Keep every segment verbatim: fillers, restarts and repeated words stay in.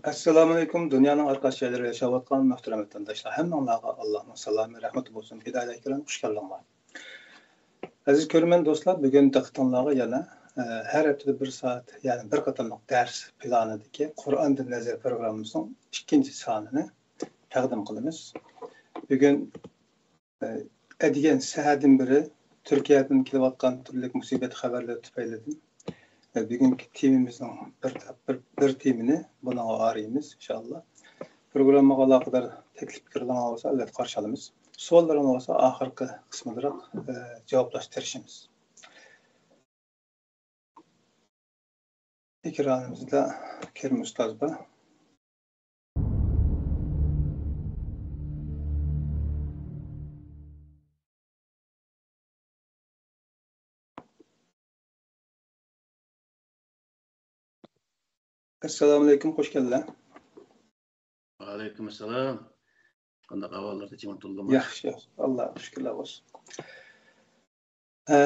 ئەسسالامۇئەلەيكۇم، دۇنيانىڭ ھەر قايسى جايلىرىدا ياشاۋاتقان مۆھتەرەم ۋەتەنداشلار، ھەممىڭلارغا ئاللانىڭ سالامى، رەھمىتى بولسۇن، پىدائىيلار كىرام، خۇش كەلدىڭلار. ئەزىز كۆرۈرمەن دوستلار، بۈگۈن دىققىتىڭلارغا يەنە، ئە، ھەر ھەپتىدە بىر سائەت، يەنى بىر قېتىملىق دەرس پىلانىدىكى قۇرئاندىن نەزەر پروگراممىمىزنىڭ ئىككىنچى سانىنى تەقدىم قىلىمىز. بۈگۈن، ئە، ئەتىگەن سەھەردىن بېرى تۈركىيەدىن كېلىۋاتقان تۈرلۈك مۇسىبەت خەۋەرلىرى تۈپەيلىدىن، ئە، بۈگۈنكى تېمىمىزنىڭ بىر، بىر، بىر تېمىنى بۇنىڭغا ئايرىيمىز، ئىنشائاللا. پروگراممىغا ئالاقىدار تەكلىپ پىكىرلىرىڭلار بولسا، ئەلۋەتتە قارشى ئالىمىز. سوئاللىرىڭلار بولسا، ئاخىرقى قىسمىدىراق، ئە، جاۋابلاشقا تىرىشىمىز. ئېكرانىمىزدا كېرىم ئۇستاز بار. ئەسسالامۇئەلەيكۇم، خۇش كەلدىلەر. ۋەئەلەيكۇم ئەسسالام. قانداق ئەھۋاللار، تىنچمۇ، توغرىمۇ؟ ياخشى، ياخشى. ئاللاغا شۈكۈرلەر بولسۇن. ئە،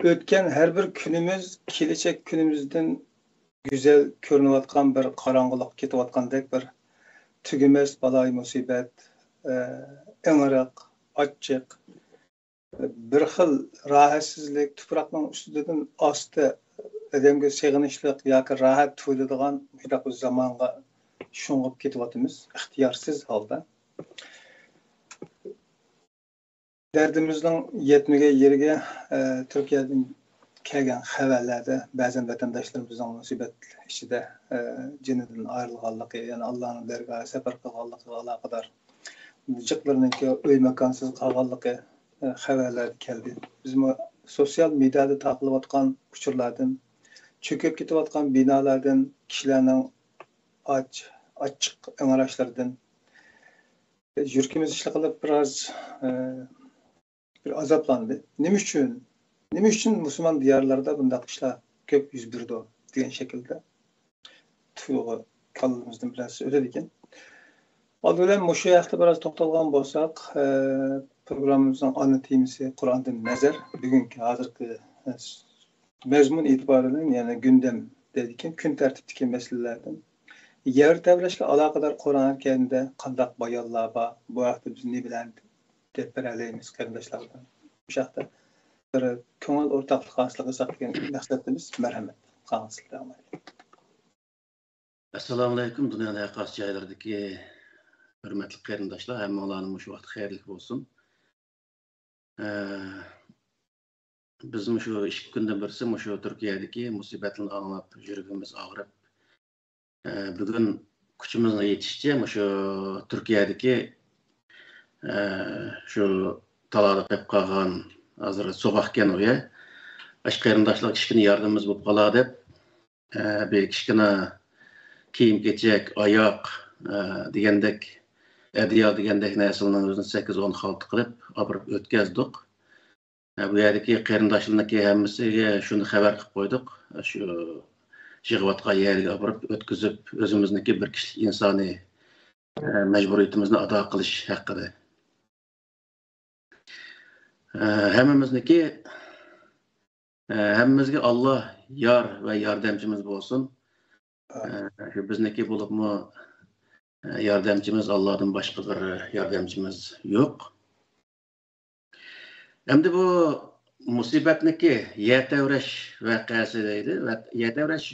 ئۆتكەن ھەر بىر كۈنىمىز كېلىچەك كۈنىمىزدىن گۈزەل كۆرۈنۈۋاتقان بىر قاراڭغۇلۇق كېتىۋاتقاندەك، بىر تۈگىمەس بالايىمۇسىبەت، ئە، ئىڭرىق، ئاچچىق، بىر خىل راھەتسىزلىك، تۇپراقنىڭ ئۈستىدىن ئاستا ئادەمگە سېغىنىشلىق ياكى راھەت تۇيۇلىدىغان مۇشۇنداق بىر زامانغا شۇڭغۇپ كېتىۋاتىمىز، ئىختىيارسىز ھالدا. دەردىمىزنىڭ يەتمىگەن يېرىگە، ئە، تۈركىيەدىن كەلگەن خەۋەرلەردە بەزەن ۋەتەنداشلىرىمىزنىڭ مۇسىبەت ئىچىدە، ئە، جېنىدىن ئايرىلغانلىقى، يەنى ئاللانىڭ دەرگاھىغا سەپەر قىلغانلىقىغا ئالاقىدار جىقلىرىنىڭكى ئۆي ماكانسىز قالغانلىقى، ئە، خەۋەرلەردە كەلدى. بىزمۇ سوتسىيال مېدىيادا تارقىلىۋاتقان ئۇچۇرلاردىن، چۆكۈپ كېتىۋاتقان بىنالاردىن، كىشىلەرنىڭ ئاچ، ئاچچىق ئىڭراشلىرىدىن، يۈرىكىمىز ئىشلىقىلىپ بىراز، ئە، بىر ئازابلاندى. نېمە ئۈچۈن؟ نېمە ئۈچۈن مۇسۇلمان دىيارلاردا بۇنداق ئىشلار كۆپ يۈز بېرىدۇ دېگەن شەكىلدە تۇيغۇ كاللىمىزدىن بىرەرسى ئۆتىدىكەن. ئالدى بىلەن مۇشۇ ھەقتە بىراز توختالغان بولساق، ئە، پروگراممىمىزنىڭ ئانا تېمىسى قۇرئاندىن نەزەر. بۈگۈنكى ھازىرقى، ئە، مەزمۇن ئېتىبارى بىلەن، يەنى گۈندەم دەيدىكەن، كۈن تەرتىپتىكى مەسىلىلەردىن. يەر تەۋرەشكە ئالاقىدار قۇرئان كەرىمدە قانداق بايانلار بار؟ بۇ ھەقتە بىز نېمە بىلەن دەپ بېرەلەيمىز قېرىنداشلار بىلەن؟ مۇشۇ ھەقتە بىر كۆڭۈل ئورتاقلىقى ھاسىل قىلساق دېگەن مەقسەتتىمىز. مەرھەمەت. قالغان سىلەر. ئەسسالامۇئەلەيكۇم، دۇنيانىڭ ھەر قايسى جايلىرىدىكى ھۆرمەتلىك قېرىنداشلار، ھەممىڭلارنىڭ مۇشۇ ۋاقتى خەيرلىك بولسۇن. ئە، بىز مۇشۇ ئىككى كۈندىن بىرسى مۇشۇ تۈركىيەدىكى مۇسىبەتلەرنى ئاڭلاپ، يۈرىكىمىز ئاغرىپ، ئە، بۈگۈن كۈچىمىزنىڭ يېتىشىچە مۇشۇ تۈركىيەدىكى، ئە، شۇ تالادا قېلىپ قالغان، ھازىر سوغۇقكەن ئۇ يەر، ئاشۇ قېرىنداشلارغا كىچىككىنە ياردىمىمىز بولۇپ قالا دەپ، ئە، بىر كىچىككىنە كىيىم-كېچەك، ئاياق، ئە، دېگەندەك ئەدىيا دېگەندەك نەرسىلەرنىڭ ئۆزىنى سەككىز ئون خالتا قىلىپ ئاپىرىپ ئۆتكەزدۇق. ئە، بۇ يەردىكى قېرىنداشلارنىڭكى ھەممىسىگە شۇنى خەۋەر قىلىپ قويدۇق. شۇ يىغىۋاتقان يەرگە ئاپىرىپ ئۆتكۈزۈپ، ئۆزىمىزنىڭكى بىر كىشىلىك ئىنسانىي، ئە، مەجبۇرىيىتىمىزنى ئادا قىلىش ھەققىدە. ئە، ھەممىمىزنىڭكى، ئە، ھەممىمىزگە ئاللا يار ۋە ياردەمچىمىز بولسۇن. ئە، شۇ بىزنىڭكى بولۇپمۇ، ئە، ياردەمچىمىز ئاللادىن باشقا بىر ياردەمچىمىز يوق. ئەمدى بۇ مۇسىبەتنىكى يەر تەۋرەش ۋەقەسى دەيدۇ. ۋە يەر تەۋرەش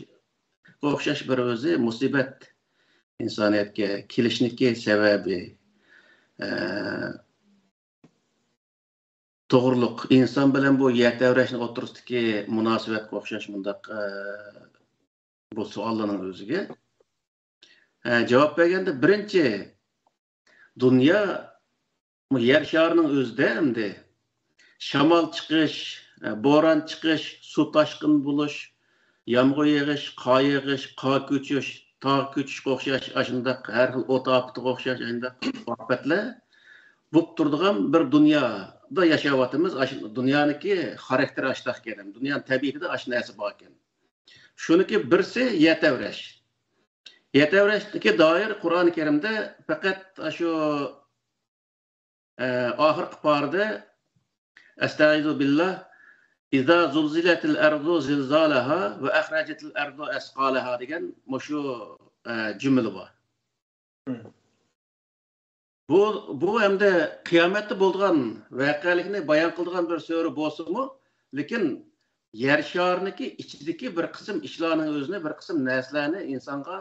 ئوخشاش بىر ئۆزى مۇسىبەت ئىنسانىيەتكە كېلىشنىكى سەۋەبى، ئە، توغرۇلۇق ئىنسان بىلەن بۇ يەر تەۋرەشنىڭ ئوتتۇرىسىدىكى مۇناسىۋەتكە ئوخشاش مۇنداق، ئە، بۇ سوئاللارنىڭ ئۆزىگە، ئە، جاۋاب بەرگەندە، بىرىنچى، دۇنيا، بۇ يەر شارىنىڭ ئۆزىدە ئەمدى شامال چىقىش، ئە، بوران چىقىش، سۇ تاشقىن بولۇش، يامغۇر يېغىش، قار يېغىش، قار كۆچۈش، تاغ كۆچۈشكە ئوخشاش، ئاشۇنداق ھەر خىل ئوت ئاپىتىگە ئوخشاش ئاشۇنداق ئاپەتلەر بولۇپ تۇرىدىغان بىر دۇنيادا ياشاۋاتىمىز. ئاشۇ دۇنيانىڭكى خاراكتېرى ئاشۇنداق ئىكەن، دۇنيانىڭ تەبىئىتىدە ئاشۇ نەرسە بار ئىكەن. شۇنىڭكى بىرسى يەر تەۋرەش. يەر تەۋرەشكە دائىر قۇرئان كەرىمدە پەقەت ئاشۇ، ئە، ئاخىرقى پارىدە، ئەستەئىزۇ بىللا، «ئىزا زۇلزىلەتىل ئەرزۇ زىلزالەھا ۋە ئەخرەجەتىل ئەرزۇ ئەسقالەھا» دېگەن مۇشۇ، ئە، جۈملە بار. مم. بۇ، بۇ ھەمدە قىيامەتتە بولىدىغان ۋەقەلىكنى بايان قىلىدىغان بىر سۈرە بولسىمۇ، لېكىن يەر شارىنىڭكى ئىچىدىكى بىر قىسىم ئىشلارنىڭ ئۆزىنى، بىر قىسىم نەرسىلەرنى ئىنسانغا،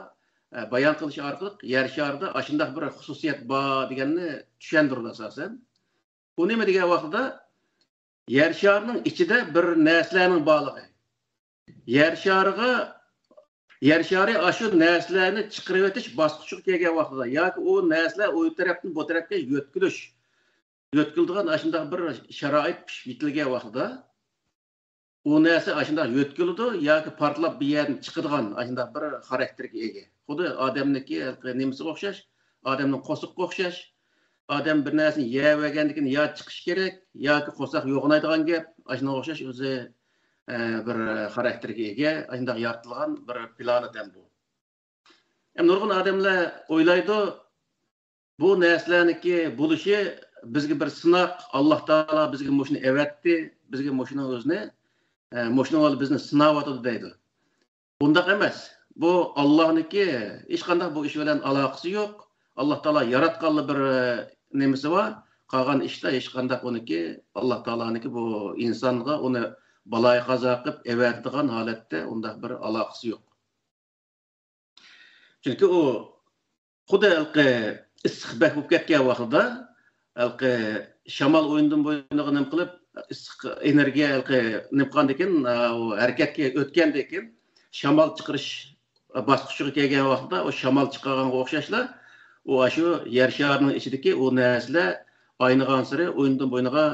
ئە، بايان قىلىش ئارقىلىق يەر شارىدا ئاشۇنداق بىر خۇسۇسىيەت بار دېگەننى چۈشەندۈرىدۇ ئاساسەن. ئۇ نېمە دېگەن ۋاقتىدا، يەر شارىنىڭ ئىچىدە بىر نەرسىلەرنىڭ بارلىقى. يەر شارىغا، يەر شارى ئاشۇ نەرسىلەرنى چىقىرىۋېتىش باسقۇچىغا كەلگەن ۋاقتىدا ياكى ئۇ نەرسىلەر ئۇ تەرەپتىن بۇ تەرەپكە يۆتكىلىش، يۆتكىلىدىغان ئاشۇنداق بىر شارائىت پىشىپ يېتىلگەن ۋاقتىدا، ئۇ نەرسە ئاشۇنداق يۆتكىلىدۇ ياكى پارتلاپ بىر يەردىن چىقىدىغان ئاشۇنداق بىر خاراكتېرگە ئىگە. خۇددى ئادەمنىڭكى نېمىسىگە ئوخشاش، ئادەمنىڭ قورسىقىغا ئوخشاش. ئادەم بىر نەرسىنى يەۋەرگەندىن كېيىن يا چىقىشى كېرەك، ياكى قورساق يوغىنايدىغان گەپ. ئاشۇنىڭغا ئوخشاش ئۆزى، ئە، بىر خاراكتېرگە ئىگە، ئاشۇنداق يارىتىلغان بىر پلانېتا بۇ. ھەم نۇرغۇن ئادەملەر ئويلايدۇ، بۇ نەرسىلەرنىڭكى بولۇشى بىزگە بىر سىناق، ئاللا تائالا بىزگە مۇشۇنى ئەۋەتتى، بىزگە مۇشۇنىڭ ئۆزىنى، ئە، مۇشۇنىڭ بىلەن بىزنى سىناۋاتىدۇ دەيدۇ. بۇنداق ئەمەس. بۇ ئاللانىڭكى، ھېچقانداق بۇ ئىش بىلەن ئالاقىسى يوق. ئاللا تائالا ياراتقانلا بىر، ئە، نېمىسى بار. قالغان ئىشتا ھېچقانداق ئۇنىڭكى، ئاللا تائالانىڭكى بۇ ئىنسانغا ئۇنى بالايىقازا قىلىپ ئەۋەتىدىغان ھالەتتە ئۇنداق بىر ئالاقىسى يوق. چۈنكى ئۇ خۇددى ھېلىقى ئىسسىق بەك بولۇپ كەتكەن ۋاقتىدا، ھېلىقى شامال ئويۇندىن بويۇنغا نېمە قىلىپ، ئىسسىق ئېنېرگىيە ھېلىقى نېمە قىلغاندىن كېيىن، ئا، ئۇ ھەرىكەتكە ئۆتكەندىن كېيىن، شامال چىقىرىش باسقۇچىغا كەلگەن ۋاقتىدا، ئۇ شامال چىقارغانغا ئوخشاشلا، ئۇ ئاشۇ يەر شارىنىڭ ئىچىدىكى ئۇ نەرسىلەر ئاينىغانسېرى ئويۇندىن بويۇنغا،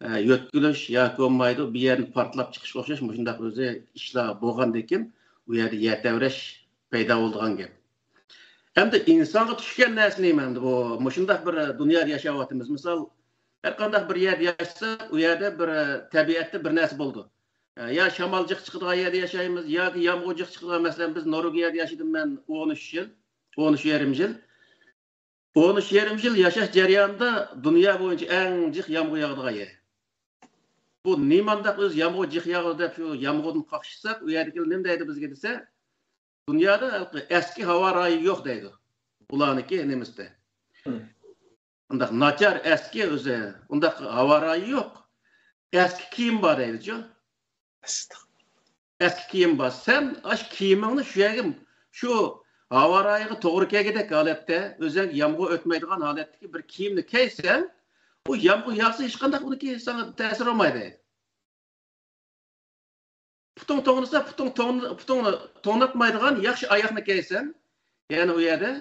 ئە، يۆتكىلىش ياكى بولمايدۇ، بىر يەردىن پارتلاپ چىقىشقا ئوخشاش مۇشۇنداق ئۆزى ئىشلار بولغاندىن كېيىن، ئۇ يەردە يەر تەۋرەش پەيدا بولىدىغان گەپ. ئەمدى ئىنسانغا چۈشكەن نەرسە نېمە ئەمدى بۇ؟ مۇشۇنداق بىر دۇنيادا ياشاۋاتىمىز. مىسال، ھەر قانداق بىر يەردە ياشىساق، ئۇ يەردە بىر، تەبىئەتتە بىر نەرسە بولىدۇ. يا شامال جىق چىقىدىغان يەردە ياشايمىز، ياكى يامغۇر جىق چىقىدىغان، مەسىلەن، بىز نورۋېگىيەدە ياشىدىم مەن ئون ئۈچ يىل، ئون ئۈچ يېرىم يىل. ئون ئۈچ يېرىم يىل ياشاش جەريانىدا دۇنيا بويىچە ئەڭ جىق يامغۇر ياغىدىغان يەر. بۇ نېمانداق ئۆزى يامغۇر جىق ياغىدۇ دەپ شۇ يامغۇردىن قاقشىساق، ئۇ يەردىكىلەر نېمە دەيدۇ بىزگە دېسە، دۇنيادا ئەسكى ھاۋا رايى يوق دەيدۇ. ئۇلارنىڭكى نېمىسىدە. ئۇنداق ناچار ئەسكى ئۆزى، ئۇنداق ھاۋا رايى يوق. ئەسكى كىيىم بار دەيدىچۇ. ئەسكى كىيىم بار. سەن ئاشۇ كىيىمىڭنى شۇ يەرگە، شۇ ھاۋا رايىغا توغرا كەلگۈدەك ھالەتتە، ئۆزۈڭگە يامغۇر ئۆتمەيدىغان ھالەتتىكى بىر كىيىمنى كىيسەڭ، ئۇ يامغۇر ياغسا ھېچقانداق ئۇنىڭكى ساڭا تەسىرى بولمايدۇ. پۇتۇڭ توڭلىسا، پۇتۇڭ توڭ-، پۇتۇڭنى توڭلاتمايدىغان ياخشى ئاياغنى كىيسەڭ، يەنى ئۇ يەردە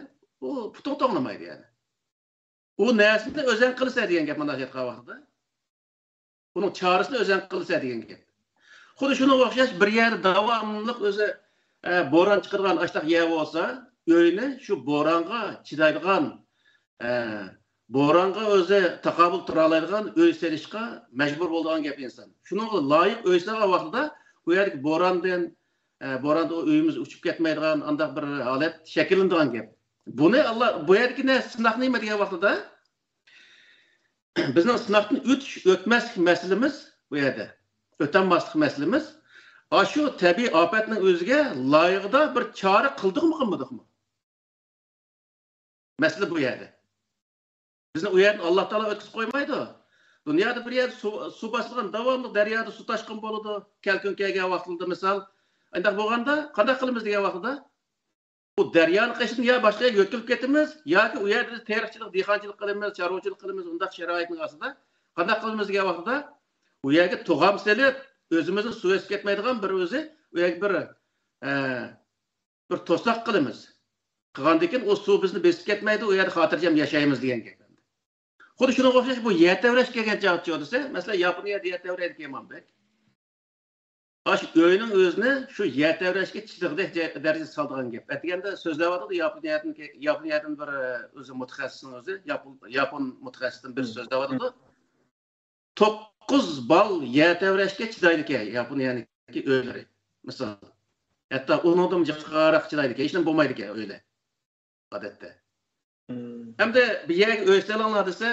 ئۇ پۇتۇڭ توڭلىمايدۇ يەنى. ئۇ نەرسىنى ئۆزەڭ قىلىسەن دېگەن گەپ مانا ئېيتقان ۋاقتىدا. ئۇنىڭ چارىسىنى ئۆزەڭ قىلىسەن دېگەن گەپ. خۇددى شۇنىڭغا ئوخشاش بىر يەردە داۋاملىق ئۆزى، ئە، بوران چىقىدىغان ئاشتاق يەر بولسا، ئۆينى شۇ بورانغا چىدايدىغان، ئە، بورانغا ئۆزى تاقابىل تۇرالايدىغان ئۆي سېلىشقا مەجبۇر بولىدىغان گەپ ئىنسان. شۇنىڭغا لايىق ئۆي سالغان ۋاقتىدا ئۇ يەردىكى بوراندىن، ئە، بوراندىن ئۆيىمىز ئۇچۇپ كەتمەيدىغان ئانداق بىر ھالەت شەكىللىنىدىغان گەپ. بۇنى ئاللا، بۇ يەردىكى نە-، سىناق نېمە دېگەن ۋاقتىدا، بىزنىڭ سىناقتىن ئۆتۈش، ئۆتمەسلىك مەسىلىمىز بۇ يەردە. ئۆتەلمەسلىك مەسىلىمىز ئاشۇ تەبىئىي ئاپەتنىڭ ئۆزىگە لايىقىدا بىر چارە قىلدۇقمۇ، قىلمىدۇقمۇ؟ مەسىلە بۇ يەردە. بىزنى ئۇ يەردىن ئاللا تائالا ئۆتكۈزۈپ قويمايدۇ. دۇنيادا بىر يەردە سۇ، سۇ باسىدىغان، داۋاملىق دەريادا سۇ تاشقىن بولىدۇ. كەلكۈن كەلگەن ۋاقتىدا مىسال. ئۇنداق بولغاندا قانداق قىلىمىز دېگەن ۋاقتىدا، بۇ دەريانىڭ قېشىدىن يا باشقا يەرگە يۆتكىلىپ كېتىمىز، ياكى ئۇ يەردە تېرىقچىلىق، دېھقانچىلىق قىلىمىز، چارۋىچىلىق قىلىمىز، ئۇنداق شارائىتنىڭ ئاستىدا قانداق قىلىمىز دېگەن ۋاقتىدا، ئۇ يەرگە توغام سېلىپ، ئۆزىمىزنى سۇ بېسىپ كەتمەيدىغان بىر ئۆزى، ئۇ يەرگە بىر، ئە، بىر توساق قىلىمىز. قىلغاندىن كېيىن ئۇ سۇ بىزنى بېسىپ كەتمەيدۇ، ئۇ يەردە خاتىرجەم ياشايمىز دېگەن گەپ. خۇددى شۇنىڭغا ئوخشاش بۇ يەر تەۋرەش كەلگەن چاغدىچۇ دېسە، مەسىلەن، ياپونىيەدە يەر تەۋرەيدىكەن ئىمام بەك. ئاشۇ ئۆينىڭ ئۆزىنى شۇ يەر تەۋرەشكە چىدىغۇدەك جە-، دەرىجىدە سالىدىغان گەپ. ئەتىگەندە سۆزلەۋاتىدۇ ياپونىيەدىن، ياپونىيەدىن بىر، ئۆزى مۇتەخەسسىسنىڭ ئۆزى، ياپون، ياپون مۇتەخەسسىسىدىن بىر سۆزلەۋاتىدۇ. توققۇز بال يەر تەۋرەشكە چىدايدىكەن ياپونىيەنىڭكى ئۆيلىرى. مىسال. ھەتتا ئۇنىڭدىنمۇ جىقراق چىدايدىكەن. ھېچنېمە بولمايدىكەن ئۆيلەر. ئادەتتە. ئەمدى بىر يەرگە ئۆي سېلىڭلار دېسە،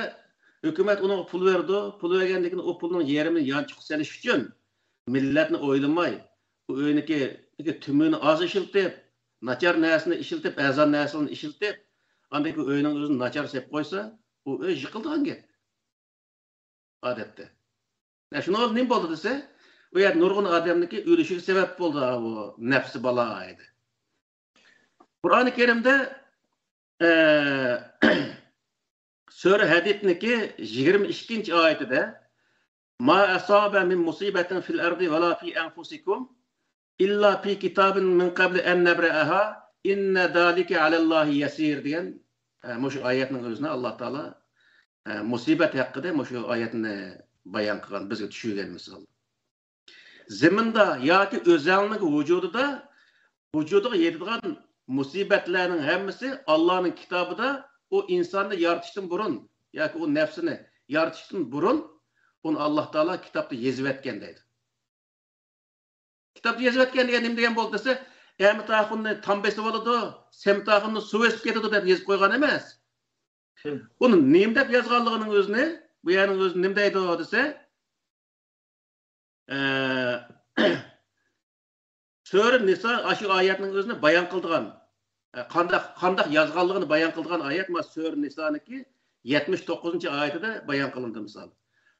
ھۆكۈمەت ئۇنىڭغا پۇل بېرىدۇ. پۇل بەرگەندىن كېيىن ئۇ پۇلنىڭ يېرىمىنى يانچۇققا سېلىش ئۈچۈن مىللەتنى ئويلىماي، ئۇ ئۆينىڭكى تۈمۈرنى ئاز ئىشلىتىپ، ناچار نەرسىنى ئىشلىتىپ، ئەرزان نەرسىلەرنى ئىشلىتىپ، ئاندىن كېيىن ئۆينىڭ ئۆزىنى ناچار سېلىپ قويسا، ئۇ ئۆي يىقىلىدىغان گەپ. ئادەتتە. يا، شۇنىڭ بىلەن نېمە بولدى دېسە، ئۇ يەردە نۇرغۇن ئادەمنىڭكى ئۆلۈشىگە سەۋەب بولدى، ھا، بۇ نەپسى بالا ئىدى. قۇرئانى كەرىمدە، ئە، سۈرە ھەدىدنىڭكى يىگىرمە ئىككىنچى ئايىتىدە، ما أصاب من مصيبة في الأرض ولا في أنفسكم إلا في كتاب من قبل أن نبرأها إن ذلك على الله يسير دېگەن، ئە، مۇشۇ ئايەتنىڭ ئۆزىنى ئاللا تائالا، ئە، مۇسىبەت ھەققىدە مۇشۇ ئايەتنى بايان قىلغان، بىزگە چۈشۈرگەن مىسال. زېمىندا ياكى ئۆزەڭنىڭ ۋۇجۇدىدا، ۋۇجۇدىغا يېتىدىغان مۇسىبەتلەرنىڭ ھەممىسى ئاللانىڭ كىتابىدا، ئۇ ئىنساننى يارىتىشتىن بۇرۇن ياكى ئۇ نەپسىنى يارىتىشتىن بۇرۇن ئۇنى ئاللا تائالا كىتابتا يېزىۋەتكەن دەيدۇ. كىتابتا يېزىۋەتكەن دېگەن نېمە دېگەن بولدى دېسە، ئەمىتاخۇننى تام بېسىۋالىدۇ، سەمىتاخۇننى سۇ بېسىپ كېتىدۇ دەپ يېزىپ قويغان ئەمەس. ئۇنى نېمە دەپ يازغانلىقىنىڭ ئۆزىنى، بۇ يەرنىڭ ئۆزىنى نېمە دەيدۇ دېسە، ئە، سۈرە نىسا ئاشۇ ئايەتنىڭ ئۆزىنى بايان قىلىدىغان، ئە، قانداق، قانداق يازغانلىقىنى بايان قىلىدىغان ئايەت، مانا، سۈرە نىسانىڭكى يەتمىش توققۇزىنچى ئايىتىدە بايان قىلىندى، مىسال.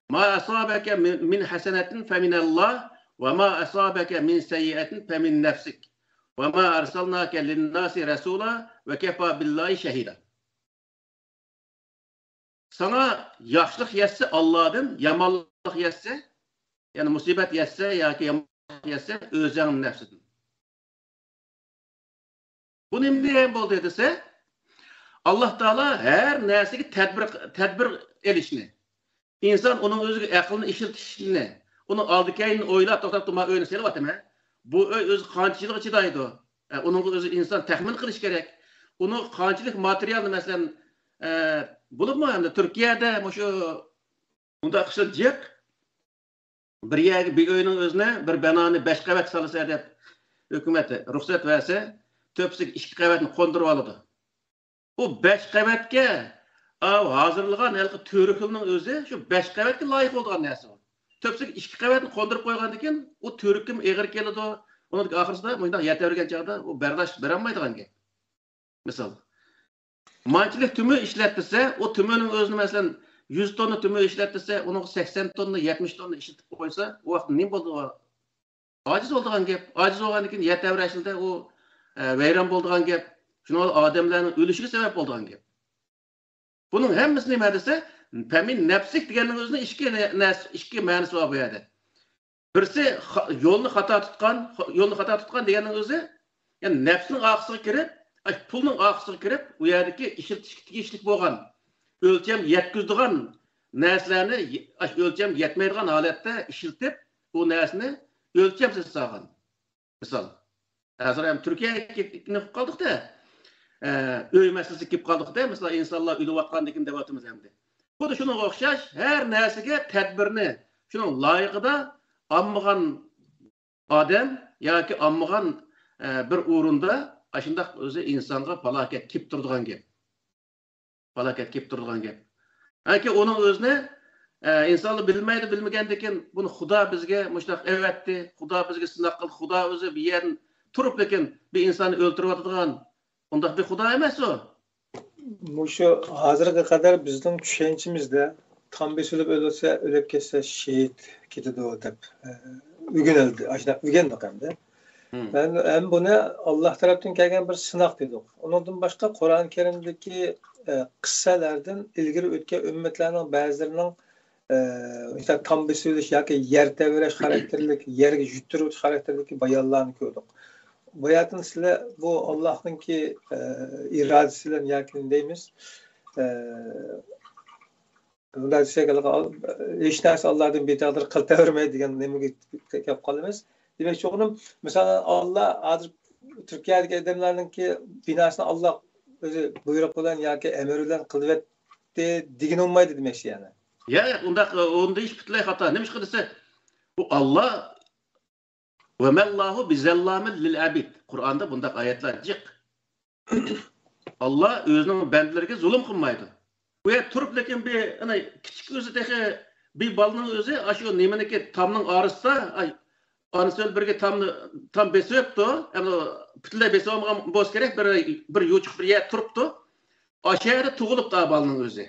ما أصابك من، من حسنة فمن الله وما أصابك من سيئة فمن نفسك وما أرسلناك للناس رسولا وكفى بالله شهيدا. ساڭا ياخشىلىق يەتسە ئاللادىن، يامانلىق يەتسە، يەنى مۇسىبەت يەتسە ياكى يامانلىق يەتسە ئۆزۈڭنىڭ نەپسىدىن. بۇ نېمە دېگەن بولدى دېسە، ئاللا تائالا ھەر نەرسىگە تەدبىر، تەدبىر ئېلىشنى، ئىنسان ئۇنىڭ ئۆزىگە ئەقلىنى ئىشلىتىشنى، ئۇنىڭ ئالدى-كەينىنى ئويلاپ، توختاپ تۇرما ئۆينى سېلىۋاتىمەن. بۇ ئۆي ئۆزى قانچىلىك چىدايدۇ؟ ئە، ئۇنىڭغا ئۆزى ئىنسان تەخمىن قىلىش كېرەك. ئۇنىڭ قانچىلىك ماتېرىيالنى، مەسىلەن، ئە، بولۇپمۇ ئەمدى تۈركىيەدە مۇشۇ مۇنداق ئىشلار جىق. بىر يەرگە، بىر ئۆينىڭ ئۆزىنى، بىر بىنانى بەش قەۋەت سالىسەن دەپ ھۆكۈمەت رۇخسەت بەرسە، تۆپىسىگە ئىككى قەۋەتنى قوندۇرۇۋالىدۇ. ئۇ بەش قەۋەتكە، ئاۋۇ ھازىرلىغان ھېلىقى تۈۋرۈكلىنىڭ ئۆزى شۇ بەش قەۋەتكە لايىق بولىدىغان نەرسە ئۇ. تۆپىسىگە ئىككى قەۋەتنى قوندۇرۇپ قويغاندىن كېيىن، ئۇ تۈۋرۈككىمۇ ئېغىر كېلىدۇ. ئۇنىڭ ئاخىرسىدا مۇنداق يەتەۋەرگەن چاغدا ئۇ بەرداشلىق بېرەلمەيدىغان گەپ. مىسال، مانچىلىك تۆمۈر ئىشلەتتىسە، ئۇ تۆمۈرنىڭ ئۆزىنى، مەسىلەن، يۈز توننا تۆمۈر ئىشلەتتىسە، ئۇنىڭغا سەكسەن توننا، يەتمىش توننا ئىشلىتىپ قويسا، ئۇ ۋاقىتتا نېمە بولىدۇ؟ ئاجىز بولىدىغان گەپ. ئاجىز بولغاندىن كېيىن يەتەۋەرەشلىدە ئۇ، ئە، ۋەيران بولىدىغان گەپ. شۇنىڭ بىلەن ئادەملەرنىڭ ئۆلۈشىگە سەۋەب بولىدىغان گەپ. بۇنىڭ ھەممىسى نېمە دېسە، پەمىن نەپسىك دېگەننىڭ ئۆزىنىڭ ئىككى نە-، نەس-، ئىككى مەنىسى بار بۇ يەردە. بىرسى خا-، يولنى خاتا تۇتقان، خا-، يولنى خاتا تۇتقان دېگەننىڭ ئۆزى، يەنى نەپسنىڭ ئارقىسىغا كىرىپ، ئاش پۇلنىڭ ئارقىسىغا كىرىپ، ئۇ يەردىكى ئىشلىتىشكە تېگىشلىك بولغان ئۆلچەم يەتكۈزىدىغان نەرسىلەرنى ي-، ئاش ئۆلچەم يەتمەيدىغان ھالەتتە ئىشلىتىپ، ئۇ نەرسىنى ئۆلچەمسىز سالغان. مىسال، ھازىر ھەم تۈركىيەگە كېلىپ قالدۇق-دە، ئە، ئۆي مەسىلىسىگە كېلىپ قالدۇق-دە، مىسال، ئىنسانلار ئۆلۈۋاتقاندىكىن دەۋاتىمىز ئەمدى. خۇددى شۇنىڭغا ئوخشاش، ھەر نەرسىگە تەدبىرنى شۇنىڭ لايىقىدا ئالمىغان ئادەم ياكى ئالمىغان، ئە، بىر ئورۇندا ئاشۇنداق ئۆزى ئىنسانغا پالاكەت كېلىپ تۇرىدىغان گەپ. پالاكەت كېلىپ تۇرىدىغان گەپ. ئەنكى ئۇنىڭ ئۆزىنى، ئە، ئىنسانلار بىلمەيدۇ، بىلمىگەندىكىن بۇنى خۇدا بىزگە مۇشۇنداق ئەۋەتتى، خۇدا بىزگە سىناق قىلدى، خۇدا ئۆزى بىر يەردىن تۇرۇپ لېكىن بىر ئىنساننى ئۆلتۈرۈۋاتىدىغان ئۇنداق بىر خۇدا ئەمەس ئۇ. مۇشۇ ھازىرغا قەدەر بىزنىڭ چۈشەنچىمىزدە تام بېسىلىپ ئۆلسە، ئۆلۈپ كەتسە شېھىت كېتىدۇ دەپ، ئە، ئۆگىنىلدى، ئاشۇنداق ئۆگەندۇق ئەمدى. مم. ھەم، ھەم بۇنى ئاللا تەرەپتىن كەلگەن بىر سىناق دېدۇق. ئۇنىڭدىن باشقا قۇرئان كەرىمدىكى، ئە، قىسسەلەردىن ئىلگىرى ئۆتكەن ئۈممەتلەرنىڭ بەزىلىرىنىڭ، ئە، مىسال، تام بېسىۋېلىش ياكى يەر تەۋرەش خاراكتېرلىك، يەرگە يۈتتۈرۈۋېتىش خاراكتېرلىكى بايانلارنى كۆردۇق. بۇ يەردىن سىلەر بۇ ئاللاھنىڭكى، ئە، ئىرادىسى بىلەن ياكى نېمە دەيمىز، ئە، بۇنداق دېسەك، ھېلىقى ئال-، ھېچ نەرسە ئاللادىن بىتەقدىر قىلتەۋرىمەيدۇ دېگەن نېمىگە كەپ قالىمىز. دېمەكچى بولغىنىم، مىسالەن، ئاللا ھازىر تۈركىيەدىكى ئادەملەرنىڭكى بىناسىنى ئاللا ئۆزى بۇيرۇق بىلەن ياكى ئەمرى بىلەن قىلىۋەتتى دېگىنى بولمايدۇ دېمەكچى، يەنى. يا، يا، ئۇنداق، ئۇندا ھېچ پۈتۈنلەي خاتا. نېمىشقا دېسە، بۇ ئاللا، ۋەمەللاھۇ بىزەللامىل لىل ئەبىد. قۇرئاندا بۇنداق ئايەتلەر جىق. ئاللا ئۆزىنىڭ بەندىلىرىگە زۇلۇم قىلمايدۇ. بۇ يەردە تۇرۇپ، لېكىن بىر، ئەنە، كىچىك ئۆزى تېخى بىر بالىنىڭ ئۆزى ئاشۇ نېمىنىكى تامنىڭ ئارىسىدا، ئاي، ئانىسى ئۆلۈپ بىرگە تامنى، تام بېسىۋېپتۇ. ئەمدى پۈتۈنلەي بېسىۋالمىغان بولسا كېرەك، بىر، بىر يوچۇق بىر يەردە تۇرۇپتۇ. ئاشۇ يەردە تۇغۇلۇپتۇ بالىنىڭ ئۆزى.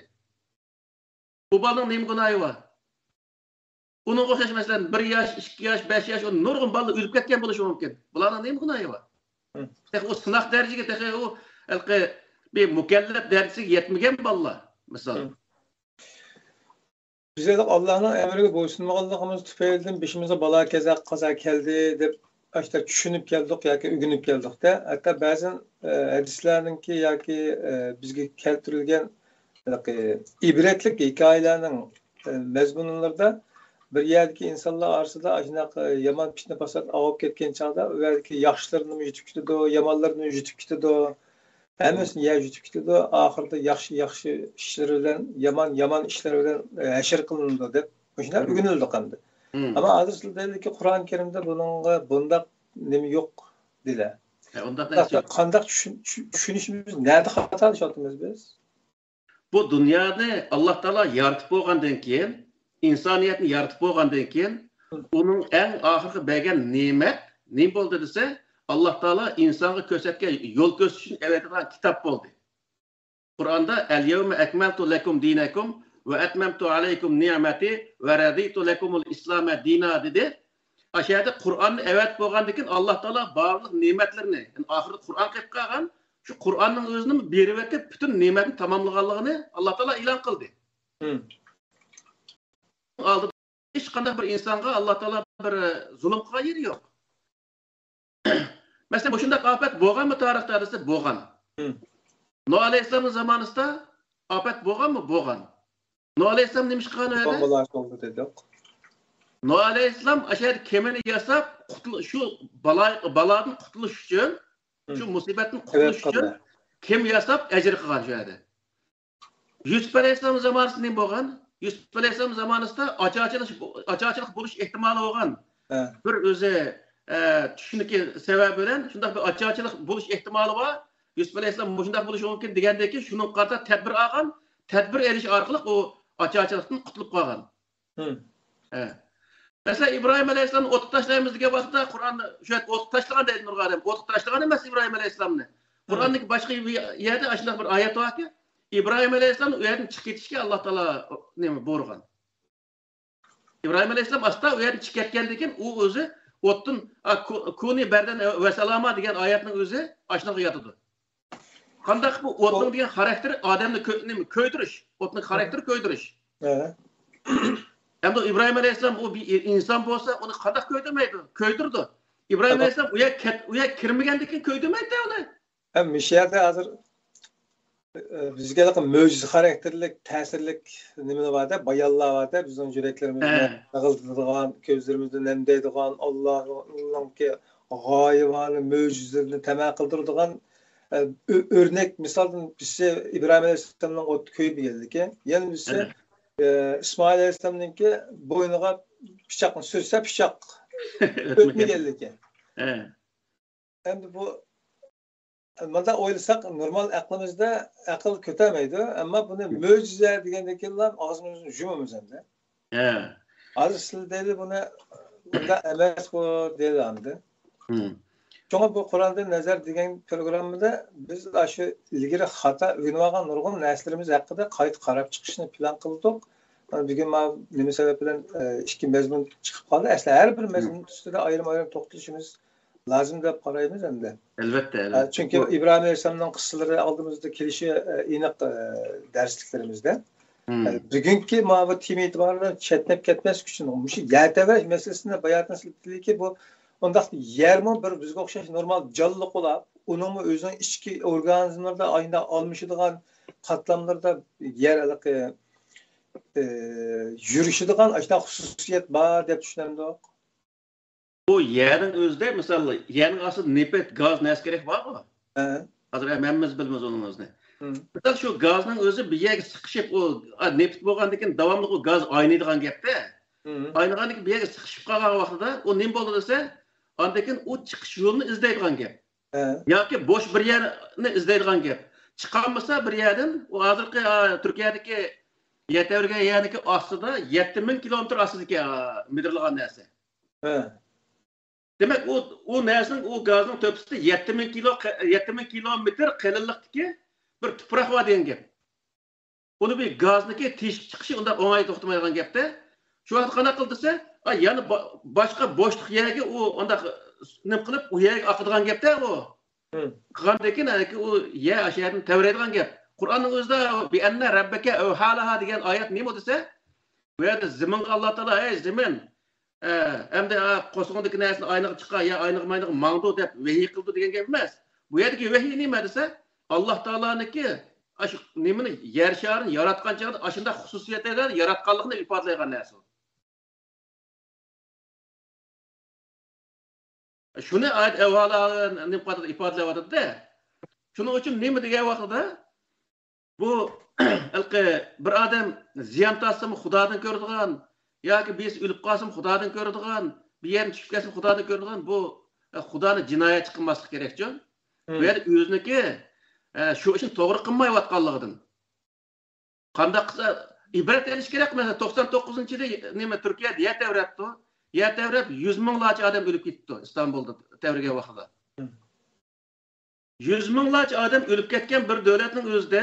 بۇ بالىنىڭ نېمە گۇناھى بار؟ ئۇنىڭغا ئوخشاش، مەسىلەن، بىر ياش، ئىككى ياش، بەش ياش، ئۇ نۇرغۇن بالىلار ئۆلۈپ كەتكەن بولۇشى مۇمكىن. بۇلارنىڭ نېمە گۇناھى بار؟ ھە. تېخى ئۇ سىناق دەرىجىگە، تېخى ئۇ ھېلىقى بىر مۇكەللەپ دەرىجىسىگە يەتمىگەن بالىلار، مىسال. ھە. بىز ھېلىقى ئاللانىڭ ئەمرىگە بويسۇنمىغانلىقىمىز تۈپەيلىدىن بېشىمىزغا بالا كازا، قازا كەلدى دەپ، ئاشۇنداق چۈشىنىپ كەلدۇق ياكى ئۆگىنىپ كەلدۇق-دە. ھەتتا بەزەن، ئە، ھەدىسلەرنىڭكى ياكى، ئە، بىزگە كەلتۈرۈلگەن ھېلىقى ئىبرەتلىك ھېكايىلەرنىڭ، ئە، مەزمۇنلىرىدا بىر يەردىكى ئىنسانلار ئارىسىدا ئاشۇنداق، ئە، يامان پىتنە-پاسات ئاۋۇپ كەتكەن چاغدا، ئۇ يەردىكى ياخشىلىرىنىمۇ يۇتۇپ كېتىدۇ، يامانلىرىنىمۇ يۇتۇپ كېتىدۇ. ھەممىسىنى يەر يۇتۇپ كېتىدۇ. ئاخىرىدا ياخشى، ياخشى ئىشلىرى بىلەن، يامان، يامان ئىشلىرى بىلەن، ئە، ھەشر قىلىنىدۇ دەپ مۇشۇنداق ئۆگىنىلدۇق ئەمدى. مم. ئەمما ھازىر سىلەر دەيدىكى، قۇرئان كەرىمدە بۇنىڭغا بۇنداق نېمە يوق دېدى. ھە، ئۇنداق قانداق، قانداق چۈشۈن-، چۈ-، چۈشىنىشىمىز، نەدە خاتالىشىۋاتىمىز بىز؟ بۇ دۇنيانى ئاللا تائالا يارىتىپ بولغاندىن كېيىن، ئىنسانىيەتنى يارىتىپ بولغاندىن كېيىن، مم. ئۇنىڭ ئەڭ ئاخىرقى بەرگەن نېمەت نېمە بولدى دېسە، ئاللا تائالا ئىنسانغا كۆرسەتكەن، يول كۆرسىتىش ئۈچۈن ئەۋەتىدىغان كىتاب بولدى. قۇرئاندا «ئەل يەۋمە ئەكمەلتۇ لەكۇم دىنەكۇم ۋە ئەتمەمتۇ ئەلەيكۇم نىئمەتى ۋە رەزىتۇ لەكۇمۇل ئىسلامە دىنا» دېدى. ئاشۇ يەردە قۇرئاننى ئەۋەتىپ بولغاندىن كېيىن، ئاللا تائالا بارلىق نېمەتلىرىنى، يەنى ئاخىرىدا قۇرئان قېلىپ قالغان، شۇ قۇرئاننىڭ ئۆزىنى بېرىۋېتىپ، پۈتۈن نېمەتنى تاماملىغانلىقىنى ئاللا تائالا ئېلان قىلدى. مم. ئالدىدا ھېچقانداق بىر ئىنسانغا ئاللا تائالا بىر زۇلۇم قىلغان يېرى يوق. مەسىلەن، مۇشۇنداق ئاپەت بولغانمۇ تارىختا دېسە، بولغان. مم. نۇھ ئەلەيھىسسالامنىڭ زامانىسىدا ئاپەت بولغانمۇ؟ بولغان. نۇھ ئەلەيھىسسالام نېمە ئىش قىلغان ئۇ يەردە؟ بومبىلار سولدى دېدۇق. نۇھ ئەلەيھىسسالام ئاشۇ يەردە كېمىنى ياساپ، قۇتۇل-، شۇ بالا-، بالادىن قۇتۇلۇش ئۈچۈن، مم. شۇ مۇسىبەتتىن قۇتۇلۇش ئۈچۈن كېمە ياساپ، ئەجىر قىلغان شۇ يەردە. يۈسۈپ ئەلەيھىسسالام زامانىسىدا نېمە بولغان؟ يۈسۈپ ئەلەيھىسسالام زامانىسىدا ئاچارچىلىق، ئاچارچىلىق بولۇش ئېھتىمالى بولغان. ھە. بىر ئۆزى، ئە، چۈشىنىكى سەۋەبى بىلەن شۇنداق بىر ئاچارچىلىق بولۇش ئېھتىمالى بار. يۈسۈپ ئەلەيھىسسالام مۇشۇنداق بولۇشى مۇمكىن دېگەندىن كېيىن شۇنىڭغا قارىتا تەدبىر ئالغان، تەدبىر ئېلىش ئارقىلىق ئۇ ئاچارچىلىقتىن قۇتۇلۇپ قالغان. ھە. مەسىلەن، ئىبراھىم ئەلەيھىسسالامنى ئوتقا تاشلايمىز دېگەن ۋاقىتتا، قۇرئاندا شۇ يەردە ئوتقا تاشلىغان دەيدۇ نۇرغا ئادەم. ئوتقا تاشلىغان ئەمەس ئىبراھىم ئەلەيھىسسالامنى. قۇرئاندىكى باشقا بىر يەردە ئاشۇنداق بىر ئايەت باركى، ئىبراھىم ئەلەيھىسسالام ئۇ يەردىن چىقىپ كېتىشكە ئاللا تائالا نېمە بۇيرۇغان. ئىبراھىم ئەلەيھىسسالام ئاستا ئۇ يەردىن چىقىپ كەتكەندىن كېيىن، ئۇ ئۆزى ئوتتىن، ئا، كۇ-، كۇنى بەردەن ۋە سالاما دېگەن ئايەتنىڭ ئۆزى ئاشۇنىڭغا ياتىدۇ. قانداق بۇ ئوتنىڭ دېگەن خاراكتېرى ئادەمنى كۆ-، نېمە، كۆيدۈرۈش. ئوتنىڭ خاراكتېرى كۆيدۈرۈش. ھە. ئەمدى ئىبراھىم ئەلەيھىسسالام ئۇ بىر ئىنسان بولسا، ئۇنى قانداق كۆيدۈرمەيدۇ؟ كۆيدۈرىدۇ. ئىبراھىم ئەلەيھىسسالام ئۇ يەرگە كەت-، ئۇ يەرگە كىرمىگەندىن كېيىن كۆيدۈرمەيدۇ ئۇنى. ھەم مۇشۇ يەردە ھازىر، ئە، بىزگە مۆجىزە خاراكتېرلىك، تەسىرلىك نېمىلەر بار-دە، بايانلار بار-دە، بىزنىڭ يۈرەكلىرىمىزنى ھە. يىغلىتىدىغان، كۆزلىرىمىزنى نەمدەيدىغان، ئاللانىڭكى غايىۋانە مۆجىزىلىرىنى تەمە قىلدۇرىدىغان، ئە، ئۆ-، ئۆرنەك مىسالدىن بىرسى ئىبراھىم ئەلەيھىسسالامنىڭ ئوتتا كۆيمىگەنلىكى، يەنە بىرسى، ھە. ئە، ئىسمائىل ئەلەيھىسسالامنىڭكى بوينىغا پىچاقنى سۈرسە، پىچاق ئۆتمىگەنلىكى. ھە. ئەمدى بۇ، مۇنداق ئويلىساق، نورمال ئەقلىمىزدە ئەقىل كۆتەرمەيدۇ. ئەمما بۇنى مۆجىزە دېگەندىن كېيىنلا ئاغزىمىزنى يۇمىمىز ئەمدى. ھە. ھازىر سىلەر دەيلى بۇنى، بۇنداق ئەمەس بۇ دەيلى ئەمدى. مم. شۇڭا بۇ قۇرئاندىن نەزەر دېگەن پروگراممىدا بىز ئاشۇ ئىلگىرى خاتا ئۆگىنىۋالغان نۇرغۇن نەرسىلىرىمىز ھەققىدە قايتا قاراپ چىقىشنى پىلان قىلدۇق. بۈگۈن مانا نېمە سەۋەب بىلەن، ئە، ئىككى مەزمۇن چىقىپ قالدى. ئەسلى ھەر بىر مەزمۇن ئۈستىدە ئايرىم-ئايرىم توختىلىشىمىز لازىم دەپ قارايمىز ئەمدى. ئەلۋەتتە، ئە، ئەلۋەتتە. چۈنكى بۇ ئىبراھىم ئەلەيھىسسالامنىڭ قىسسىلىرى ئالدىمىزدا كېلىشى، ئە، ئېنىق، ئە، دەرسلىكلىرىمىزدە. مم. ئە، بۈگۈنكى مانا بۇ تېما ئېتىبارىدا چەتنەپ كەتمەسلىك ئۈچۈن مۇشۇ يەر تەۋرەش مەسىلىسىنى باياتىن سىلىپ دېدىكى، بۇ ئۇنداق يەرمۇ بىر بىزگە ئوخشاش نورمال جانلىق بولا، ئۇنىڭمۇ ئۆزىنىڭ ئىچكى ئورگانىزملىرىدا ئاينا ئالمىشىدىغان قاتلاملىرىدا يەر ھېلىقى، ئى، يۈرۈشىدىغان ئاشۇنداق خۇسۇسىيەت بار دەپ چۈشىنەمدۇق؟ بۇ يەرنىڭ ئۆزىدە، مىسال، يەرنىڭ ئاستىدا نېفىت، گاز نەرسە كېرەك بارغۇ. ھە. ھازىر ھەم-، ھەممىمىز بىلىمىز ئۇنىڭ ئۆزىنى. مم. مىسال، شۇ گازنىڭ ئۆزى بىر يەرگە سىقىشىپ، ئۇ، ئا، نېفىت بولغاندىن كېيىن داۋاملىق ئۇ گاز ئاينايدىغان گەپتە. مم. ئاينىغاندىن كېيىن بىر يەرگە سىقىشىپ قالغان ۋاقتىدا ئۇ نېمە بولىدۇ دېسە، ئاندىن كېيىن ئۇ چىقىش يولىنى ئىزدەيدىغان گەپ. ھە. ياكى بوش بىر يەرنى ئىزدەيدىغان گەپ. چىقالمىسا بىر يەردىن، ئۇ ھازىرقى، ئا، تۈركىيەدىكى يەر تەۋرىگەن يەرنىڭكى ئاستىدا يەتتە مىڭ كىلومېتىر ئاستىدىكى، ئا، مىدىرلىغان نەرسە. ھە. دېمەك، ئۇ، ئۇ نەرسىنىڭ، ئۇ گازنىڭ تۆپىسىدە يەتتە مىڭ كىلو، يەتتە مىڭ كىلومېتىر قېلىنلىقتىكى بىر تۇپراق بار دېگەن گەپ. ئۇنى بىر گازنىكى تېشىپ چىقىشى ئۇنداق ئوڭاي توختىمايدىغان گەپتە. شۇ ۋاقىتتا قانداق قىلدى دېسە، ئا، يەنە با-، باشقا بوشلۇق يەرگە ئۇ ئۇنداق نېمە قىلىپ، ئۇ يەرگە ئاقىدىغان گەپتە ئۇ. قىلغاندىن كېيىن، ھەلىكى ئۇ يەر ئاشۇ يەردىن تەۋرەيدىغان گەپ. قۇرئاننىڭ ئۆزىدە بىئەننە رەببەكە ئەۋھالەھا دېگەن ئايەت نېمە دېسە، بۇ يەردە زېمىنغا ئاللا تائالا، ئەي زېمىن، ئە، ئەمدى، ئە، قورسىقىڭدىكى نەرسىنى ئاينىغا چىقار يا ئاينىغا ماينىغا ماڭدۇ دەپ ۋەھىي قىلدى دېگەن گەپ ئەمەس. بۇ يەردىكى ۋەھىي نېمە دېسە، ئاللا تائالانىڭكى ئاشۇ نېمىنى، يەر شارىنى ياراتقان چېغىدا ئاشۇنداق خۇسۇسىيەتلەر ياراتقانلىقىنى ئىپادىلەيدىغان نەرسە. شۇنى ئايەت ئەۋھالى نېمە قىلىۋاتىدۇ، ئىپادىلەۋاتىدۇ-دە. شۇنىڭ ئۈچۈن نېمە دېگەن ۋاقتىدا، بۇ ھېلىقى بىر ئادەم زىيان تارتسىمۇ خۇدادىن كۆرىدىغان، ياكى بىرسى ئۆلۈپ قالسىمۇ خۇدادىن كۆرىدىغان، بىر يەرنى چۈشۈپ كەتسىمۇ خۇدادىن كۆرىدىغان، بۇ، ئە، خۇدانى جىنايەتچى قىلماسلىق كېرەكچۇ. بۇ يەردە ئۆزىنىڭكى، ئە، شۇ ئىشنى توغرا قىلمايۋاتقانلىقىدىن. قانداق قىلسا ئىبرەت ئېلىش كېرەك. مەسىلەن، توقسان توققۇزىنچى يىلى نېمە، تۈركىيەدە يەر تەۋرەپتۇ. يەر تەۋرەپ، يۈز مىڭلارچە ئادەم ئۆلۈپ كېتىپتۇ ئىستانبۇلدا تەۋرىگەن ۋاقتىدا. يۈز مىڭلارچە ئادەم ئۆلۈپ كەتكەن بىر دۆلەتنىڭ ئۆزىدە،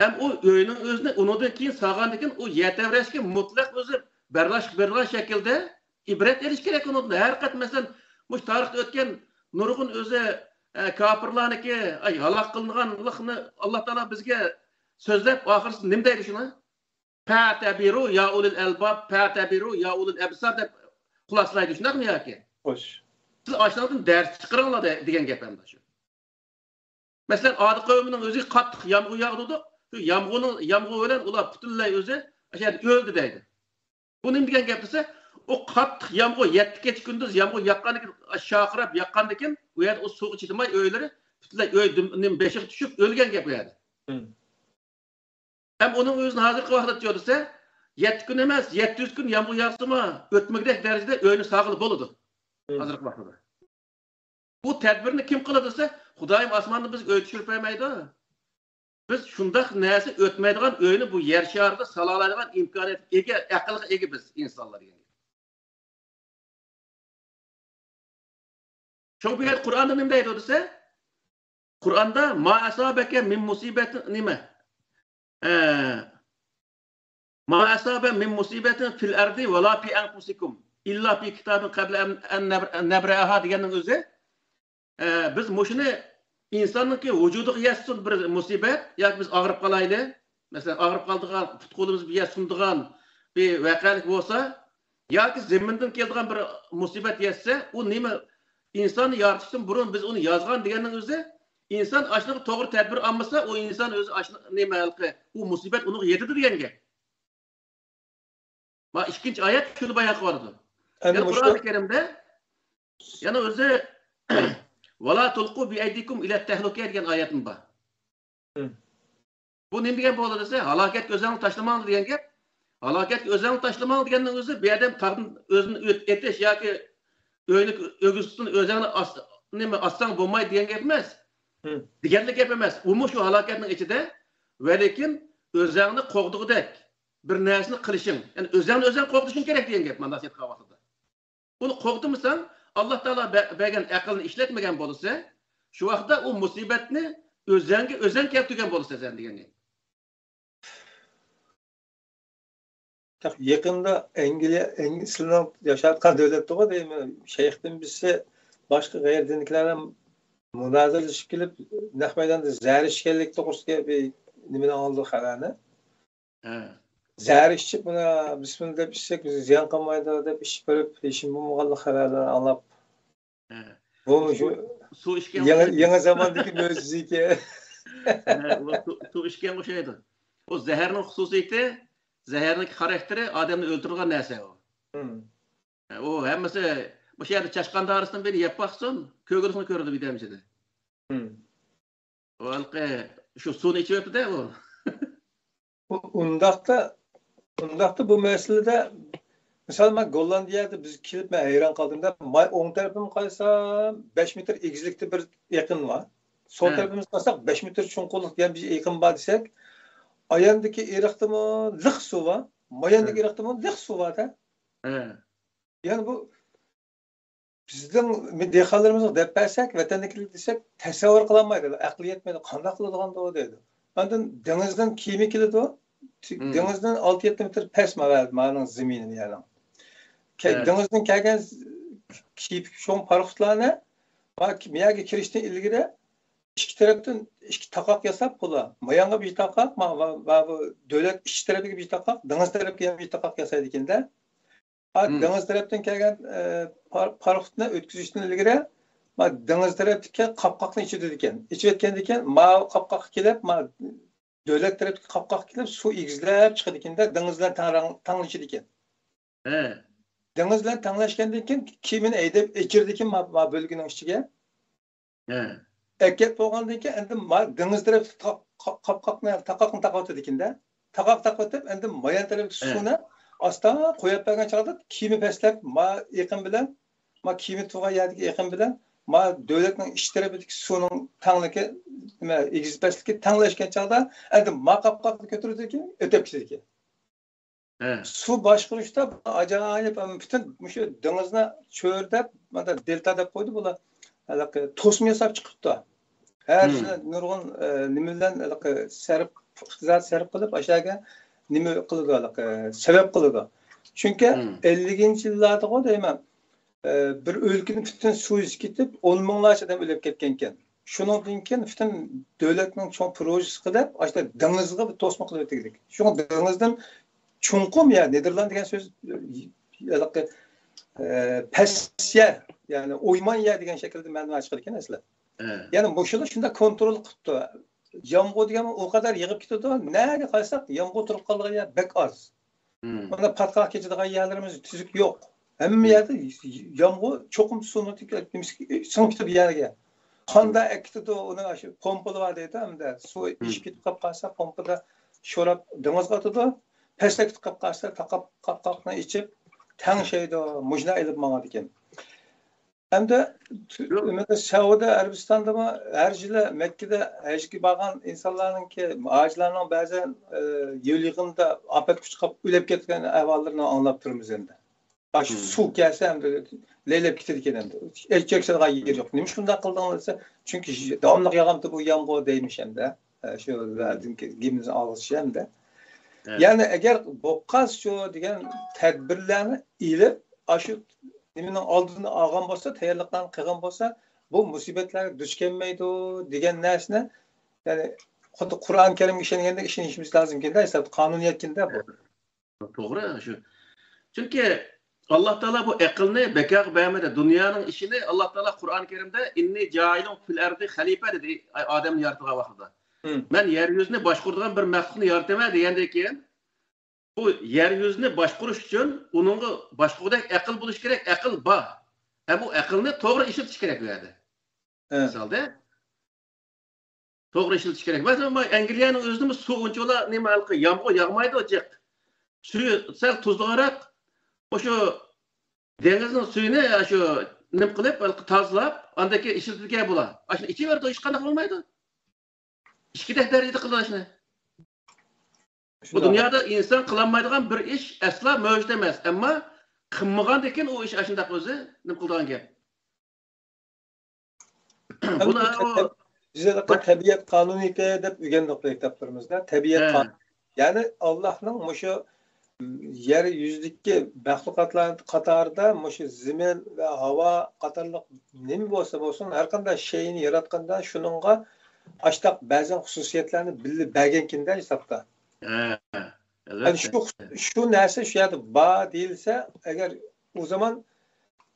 ھەم ئۇ ئۆينىڭ ئۆزىنى ئۇنىڭدىن كېيىن سالغاندىن كېيىن، ئۇ يەر تەۋرەشكە مۇتلەق ئۆزى بەرداشلىق بېرىدىغان شەكىلدە ئىبرەت ئېلىش كېرەك ئۇنىڭدىن. ھەر قەت، مەسىلەن، مۇشۇ تارىختا ئۆتكەن نۇرغۇن ئۆزى، ئە، كاپىرلارنىڭكى، ئاي، ھالاك قىلىنغانلىقىنى ئاللا تائالا بىزگە سۆزلەپ، ئاخىرسىدا نېمە دەيدۇ شۇنى؟ پەتەبىرۇ يا ئۇلۇل ئەلباب، پەتەبىرۇ يا ئۇلۇل ئەبسار دەپ خۇلاسىلايدۇ، شۇنداقمۇ ياكى؟ خوش. سىز ئاشۇنىڭدىن دەرس چىقىرىڭلار دە-، دېگەن گەپ ئەمدى شۇ. مەسىلەن، ئاد قەۋمىنىڭ ئۆزىگە قاتتىق يامغۇر ياغدۇردۇق. شۇ يامغۇرنىڭ، يامغۇر بىلەن ئۇلار پۈتۈنلەي ئۆزى ئاشۇ يەردە ئۆلدى دەيدۇ. بۇ نېمە دېگەن گەپ دېسە، ئۇ قاتتىق يامغۇر، يەتتە كېچە كۈندۈز يامغۇر ياغقاندىن كېيىن، شارقىراپ ياغقاندىن كېيىن، ئۇ يەردە ئۇ سۇغا چىدىماي ئۆيلىرى پۈتۈنلەي ئۆي دۈم-، نېمە، بېشىغا چۈشۈپ ئۆلگەن گەپ ئۇ يەردە. ھەم ئۇنىڭ ئۆزىنى ھازىرقى ۋاقىتتا دېسە، يەتتە كۈن ئەمەس، يەتتە يۈز كۈن يامغۇر ياغسىمۇ، ئۆتمىگۈدەك دەرىجىدە ئۆينى ساغىلى بولىدۇ. ھازىرقى ۋاقىتتا. بۇ تەدبىرنى كىم قىلىدۇ دېسە، خۇدايىم ئاسماندىن بىزگە ئۆي چۈشۈرۈپ بەرمەيدۇ. بىز شۇنداق نەرسە ئۆتمەيدىغان ئۆينى بۇ يەر شارىدا سالالايدىغان ئىمكانىيەتكە ئىگە، ئەقىلگە ئىگە بىز ئىنسانلار دېگەن گەپ. شۇڭا بۇ يەردە قۇرئاندا نېمە دەيدۇ دېسە، قۇرئاندا ما ئەسابەكە مىن مۇسىبەتىن نېمە؟ ئە، ما ئەسابە مىن مۇسىبەتىن فىل ئەردى ۋەلا في ئەنفۇسىكۇم ئىللا في كىتابىن قەبلە ئەن، ئەن نەبر-، نەبرەئەھا دېگەننىڭ ئۆزى، ئە، بىز مۇشۇنى ئىنساننىڭكى ۋۇجۇدىغا يەتسۇن بىر مۇسىبەت، ياكى بىز ئاغرىپ قالايلى، مەسىلەن، ئاغرىپ قالىدىغان، پۇت-قولىمىز بىر يەر سۇنىدىغان بىر ۋەقەلىك بولسا، ياكى زېمىندىن كېلىدىغان بىر مۇسىبەت يەتسە، ئۇ نېمە ئىنساننى يارىتىشتىن بۇرۇن بىز ئۇنى يازغان دېگەننىڭ ئۆزى، ئىنسان ئاشۇنىڭغا توغرا تەدبىر ئالمىسا، ئۇ ئىنسان ئۆزى ئاشۇ نېمە ھېلىقى، ئۇ مۇسىبەت ئۇنىڭغا يېتىدۇ دېگەن گەپ. ما ئىككىنچى ئايەت شۇنى بايان قىلىۋاتىدۇ. ئەمدى يەنە مۇشۇ قۇرئانى كەرىمدە يەنە ئۆزى ۋەلا تۇلقۇ بىئەيدىكۇم ئىلەت تەھلۇكە دېگەن ئايەتمۇ بار. بۇ نېمە دېگەن بولىدۇ دېسە، ھالاكەتكە ئۆزەڭنى تاشلىماڭ دېگەن گەپ. ھالاكەتكە ئۆزەڭنى تاشلىماڭ دېگەننىڭ ئۆزى بۇ يەردە تاغدىن ئۆزىنى ئۆت-، ئېتىش ياكى ئۆينى ئۆگزىسىدىن ئۆزەڭنى ئاس-، نېمە، ئاتساڭ بولمايدۇ دېگەن گەپ ئەمەس. دېگەنلىك گەپ ئەمەس. ئۇمۇ شۇ ھالاكەتنىڭ ئىچىدە، ۋەلىكىن ئۆزەڭنى قوغدىغۇدەك بىر نەرسىنى قىلىشىڭ، يەنى ئۆزەڭنى ئۆزەڭ قوغدىشىڭ كېرەك دېگەن گەپ مانا ئېيتقان ۋاقتىدا. ئۇنى قوغدىمىساڭ، ئاللا تائالا بە-، بەرگەن ئەقىلنى ئىشلەتمىگەن بولسا، شۇ ۋاقىتتا ئۇ مۇسىبەتنى ئۆزەڭگە ئۆزەڭ كەلتۈرگەن بولىسەن سەن دېگەن گەپ. يېقىندا ئەنگلىيە، ئەنگ-، سىلەرنىڭ ياشاۋاتقان دۆلەتتىغۇ دەيمەن، شەيختىن بىرسى باشقا غەيرىي دىندىكىلەر بىلەن مۇنازىرىلىشىپ كېلىپ، نەق مەيداندا زەھەر ئىچكەنلىكى توغرىسىدىكى بىر نېمىنى ئاڭلىدۇق خەۋەرنى. ھە. زەھەر ئىچىپ، مانا، بىسمىللا دەپ ئىچسەك، بىزگە زىيان قىلمايدۇ دەپ ئىچىپ بېرىپ، ھېچنېمە بولمىغانلىق خەۋەرلەرنى ئاڭلاپ. ھە. بۇ سۇ، مۇشۇ سۇ ئىچكەن يېڭى، يېڭى زاماندىكى مۆجىزىكەن. ھە، ئۇ سۇ، سۇ ئىچكەنگە ئوخشايدۇ. ئۇ زەھەرنىڭ خۇسۇسىيىتى، زەھەرنىڭ خاراكتېرى ئادەمنى ئۆلتۈرىدىغان نەرسە ئۇ. ھە، ئۇ ھەممىسى مۇشۇ يەردە چاشقان دارىسىدىن بىرنى يەپ باقسۇن، كۆرگۈدىكىنى كۆرىدۇ بىردەمچىدە. ئۇ ھېلىقى شۇ سۇنى ئىچىۋېتىدۇ ئۇ. ئۇ-، ئۇنداقتا، ئۇنداقتا بۇ مەسىلىدە، مىسال، مەن گوللاندىيەدە بىز كېلىپ، مەن ھەيران قالدىم-دە، ماي-، ئوڭ تەرىپىمگە قارىسام، بەش مېتىر ئېگىزلىكتە بىر ئېقىن بار. سول ھە. تەرىپىمىزگە قارىساق، بەش مېتىر چوڭقۇرلۇق دېگەن بىر ئېقىن بار دېسەك، ئاياندىكى ئېرىقتىمۇ لىق سۇ بار، ماياندىكى ھە. ئېرىقتىمۇ لىق سۇ بار-دە. ھە. يەنى بۇ بىزنىڭ دېھقانلىرىمىزغا دەپ بەرسەك، ۋەتەندىكىلەر دېسەك، تەسەۋۋۇر قىلالمايدۇ، ئەقلى يەتمەيدۇ، قانداق قىلىدىغاندۇ دەيدۇ. ئاندىن دېڭىزدىن كېمە كېلىدۇ، دېڭىزدىن ئالتە يەتتە مېتىر پەس ماۋۇ، مانىڭ زېمىنى يەرنىڭ. دېڭىزدىن كەلگەن كېپىك چوڭ پاراخوتلارنى، ما-، مەيەرگە كىرىشتىن ئىلگىرى ئىككى تەرەپتىن ئىككى تاقاق ياساپ، بۇلار مايانغا بىر تاقاق، ما-، ما-، ما-، بۇ دۆلەت ئىچ تەرىپىگە بىر تاقاق، دېڭىز تەرەپكە يەنە بىر تاقاق ياسايدىكەن-دە. ھە، دېڭىز تەرەپتىن كەلگەن، ئە، پار-، پاراخوتنى ئۆتكۈزۈشتىن ئىلگىرى، ما، دېڭىز تەرەپتىكى قاپقاقنى ئېچىۋېتىدىكەن. ئېچىۋەتكەندىن كېيىن، ماۋۇ قاپقاققا كېلىپ، ما، دۆلەت تەرەپتىكى قاپقاققا كېلىپ، سۇ ئېگىزلەپ چىقىدىكەن-دە، دېڭىز بىلەن تەڭ-، تەڭلىشىدىكەن. ھە. دېڭىز بىلەن تەڭلەشكەندىن كېيىن، كېمىنى ھەيدەپ ئېچىرىدىكەن ما، ما بۆلگىنىڭ ئىچىگە. ھە. ئەكەپ بولغاندىن كېيىن، ئەمدى ما دېڭىز تەرەپتىكى تا-، قا-، قاپقاقنى، تاقاقنى تاقىۋېتىدىكەن-دە. تاقاق تاقىۋېتىپ، ئەمدى مايان تەرەپتىكى سۇنى ئاستا قويۇپ بەرگەن چاغدا كېمە پەسلەپ، ما ئېقىن بىلەن، ما كېمە تۇرغان يەردىكى ئېقىن بىلەن، ما دۆلەتنىڭ ئىچ تەرىپىدىكى سۇنىڭ تەڭلىكى، نېمە، ئېگىز پەسلىكى تەڭلەشكەن چاغدا، ئەمدى ما قاپقاقنى كۆتۈرىدىكەن، ئۆتۈپ كېتىدىكەن. ھە. سۇ باشقۇرۇشتا ئاجايىپ، ئەم، پۈتۈن مۇشۇ دېڭىزنى چۆرىدەپ، مانا دېلتا دەپ قويدى بۇلار. ھېلىقى توسما ياساپ چىقىپتۇ. ھەر يىلى نۇرغۇن، ئە، نېمە بىلەن ھېلىقى سەرپ، ئىقتىساد سەرپ قىلىپ، ئاشۇ يەرگە نېمە قىلىدۇ، ھېلىقى سەۋەب قىلىدۇ. چۈنكى ئەللىكىنچى يىللاردىغۇ دەيمەن، ئە، بىر ئۆلكىنى پۈتۈن سۇ يۈزۈپ كېتىپ، ئون مىڭلارچە ئادەم ئۆلۈپ كەتكەنىكەن. شۇنىڭدىن كېيىن پۈتۈن دۆلەتنىڭ چوڭ پروژېسى قىلىپ، ئاشۇ دېڭىزغا بىر توسما قىلىۋېتىلدى. شۇڭا دېڭىزدىن چوڭقۇر يەر، نېدېرلاند دېگەن سۆز، ھېلىقى، ئە، پەس يەر، يەنى ئويمان يەر دېگەن شەكىلدە مەنىلەر چىقىدىكەن ئەسلى. ھە. يەنى مۇشۇلار شۇنداق كونترول قىپتۇ. يامغۇر دېگەن ئۇ قەدەر يېغىپ كېتىدۇ، نەگە قارىساق يامغۇر تۇرۇپ قالىدىغان يەر بەك ئاز. مانا پاتقاق كېچىدىغان يەرلىرىمىز تۈزۈك يوق. ھەممە يەردە يامغۇر چوقۇم سۇنىڭ سىڭىپ كېتىدۇ يەرگە. قاندا ئەكېتىدۇ، ئۇنىڭ ئاشۇ پومپىلى بار دەيدۇ، ھەمدە سۇ ئېشىپ كېتىپ قالىپ قالسا، پومپىدا شوراپ دېڭىزغا ئاتىدۇ. پەسلەپ كېتىپ قالىپ قالسا، تاقاپ قاپقاقنى ئېچىپ تەڭشەيدۇ، مۇشۇنداق ئېلىپ ماڭىدىكەن. ھەمدە تۈ-، ياق. نېمىدە، سەئۇدى ئەرەبىستاندىمۇ ھەر يىلى مەككىدە ھەجگە بارغان ئىنسانلارنىڭكى، ھاجىلارنىڭ بەزەن، ئە، يول يېغىنىدا ئاپەتكە ئۇچراپ ئۆلۈپ كەتكەن ئەھۋاللىرىنى ئاڭلاپ تۇرىمىز ئەمدى. ئاشۇ سۇ كەلسە ئەمدى لەيلەپ كېتىدىكەن ئەمدى. ئەل چەكسىدىغان يېرى يوق. نېمە شۇنداق قىلدىڭلار دېسە، چۈنكى داۋاملىق ياغامتى بۇ يامغۇر دەيمىش ئەمدى. ئە، شۇ گېپىمىزنى ئاغزىچە ئەمدى. يەنى ئەگەر بولۇپ قالسىچۇ دېگەن تەدبىرلەرنى ئېلىپ، ئاشۇ نېمىنىڭ ئالدىنى ئالغان بولسا، تەييارلىقلارنى قىلغان بولسا، بۇ مۇسىبەتلەرگە دۇچ كەلمەيدۇ دېگەن نەرسىنى، يەنى خۇددى قۇرئان كەرىمگە ئىشەنگەندەك ئىشىنىشىمىز لازىمكەن-دە، ھېسابتا قانۇنىيەتكىن-دە بۇ. توغرا شۇ. چۈنكى ئاللا تائالا بۇ ئەقىلنى بىكارغا بەرمىدى. دۇنيانىڭ ئىشىنى ئاللا تائالا قۇرئان كەرىمدە «ئىننى جائىلۇن فىل ئەردى خەلىپە» دېدى، ئادەمنى ياراتىدىغان ۋاقتىدا. مەن يەر يۈزىنى باشقۇرىدىغان بىر مەخلۇقنى يارىتىمەن دېگەندىن كېيىن، بۇ يەر يۈزىنى باشقۇرۇش ئۈچۈن ئۇنىڭغا باشقۇردەك ئەقىل بولۇشى كېرەك، ئەقىل بار. ھەم ئۇ ئەقىلنى توغرا ئىشلىتىش كېرەك بۇ يەردە. مىسالدا، توغرا ئىشلىتىش كېرەك. مەسىلەن، ئەنگلىيەنىڭ ئۆزىدىمۇ سۇ ئۇنچىۋالا نېمە، ھېلىقى يامغۇر ياغمايدۇ جىق. سۈيى سەل تۇزلۇقراق. ئاشۇ دېڭىزنىڭ سۈيىنى، ئاشۇ نېمە قىلىپ، ھېلىقى تازىلاپ، ئاندىن كېيىن ئىشلىتىدىكەن بۇلار. ئاشۇنى ئىچىۋېرىدۇ، ھېچقانداق بولمايدۇ. ئىككىدەك دەرىجىدە قىلىدۇ ئاشۇنى. بۇ دۇنيادا ئىنسان قىلالمايدىغان بىر ئىش ئەسلا مەۋجۇت ئەمەس. ئەمما قىلمىغاندىن كېيىن ئۇ ئىش ئاشۇنداق ئۆزى نېمە قىلىدىغان گەپ. بۇلار ئۇ بىز ھېلىقى تەبىئەت قانۇنىيىتى دەپ ئۆگەندۇق مەكتەپلىرىمىزدە. تەبىئەت قانۇنىيىتى. يەنى ئاللاھنىڭ مۇشۇ يەر يۈزىدىكى مەخلۇقاتلار قاتارىدا مۇشۇ زېمىن ۋە ھاۋا قاتارلىق نېمە بولسا بولسۇن، ھەر قانداق شەيئىنى ياراتقاندا شۇنىڭغا ئاشتاق بەزەن خۇسۇسىيەتلەرنى بىللە بەرگەنكىن-دە ھېسابتا. ھە، ئەلۋەتتە. شۇ، شۇ نەرسە شۇ يەردە بار دېيىلسە، ئەگەر ئۇ زامان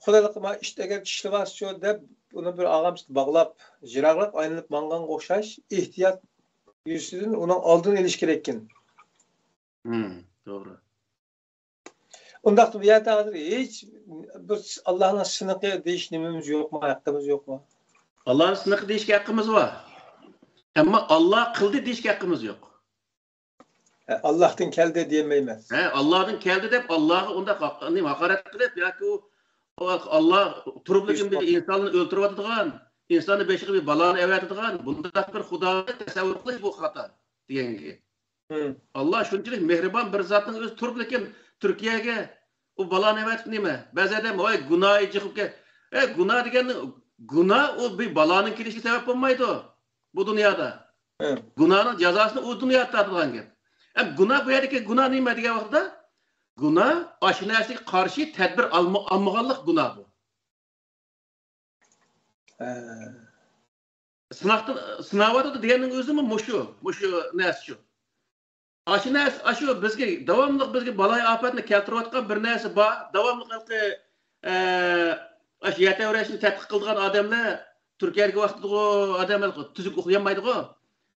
خۇدايلىقىما ئىت ئەگەر چىشلىۋالسىچۇ دەپ ئۇنى بىر ئاغامچىدا باغلاپ، يىراقراق ئايلىنىپ ماڭغانغا ئوخشاش ئېھتىيات يۈزىسىدىن ئۇنىڭ ئالدىنى ئېلىش كېرەككەن. توغرا. ئۇنداقتا بۇ يەردە ھازىر ھېچ بىر ئاللاھنىڭ سىنىقى دېيىش نېمىمىز يوقمۇ، ھەققىمىز يوقمۇ؟ ئاللاھنىڭ سىنىقى دېيىشكە ھەققىمىز بار. ئەمما ئاللا قىلدى دېيىشكە ھەققىمىز يوق. ھە، ئاللاھتىن كەلدى دېيەلمەيمىز. ھە، ئاللاھتىن كەلدى دەپ ئاللاغا ئۇنداق ھاق-، نېمە، ھاقارەت قىلىپ ياكى ئۇ، ئۇ ئاللا تۇرۇپلىكىن بىر ئىنساننى ئۆلتۈرۈۋاتىدىغان، ئىنساننى بېشىغا بىر بالانى ئەۋەتىدىغان بۇنداق بىر خۇدانى تەسەۋۋۇر قىلىش بۇ خاتا دېگەن گەپ. ئاللا شۇنچىلىك مېھرىبان بىر زاتنىڭ ئۆزى تۇرۇپلىكىن تۈركىيەگە ئۇ بالانى ئەۋەتىپ نېمە؟ بەزى ئادەم ۋاي گۇناھى جىقىپ كە-، ئە، گۇناھ دېگەن، گۇناھ ئۇ بىر بالانىڭ كېلىشىگە سەۋەب بولمايدۇ بۇ دۇنيادا. گۇناھنىڭ جازاسىنى ئۇ دۇنيادا تارتىدىغان گەپ. ئە، گۇناھ، بۇ يەردىكى گۇناھ نېمە دېگەن ۋاقىتتا، گۇناھ ئاشۇ نەرسىگە قارشى تەدبىر ئالما-، ئالمىغانلىق گۇناھ بۇ. سىناقتىن، سىناۋاتىدۇ دېگەننىڭ ئۆزىمۇ مۇشۇ، مۇشۇ نەرسە شۇ. ئاشۇ نەرسە، ئاشۇ بىزگە داۋاملىق بىزگە بالايىئاپەتنى كەلتۈرۈۋاتقان بىر نەرسە بار. داۋاملىق ھېلىقى، ئە، ئاشۇ يەر تەۋرەشنى تەتقىق قىلىدىغان ئادەملەر تۈركىيەدىكى ۋاقىتتىغۇ ئادەملەر تۈزۈك ئۇخلىيالمايدىغۇ.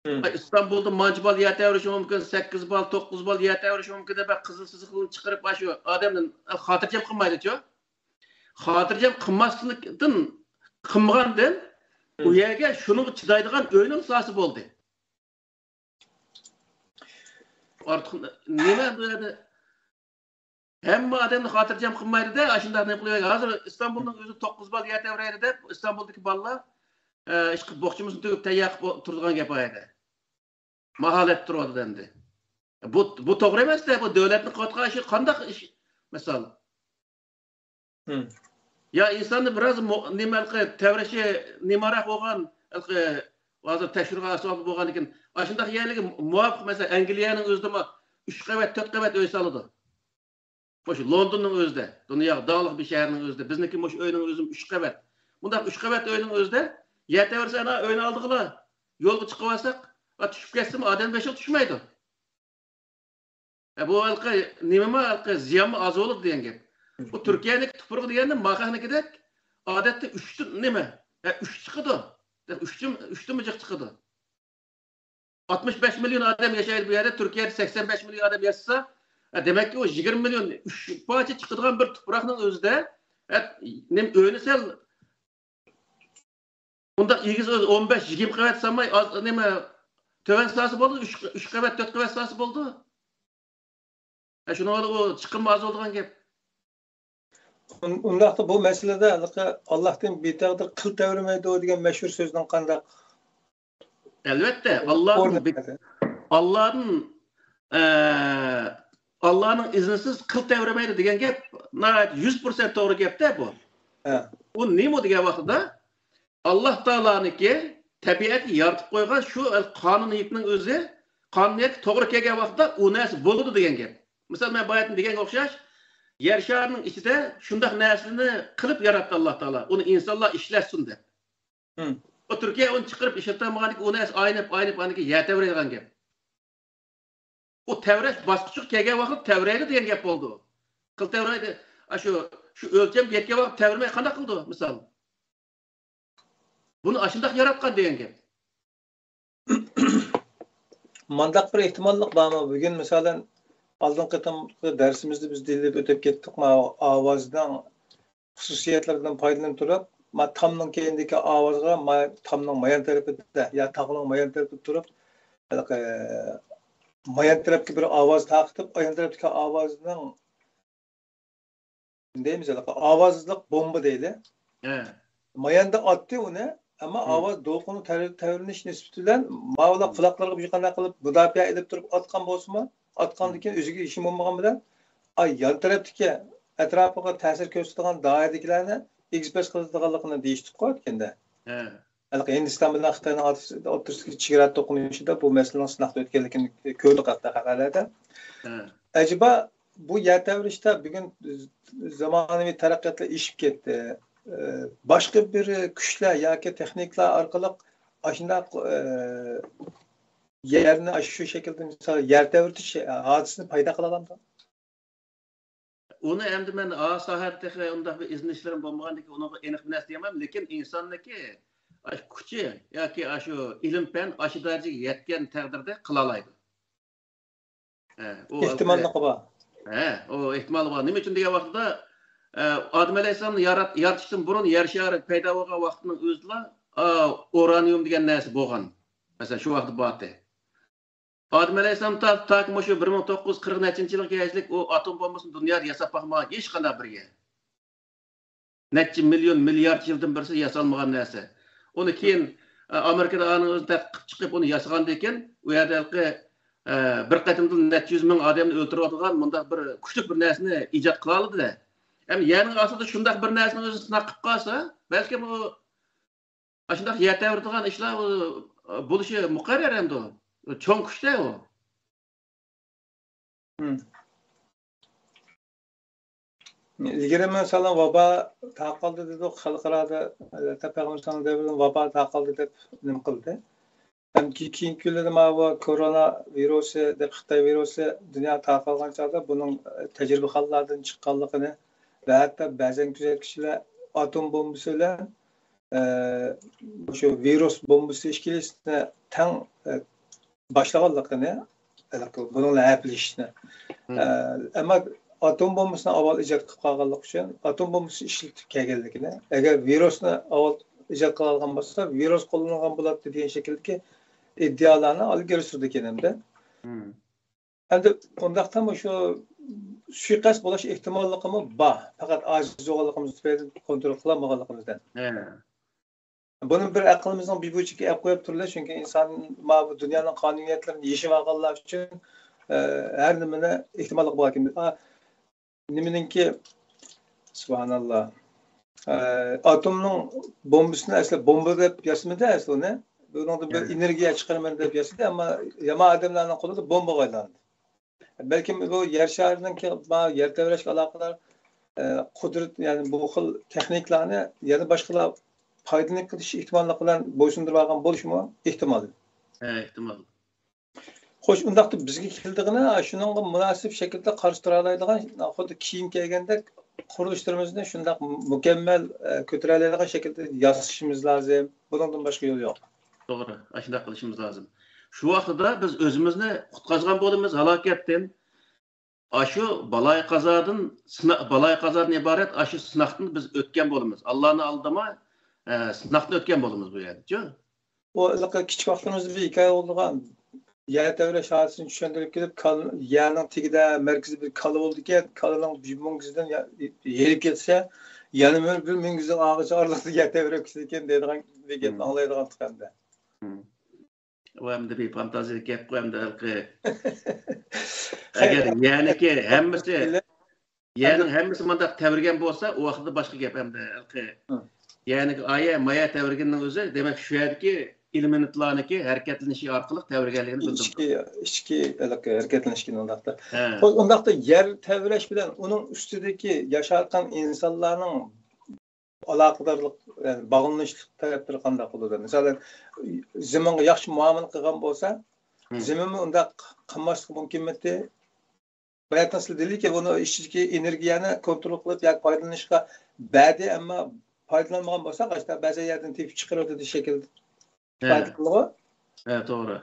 ئىستانبۇلدا مانچە بال يەر تەۋرىشى مۇمكىن، سەككىز بال، توققۇز بال يەر تەۋرىشى مۇمكىن دەپ، قىزىل سىزىقلىرىنى چىقىرىپ، ئاشۇ ئادەمنى خاتىرجەم قىلمايدۇچۇ. خاتىرجەم قىلماسلىقتىن، قىلمىغاندىن ئۇ يەرگە شۇنىڭغا چىدايدىغان ئۆينىڭ ساسى بولدى. ئارتۇق نېمە بۇ يەردە؟ ھەممە ئادەمنى خاتىرجەم قىلمايدۇ-دە، ئاشۇنداق نېمە قىلىۋەرگەن. ھازىر ئىستانبۇلنىڭ ئۆزى توققۇز بال يەر تەۋرەيدۇ دەپ، ئىستانبۇلدىكى بالىلار، ئە، ئىشقىلىپ بوغچىمىزنى تۈگۈپ تەييار قىلىپ تۇرىدىغان گەپ ئۇ يەردە. ماھالەت تۇرۇۋاتىدۇ ئەمدى. بۇ، بۇ توغرا ئەمەس-دە، بۇ دۆلەتنى قۇۋۋاتقان ئىش قانداق ئىش؟ مىسال. يا ئىنساننى بىراز مو-، نېمە ھېلىقى تەۋرىشى نېمىراق بولغان، ھېلىقى ھازىر تەكشۈرگەن ئەسۋابى بولغاندىكىن، ئاشۇنداق يەرلىرگە مۇۋاپىق، مەسىلەن، ئەنگلىيەنىڭ ئۆزىدىمۇ ئۈچ قەۋەت، تۆت قەۋەت ئۆي سالىدۇ. مۇشۇ لوندوننىڭ ئۆزىدە، دۇنياغا داڭلىق بىر شەھەرنىڭ ئۆزىدە، بىزنىڭكى مۇشۇ ئۆينىڭ ئۆزىمۇ ئۈچ قەۋەت. بۇنداق ئۈچ قەۋەت ئۆينىڭ ئۆزىدە يەر تەۋرىسە، ئەنە ئۆينى ئالدىغىلا يولغا چىقىۋالساق، ئا، چۈشۈپ كەتسىمۇ ئادەم بېشىغا چۈشمەيدۇ. ئە، بۇ ھېلىقى نېمىمۇ، ھېلىقى زىيانمۇ ئاز بولىدۇ دېگەن گەپ. بۇ تۈركىيەنىڭكى تۇپرىقى دېگەندە ماخاكنىڭكىدەك ئادەتتە ئۈچتىن نېمە؟ ئە، ئۈچ چىقىدۇ. ئە، ئۈچتىن، ئۈچتىنمۇ جىق چىقىدۇ. ئاتمىش بەش مىليون ئادەم ياشايدۇ بۇ يەردە، تۈركىيەدە سەكسەن بەش مىليون ئادەم ياشىسا، ئە، دېمەككى، ئۇ يىگىرمە مىليون، ئۈچ پارچە چىقىدىغان بىر تۇپراقنىڭ ئۆزىدە، ئە، نېمە، ئۆينى سەل ئۇنداق ئېگىز ئۆز ئون بەش، يىگىرمە قەۋەت سالماي، ئاز، نېمە، تۆۋەن سالسا بولدى، ئۈچ، ئۈچ قەۋەت، تۆت قەۋەت سالسا بولدى. ھە، شۇنىڭغا ئۇ چىقىم ئاز بولىدىغان گەپ. ئۇن-، ئۇنداقتا بۇ مەسىلىدە ھېلىقى «ئاللاھتىن بىتەقدىر قىل تەۋرىمەيدۇ» دېگەن مەشھۇر سۆزنىڭ قانداق؟ ئەلۋەتتە، ئاللاھتىن ئورنى بىت-، قانداق؟ ئاللاھتىن، ئە، ئاللاھنىڭ ئىزنىسىز قىل تەۋرىمەيدۇ دېگەن گەپ ناھايىتى يۈز پىرسەنت توغرا گەپتە بۇ. ھە. ئۇ نېمە دېگەن ۋاقتىدا، ئاللاھ تائالانىڭكى تەبىئەتكە يارىتىپ قويغان شۇ قانۇنىيىتىنىڭ ئۆزى، قانۇنىيەتكە توغرا كەلگەن ۋاقىتتا ئۇ نەرسە بولىدۇ دېگەن گەپ. مىسال، مەن باياتىن دېگەنگە ئوخشاش، يەر شارىنىڭ ئىچىدە شۇنداق نەرسىنى قىلىپ ياراتتى ئاللاھ تائالا، ئۇنى ئىنسانلار ئىشلەتسۇن دەپ. ئۇ تۈركىيە ئۇنى چىقىرىپ ئىشلىتەلمىغاندىكىن، ئۇ نەرسە ئاينىپ، ئاينىپ، ئاندىن كېيىن يەر تەۋرەيدىغان گەپ. ئۇ تەۋرەش باسقۇچىغا كەلگەن ۋاقىت تەۋرەيدۇ دېگەن گەپ بولىدۇ. قىل تەۋرەيدۇ. ئاشۇ، شۇ ئۆلچەمگە يەتكەن ۋاقىت تەۋرىمەي قانداق قىلىدۇ، مىسال؟ بۇنى ئاشۇنداق ياراتقان دېگەن گەپ. مانداق بىر ئېھتىماللىق بارمۇ؟ بۈگۈن، مىسالەن، ئالدىنقى قېتىمقى دەرسىمىزدە بىز دېيىپ ئۆتۈپ كەتتۇق، ماۋۇ ئاۋازنىڭ خۇسۇسىيەتلىرىدىن پايدىلىنىپ تۇرۇپ، ما تامنىڭ كەينىدىكى ئاۋازغا ما تامنىڭ مايان تەرىپىدە، يا تاغنىڭ مايان تەرىپىدە تۇرۇپ، ھېلىقى مايان تەرەپكە بىر ئاۋاز تارقىتىپ، ئايان تەرەپتىكى ئاۋازنىڭ دەيمىز، ھېلىقى ئاۋازلىق بومبا دەيلى. ماياندا ئاتتى ئۇنى، ئەمما ئاۋاز دولقۇنى تەۋرىنىش نىسبىتى بىلەن ماۋۇلار قۇلاقلىرىغا بىر قانداق قىلىپ مۇداپىئە ئېلىپ تۇرۇپ ئاتقان بولسىمۇ، ئاتقاندىن كېيىن ئۆزىگە ئىشىم بولمىغان بىلەن، ئاي يان تەرەپتىكى ئەتراپىغا تەسىر كۆرسىتىدىغان دائىرىدىكىلەرنى ئېگىز پەس قىلىدىغانلىقىنى دېيىشتۇققۇ ئۆتكەندە. ھەلىقى ھىندىستان بىلەن خىتاينىڭ ئوتتۇرىسىدىكى چېگرا توقۇنۇشىدا بۇ مەسىلىنىڭ سىناقتا ئۆتكەنلىكىنى كۆردۇق ھەتتا خەۋەرلەردە. ئەجەبا بۇ يەر تەۋرىشتە بۈگۈن زامانىۋى تەرەققىياتلار ئېشىپ كەتتى. باشقا بىر كۈچلەر ياكى تېخنىكىلار ئارقىلىق ئاشۇنداق يەرنى ئاشۇ شەكىلدە مىسال يەر تەۋرىتىش ھادىسىسىنى پەيدا قىلالامدۇ؟ ئۇنى ئەمدى مەن ئا ساھەدە تېخى ئۇنداق بىر ئىزدىنىشلىرىم بولمىغاندىكىن ئۇنىڭغا ئېنىق بىر نەرسە دېيەلمەيمەن، لېكىن ئىنساننىڭكى ئاشۇ كۈچى ياكى ئاشۇ ئىلىم پەن ئاشۇ دەرىجىگە يەتكەن تەقدىردە قىلالايدۇ. ئېھتىماللىقى بار. ھە، ئۇ ئېھتىمالى بار. نېمە ئۈچۈن دېگەن ۋاقتىدا ئادەم ئەلەيھىسسالامنى يارات-، يارىتىشتىن بۇرۇن يەر شارى پەيدا بولغان ۋاقتىنىڭ ئۆزىدىلا ئورانىيۇم دېگەن نەرسە بولغان. مەسىلەن، شۇ ۋاقىتتا بارتى. ئادەم ئەلەيھىسسالام تا-، تاكى مۇشۇ بىر مىڭ توققۇز يۈز قىرىق نەچچىنچى يىلغا كەلگۈچىلىك ئۇ ئاتوم بومبىسىنى دۇنيادا ياساپ باقمىغان ھېچقانداق بىر يەر. نەچچە مىليون، مىليارد يىلدىن بىرسى ياسالمىغان نەرسە. ئۇنى كېيىن، ئە، ئامېرىكىدا ئانىڭ ئۆزى تەتقىق قىلىپ چىقىپ، ئۇنى ياسىغاندىن كېيىن، ئۇ يەردە ھېلىقى، ئە، بىر قېتىمدا نەچچە يۈز مىڭ ئادەمنى ئۆلتۈرۈۋاتىدىغان مۇنداق بىر كۈچلۈك بىر نەرسىنى ئىجاد قىلالىدى-دە. ئەمدى يەرنىڭ ئاستىدا شۇنداق بىر نەرسىنىڭ ئۆزىنى سىناق قىلىپ قالسا، بەلكىم ئۇ ئاشۇنداق يەر تەۋرىدىغان ئىشلار، ئۇ، بولۇشى مۇقەررەر ئەمدى. چوڭ كۈچتە ئۇ. مم. ئىلگىرى مەسىلەن، ۋابا تارقالدى دېدۇق، خەلقئارادا، ھەتتا پەيغەمبەر سەللەللاھۇ ئەلەيھى ۋەسەللەم دەۋرىدىن ۋابا تارقالدى دەپ نېمە قىلدى. ھەم كېيىنكى كۈنلەردە ماۋۇ كورونا ۋىرۇسى دەپ خىتاي ۋىرۇسى دۇنيا تارقالغان چاغدا بۇنىڭ تەجرىبىخانىلاردىن چىققانلىقىنى ۋە ھەتتا بەزەن كۆزەتكۈچىلەر ئاتوم بومبىسى بىلەن، ئە، شۇ ۋىرۇس بومبىسى ئىككىلىسىنى تەڭ، ئە، باشلىغانلىقىنى، بۇنىڭ بىلەن ھەپىلىشىشنى. مم. ئە، ئەمما ئاتوم بومبىسىنى ئاۋۋال ئىجاد قىلىپ قالغانلىقى ئۈچۈن ئاتوم بومبىسى ئىشلىتىپ كەلگەنلىكىنى، ئەگەر ۋىرۇسنى ئاۋۋال ئىجاد قىلالىغان بولسا، ۋىرۇس قوللانغان بولاتتى دېگەن شەكىلدىكى ئىدىيالارنى ئىلگىرى سۈرىدىكەن ئەمدى. مم. ئەمدى ئۇنداقتا شۇ سۇيىقەست بولۇش ئېھتىماللىقىمۇ بار. پەقەت ئاجىز بولغانلىقىمىز تۈپەيلىدىن كونترول قىلالمىغانلىقىمىزدىن. ھە. بۇنى بىر ئەقلىمىزنىڭ بىر بۇرجىكىغا ئەپ قويۇپ تۇرىلى، چۈنكى ئىنسان مانا بۇ دۇنيانىڭ قانۇنىيەتلىرىنى يېشىۋالغانلار ئۈچۈن، ئە، ھەر نېمىنى ئېھتىماللىق باركەن. ئا، نېمىنىڭكى، سۇبھاناللا. ئە، ئاتومنىڭ بومبىسىنى ئەسلى بومبا دەپ ياسىمىدى ئەسلى ئۇنى. بۇنىڭدىن بىر ھە. ئېنېرگىيە چىقىرىمەن دەپ ياسىدى، ئەمما يامان ئادەملەرنىڭ قولىدا بومبىغا ئايلاندى. بەلكىم بۇ يەر شارىنىڭكى، ما، يەر تەۋرەشكە ئالاقىدار، ئە، قۇدرەت، يەنى بۇ خىل تېخنىكىلارنى يەنە باشقىلار پايدىلىنىپ كېتىش ئېھتىماللىقى بىلەن بويسۇندۇرۇۋالغان بولۇشىمۇ ئېھتىمال. ھە، ئېھتىمال. خوش، ئۇنداقتا بىزگە كېلىدىغىنى شۇنىڭغا مۇناسىپ شەكىلدە قارشى تۇرالايدىغان، خۇددى كېيىن كەلگەندەك قۇرۇلۇشلىرىمىزنى شۇنداق مۇكەممەل، ئە، كۆتۈرەلەيدىغان شەكىلدە ياسىشىمىز لازىم. بۇنىڭدىن باشقا يول يوق. توغرا، ئاشۇنداق قىلىشىمىز لازىم. شۇ ۋاقتىدا بىز ئۆزىمىزنى قۇتقازغان بولىمىز ھالاكەتتىن. ئاشۇ بالاي قازادىن، سىنا-، بالاي قازادىن ئىبارەت ئاشۇ سىناقتىن بىز ئۆتكەن بولىمىز. ئاللانى ئالدىما، ئە، سىناقتىن ئۆتكەن بولىمىز بۇ يەردىچۇ. بۇ ھېلىقى كىچىك ۋاقتىمىزدا بىر ھېكايە بولىدىغان، يەر تەۋرەش ھادىسىسىنى چۈشەندۈرۈپ كېلىپ، كال-، يەرنىڭ تېگىدە، مەركىزىدە بىر كالا بولىدىكەن، كالىنىڭ بىر مۆڭگۈزىدىن يا-، ھېرىپ كەتسە، يەنە بىر، بىر مۆڭگۈزنىڭ ئاغىچى ئارىلىقتا يەر تەۋرەپ كېتىدىكەن دەيدىغان بىر گەپنى مم. ئاڭلايدىغان تۇقەمدە. مم. ئۇ ئەمدى بىر فانتازىيە گەپقۇ ئەمدى ھېلىقى. ئەگەر يەرنىكى ھەممىسى، يەرنىڭ ھەممىسى مانداق تەۋرىگەن بولسا، ئۇ ۋاقىتتا باشقا گەپ ئەمدى ھېلىقى. ھە. يەرنىكى ئايە، مايا تەۋرىگىنىنىڭ ئۆزى، دېمەك، شۇ يەردىكى ئېلېمېنتلارنىكى ھەرىكەتلىنىشى ئارقىلىق تەۋرىگەنلىكىنى بىلدۈرىدۇ. ئىچكى، ئىچكى ھېلىقى ھەرىكەتلىنىشكىنى ئۇنداقتا. ھە. خوش، ئۇنداقتا يەر تەۋرەش بىلەن ئۇنىڭ ئۈستىدىكى ياشاۋاتقان ئىنسانلارنىڭ ئالاقىدارلىق، يەنى باغلىنىشلىق تەرەپلىرى قانداق بولىدۇ؟ مىسالەن، زېمىنغا ياخشى مۇئامىلە قىلغان بولسا، مم. زېمىنمۇ ئۇنداق قىلماسلىقى مۇمكىنمىدى؟ باياتىن سىز دېدىكى، بۇنى ئىچىدىكى ئېنېرگىيەنى كونترول قىلىپ ياكى پايدىلىنىشقا بەردى، ئەمما پايدىلانمىغان بولسا، قاشتا بەزى يەردىن تېپىپ چىقىرىۋېتىدۇ شەكىل ھە. ئىپادە قىلىدىغۇ. ھە، توغرا.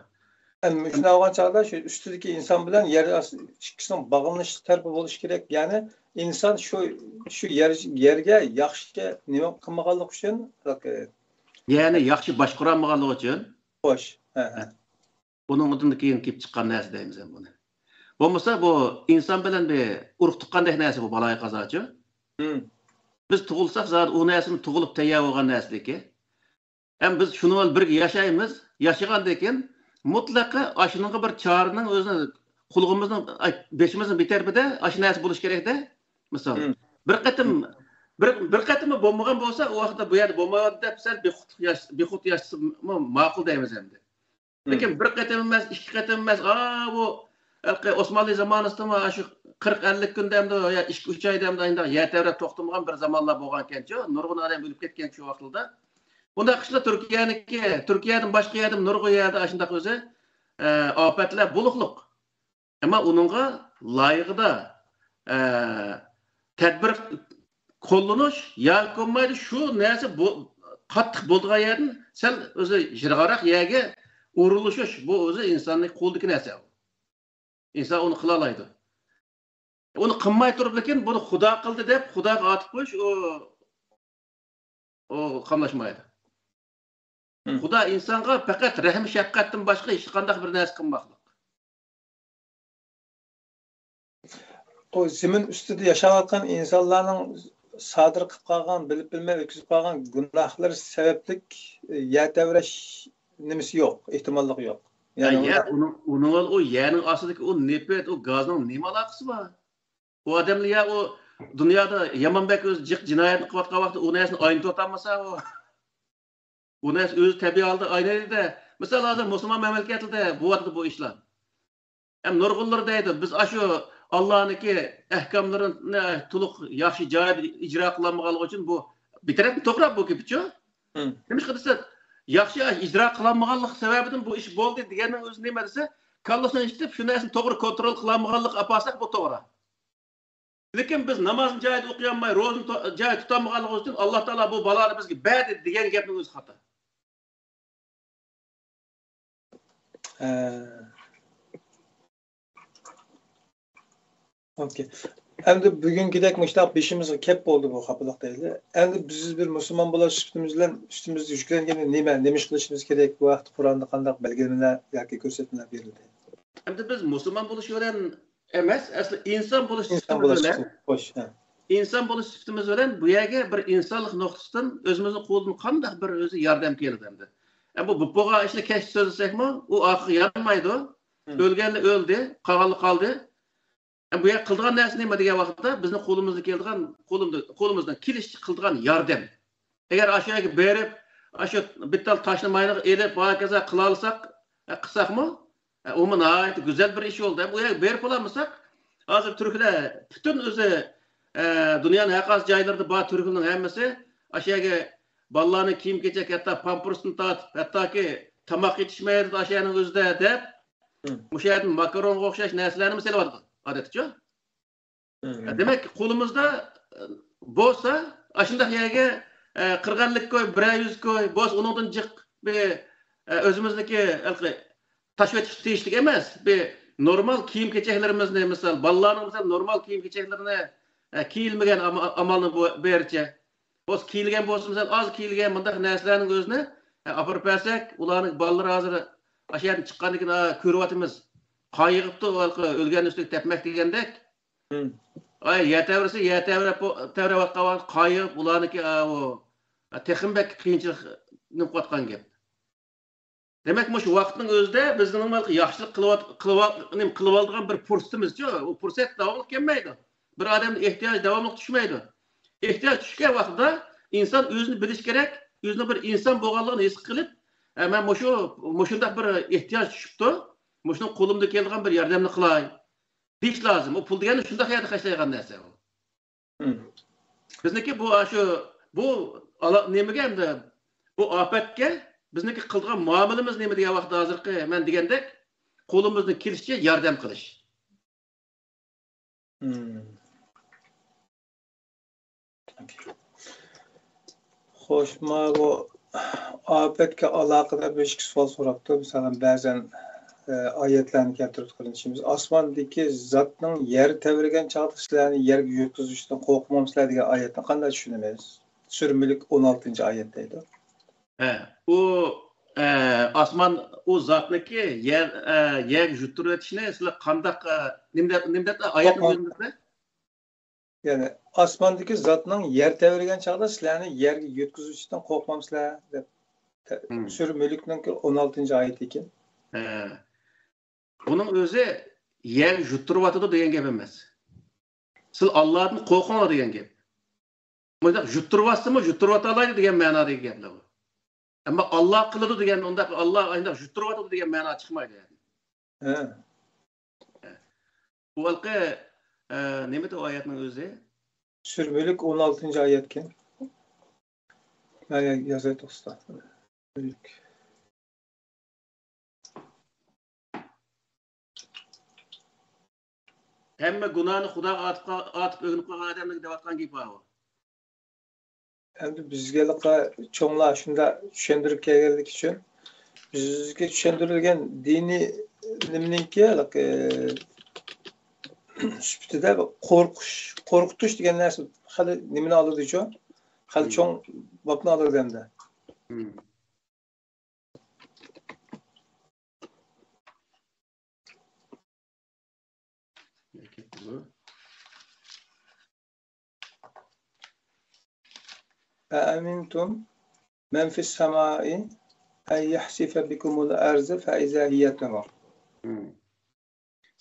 ئەمما شۇنداق بولغان چاغدا شۇ ئۈستىدىكى ئىنسان بىلەن يەر ئاستى ئىككىسىنىڭ باغلىنىشلىق تەرىپى بولۇشى كېرەك. يەنى ئىنسان شۇ، شۇ يەر، يەرگە ياخشى نېمە قىلمىغانلىقى ئۈچۈن، يەنى ياخشى باشقۇرالمىغانلىقى ئۈچۈن. خوش. ھە، ھە. بۇنىڭدىن كېيىن كېلىپ چىققان نەرسە دەيمىز ئەمدى بۇنى. بولمىسا بۇ ئىنسان بىلەن بىر ئۇرۇق تۇغقاندەك نەرسە بۇ بالاي قازاچۇ. مم. بىز تۇغۇلساق زادى ئۇ نەرسىمۇ تۇغۇلۇپ تەييار بولغان نەرسىدىكى. ھەم بىز شۇنىڭ بىلەن بىرگە ياشايمىز. ياشىغاندىن كېيىن مۇتلەقا ئاشۇنىڭغا بىر چارىنىڭ ئۆزىنى قۇلىقىمىزنىڭ، ئاي، بېشىمىزنىڭ بىر تەرىپىدە ئاشۇ نەرسە بولۇشى كېرەكتە. مىسال، مم. بىر قېتىم، مم. بىر، بىر قېتىممۇ بولمىغان بولسا، ئۇ ۋاقىتتا بۇ يەردە بولمايۋاتىدۇ دەپ سەل بىخۇد ياش-، بىخۇد ياشىسىمۇ ماقۇل دەيمىز ئەمدى. لېكىن بىر قېتىم ئەمەس، ئىككى قېتىم ئەمەس، ئا، بۇ ھېلىقى ئوسمانلى زامانىسىدىمۇ شۇ قىرىق ئەللىك كۈندە ئەمدى يا ئىككى، ئۈچ ئايدا ئەمدى ئاينداق يەر تەۋرەپ توختىمىغان بىر زامانلار بولغانكەنچۇ، نۇرغۇن ئادەم ئۆلۈپ كەتكەنچۇ شۇ ۋاقىتلاردا. بۇنداق ئىشلار تۈركىيەنىڭكى، تۈركىيەدىن باشقا يەردىمۇ نۇرغۇن يەردە ئاشۇنداق ئۆزى، ئە، ئاپەتلەر بولۇقلۇق. ئەمما ئۇنىڭغا لايىقىدا، ئە، تەدبىر قوللىنىش ياكى بولمايدۇ، شۇ نەرسە بو-، قاتتىق بولىدىغان يەردىن سەل ئۆزى يىراقراق يەرگە ئورۇنلىشىش، بۇ ئۆزى ئىنساننىڭ قولىدىكى نەرسە. ئىنسان ئۇنى قىلالايدۇ. ئۇنى قىلماي تۇرۇپ، لېكىن بۇنى خۇدا قىلدى دەپ خۇداغا ئاتىپ قويۇش، ئۇ، ئۇ قاملاشمايدۇ. مم. خۇدا ئىنسانغا پەقەت رەھىم شەپقەتتىن باشقا ھېچقانداق بىر نەرسە قىلماقلىق. ئۇ زېمىن ئۈستىدە ياشاۋاتقان ئىنسانلارنىڭ سادىر قىلىپ قالغان، بىلىپ بىلمەي ئۆتكۈزۈپ قالغان گۇناھلىرى سەۋەبلىك، ئە، يەر تەۋرەش نېمىسى يوق، ئېھتىماللىقى يوق. يا، يەنى يەر، ئۇنىڭ، ئۇنىڭ ئۇ يەرنىڭ ئاستىدىكى ئۇ نېفىت، ئۇ گازنىڭ نېمە ئالاقىسى بار؟ ئۇ ئادەملەر يا ئۇ دۇنيادا يامان بەك ئۆزى جىق جىنايەتنى قىلىۋاتقان ۋاقىتتا ئۇ نەرسىنى ئاينىتىۋاتالمىسا، ئۇ، ئۇ نەرسە ئۆزى تەبىئىي ھالدا ئاينايدۇ-دە. مىسال، ھازىر مۇسۇلمان مەملىكەتلىرىدە بولۇۋاتىدۇ بۇ ئىشلار. ھەم نۇرغۇنلىرى دەيدۇ، بىز ئاشۇ ئاللانىڭكى ئەھكاملىرىنى تولۇق ياخشى جايىدا ئىجرا قىلالمىغانلىقى ئۈچۈن بۇ بىر تەرەپتىن توغرا بۇ گېپىچۇ. نېمىشقا دېسە، ياخشى ئىجرا قىلالمىغانلىق سەۋەبىدىن بۇ ئىش بولدى دېگەننىڭ ئۆزى نېمە دېسە، كاللىسىنى ئىشلىتىپ، شۇ نەرسىنى توغرا كونترول قىلالمىغانلىق ئاپارساق بۇ توغرا. لېكىن بىز نامازنى جايىدا ئوقۇيالماي، روزىنى تو-، جايىدا تۇتالمىغانلىقىمىز ئۈچۈن، ئاللا تائالا بۇ بالانى بىزگە بەردى دېگەن گەپنىڭ ئۆزى خاتا. ھە. ئوكەي. ئەمدى بۈگۈنكىدەك مۇشۇنداق بېشىمىزغا كەپ بولدى بۇ خاپىلىق دەيلى. ئەمدى بىز بىر مۇسۇلمان بولۇش سۈپىتىمىز بىلەن ئۈستىمىزدە يۈكلەنگەن نېمە، نېمە ئىش قىلىشىمىز كېرەك؟ بۇ ھەقتە قۇرئاندا قانداق بەلگىلىمىلەر ياكى كۆرسەتمىلەر بېرىلدى؟ ئەمدى بىز مۇسۇلمان بولۇش بىلەن ئەمەس، ئەسلى ئىنسان بولۇش ئىنسان سۈپىتىمىز بولۇش بىلەن، سۈپىتى. خوش، ھە. ئىنسان بولۇش سۈپىتىمىز بىلەن بۇ يەرگە بىر ئىنسانلىق نۇقتىسىدىن ئۆزىمىزنىڭ قولىدىن قانداق بىر ئۆزى ياردەم كېلىدۇ ئەمدى. ئە، بۇ بولۇپ بولغان ئىشنى كەچتە سۆزلىسەكمۇ، ئۇ ئارقىغا يانمايدۇ. مم. ئۆلگەنلا ئۆلدى، قالغانلا قالدى. ئە، بۇ يەر قىلىدىغان نەرسە نېمە دېگەن ۋاقىتتا، بىزنىڭ قولىمىزدىن كېلىدىغان، قولۇمدا-، قولىمىزدىن كېلىشىچە قىلىدىغان ياردەم. ئەگەر ئاشۇ يەرگە بېرىپ، ئاشۇ بىر تال تاشنى ماينىغا ئېلىپ، ھاكازا قىلالىساق، ئە، قىلساقمۇ، ئە، ئۇمۇ ناھايىتى گۈزەل بىر ئىش بولدى. بۇ يەرگە بېرىپ بولالمىساق، ھازىر تۈركلەر پۈتۈن ئۆزى، ئە، دۇنيانىڭ ھەر قايسى جايلىرىدا بار تۈركلەرنىڭ ھەممىسى ئاشۇ يەرگە بالىلارنىڭ كىيىم-كېچەك، ھەتتا پامپېرستىن تارتىپ، ھەتتاكى تاماق يېتىشمەيدۇ ئاشۇ يەرنىڭ ئۆزىدە دەپ، مم. مۇشۇ يەردىن ماكارونغا ئوخشاش نەرسىلەرنىمۇ سېلىۋاتىدۇ، ئادەتتىچۇ. مم. دېمەك، قولىمىزدا، ئە، بولسا، ئاشۇنداق يەرگە، ئە، قىرىق ئەللىك كوي، بىرەر يۈز كوي، بولسا ئۇنىڭدىن جىق بىر، ئە، ئۆزىمىزنىڭكى ھېلىقى تاشلىۋېتىشقا تېگىشلىك ئەمەس، بىر نورمال كىيىم-كېچەكلىرىمىزنى، مىسال، بالىلارنىڭ، مىسال، نورمال كىيىم-كېچەكلىرىنى، ئە، كىيىلمىگەن ئاما-، ئامالنىڭ بو-، بېرىچە. بولسا كىيىلگەن بولسا، مىسال، ئاز كىيىلگەن مۇنداق نەرسىلەرنىڭ ئۆزىنى، ئە، ئاپىرىپ بەرسەك، ئۇلارنىڭ بالىلىرى ھازىر ئاشۇ يەردىن چىققاندىن كېيىن، ئا، كۆرۈۋاتىمىز. قان يىغىپتۇ، ھېلىقى ئۆلگەننىڭ ئۈستىگە تەپمەك دېگەندەك. مم. ئاي، يەر تەۋرىسە، يەر تەۋرەپ، تەۋرەۋاتقان ۋاقىت قان يىغىپ، ئۇلارنىڭكى، ئاۋۇ، تېخىمۇ بەك قىيىنچىلىق نېمە قىلىۋاتقان گەپ. دېمەك، مۇشۇ ۋاقىتنىڭ ئۆزىدە بىزنىڭ ياخشىلىق قىلىۋات-، قىلىۋال-، نېمە قىلىۋالىدىغان بىر پۇرسىتىمىزچۇ، ئۇ پۇرسەت داۋاملىق كەلمەيدۇ. بىر ئادەمنىڭ ئېھتىياجى داۋاملىق چۈشمەيدۇ. ئېھتىياج چۈشكەن ۋاقتىدا ئىنسان ئۆزىنى بىلىش كېرەك، ئۆزىنىڭ بىر ئىنسان بولغانلىقىنى ھېس قىلىپ، ئە، مەن مۇشۇ، مۇشۇنداق بىر ئېھتىياج چۈشۈپتۇ، مۇشۇنىڭ قولۇمدىن كېلىدىغان بىر ياردەمنى قىلاي دېيىش لازىم. ئۇ پۇل دېگەن شۇنداق يەردە خەجلەيدىغان نەرسە ئۇ. مم. بىزنىڭكى بۇ، ئاشۇ، بۇ ئالا-، نېمىگە ئەمدى، بۇ ئاپەتكە بىزنىڭكى قىلىدىغان مۇئامىلىمىز نېمە دېگەن ۋاقىتتا، ھازىرقى مەن دېگەندەك، قولىمىزدىن كېلىشىچە ياردەم قىلىش. مم. خوش، ما بۇ ئاپەتكە ئالاقىدار بىر ئىككى سوئال سوراپتۇ. مىسالەن، بەزەن، ئە، ئايەتلەرنى كەلتۈرۈپ قېرىندىشىمىز، ئاسماندىكى زاتنىڭ يەر تەۋرىگەن چاغدا سىلەرنى يەرگە يۇتقۇزۇشتىن قورقمامسىلەر دېگەن ئايەتنى قانداق چۈشىنىمىز؟ سۈرە مۈلك ئون ئالتىنچى ئايەت دەيدۇ. ھە، ئۇ، ئە، ئاسمان، ئۇ زاتنىكى يەر، ئە، يەرگە يۇتتۇرۇۋېتىشنى سىلەر قانداق، ئە، نېمە دەپ، نېمە دەپ ئايەتنى قورقمام. ئۆزىمىزدە؟ يەنى، ئاسماندىكى زاتنىڭ يەر تەۋرىگەن چاغدا سىلەرنى يەرگە يۆتكىزىۋېتىشتىن قورقمامسىلەر؟ دەپ، ھىم. سۈرە مۈلۈكنىڭكى ئون ئالتىنچى ئايىتى ئىكەن. ھە. بۇنىڭ ئۆزى يەرگە يۇتتۇرۇۋاتىدۇ دېگەن گەپ ئەمەس. سىز ئاللادىن قورقۇڭلار دېگەن گەپ. مۇنداق يۇتتۇرۇۋاتسىمۇ، يۇتتۇرۇۋاتالايدۇ دېگەن مەنادىكى گەپلەر بۇ. ئەمما ئاللا قىلىدۇ دېگەن، ئۇنداق ئاللا ئانداق يۇتتۇرۇۋاتىدۇ دېگەن مەنا چىقمايدۇ يەردىن. ھە. بۇ ھېلىقى، ئە، نېمىدى ئۇ ئايەتنىڭ ئۆزى؟ سۈرە مۈلۈك ئون ئالتىنچى ئايەتكەن. ھە، يا-، يازايتتۇق ئۇستا. مۈلۈك. ھەممە گۇناھنى خۇداغا ئاتىپ قال-، ئاتىپ ئۆگىنىپ قالغان ئادەملەرگە دەۋاتقان گېپى بار ئۇ. ئەمدى بىزگە چوڭلار شۇنداق چۈشەندۈرۈپ كەلگەنلىكى ئۈچۈن، بىزگە چۈشەندۈرۈلگەن دىنىي نېمىنىڭكى، ھېلىقى، سۈپىتىدە قورقۇش، قورقۇتۇش دېگەن نەرسە خېلى نېمىنى ئالىدۇچۇ؟ خېلى مم. چوڭ بابنى ئالىدۇ ئەمدى. مم. ئەئەمىنتۇم مەن فىس سەمائى ئەن يەخسىفە بىكۇمۇل ئەرزە فەئىزا ھىيە تەمۇر. مم.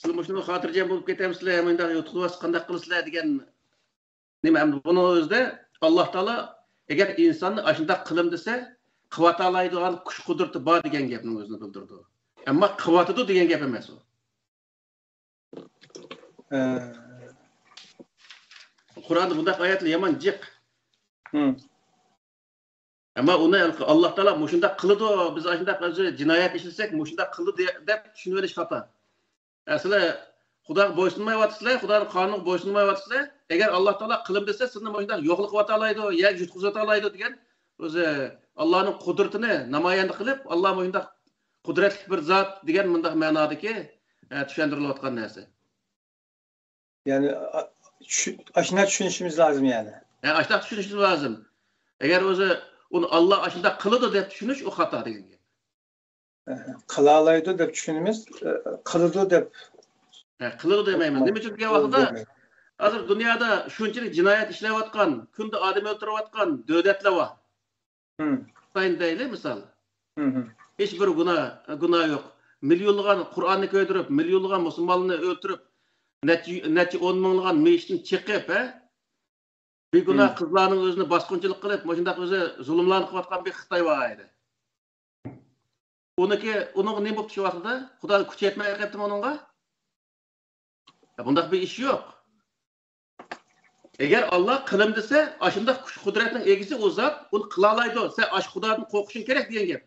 سىلەر مۇشۇنىڭغا خاتىرجەم بولۇپ كېتەمسىلەر؟ مۇنداق يۇتقۇزۇۋاتسا قانداق قىلىسىلەر دېگەن نېمە، ئەمدى بۇنىڭ ئۆزىدە ئاللا تائالا ئەگەر ئىنساننى ئاشۇنداق قىلىم دېسە، قىلىۋاتالايدىغان كۈچ قۇدرىتى بار دېگەن گەپنىڭ ئۆزىنى بىلدۈرىدۇ. ئەمما قىلىۋاتىدۇ دېگەن گەپ ئەمەس ئۇ. ھە. قۇرئاندا بۇنداق ئايەتلەر يامان جىق. ھىم. ئەمما ئۇنى ئاللا تائالا مۇشۇنداق قىلىدۇ، بىز ئاشۇنداق ئۆزى جىنايەت ئىشلىسەك مۇشۇنداق قىلىدۇ دە-، دەپ چۈشىنىۋېلىش خاتا. ئە، سىلەر خۇداغا بويسۇنمايۋاتىسىلەر، خۇدانىڭ قانۇنىغا بويسۇنمايۋاتىسىلەر. ئەگەر ئاللا تائالا قىلىم دېسە، سىلىنى مۇشۇنداق يوقلىتىۋاتالايدۇ، يەرگە يۇتقۇزۇۋاتالايدۇ دېگەن ئۆزى ئاللانىڭ قۇدرىتىنى نامايەندە قىلىپ، ئاللا مۇشۇنداق قۇدرەتلىك بىر زات دېگەن مۇنداق مەنادىكى، ئە، چۈشەندۈرۈلۈۋاتقان نەرسە. يەنى، ئا-، چۈ-، ئاشۇنداق چۈشىنىشىمىز لازىم يەنى. ھە، ئاشۇنداق چۈشىنىشىمىز لازىم. ئەگەر ئۆزى ئۇنى ئاللا ئاشۇنداق قىلىدۇ دەپ چۈشىنىش ئۇ خاتا دېگەن گەپ. ئەھە، قىلالايدۇ دەپ چۈشىنىمىز، ئە، قىلىدۇ دەپ. ھە، قىلىدۇ دېمەيمىز. نېمە ئۈچۈن دېگەن ۋاقىتتا، ھازىر دۇنيادا شۇنچىلىك جىنايەت ئىشلەۋاتقان، كۈندە ئادەم ئۆلتۈرۈۋاتقان دۆلەتلەر بار. ھىم. خىتاينى دەيلى مىسال. ھىم، ھىم. ھېچ بىر گۇناھ، گۇناھ يوق. مىليونلىغان قۇرئاننى كۆيدۈرۈپ، مىليونلىغان مۇسۇلمانلارنى ئۆلتۈرۈپ، نەچچە، نەچچە ئون مىڭلىغان مېيىتنى چېقىپ، ھە؟ بىگۇناھ ھىم. قىزلارنىڭ ئۆزىنى باسقۇنچىلىق قىلىپ، مۇشۇنداق ئۆزى زۇلۇملارنى قىلىۋاتقان بىر خىتاي بار ئىدى. ئۇنىڭكى، ئۇنىڭغا نېمە بوپتۇ شۇ ۋاقىتتا؟ خۇدا كۈچ يەتمەي قېلىپتىمۇ ئۇنىڭغا؟ يا، بۇنداق بىر ئىش يوق. ئەگەر ئاللا قىلىم دېسە، ئاشۇنداق كۈچ قۇدرەتنىڭ ئىگىسى ئۇ زات، ئۇنى قىلالايدۇ. سەن ئاشۇ خۇدادىن قورقۇشۇڭ كېرەك دېگەن گەپ.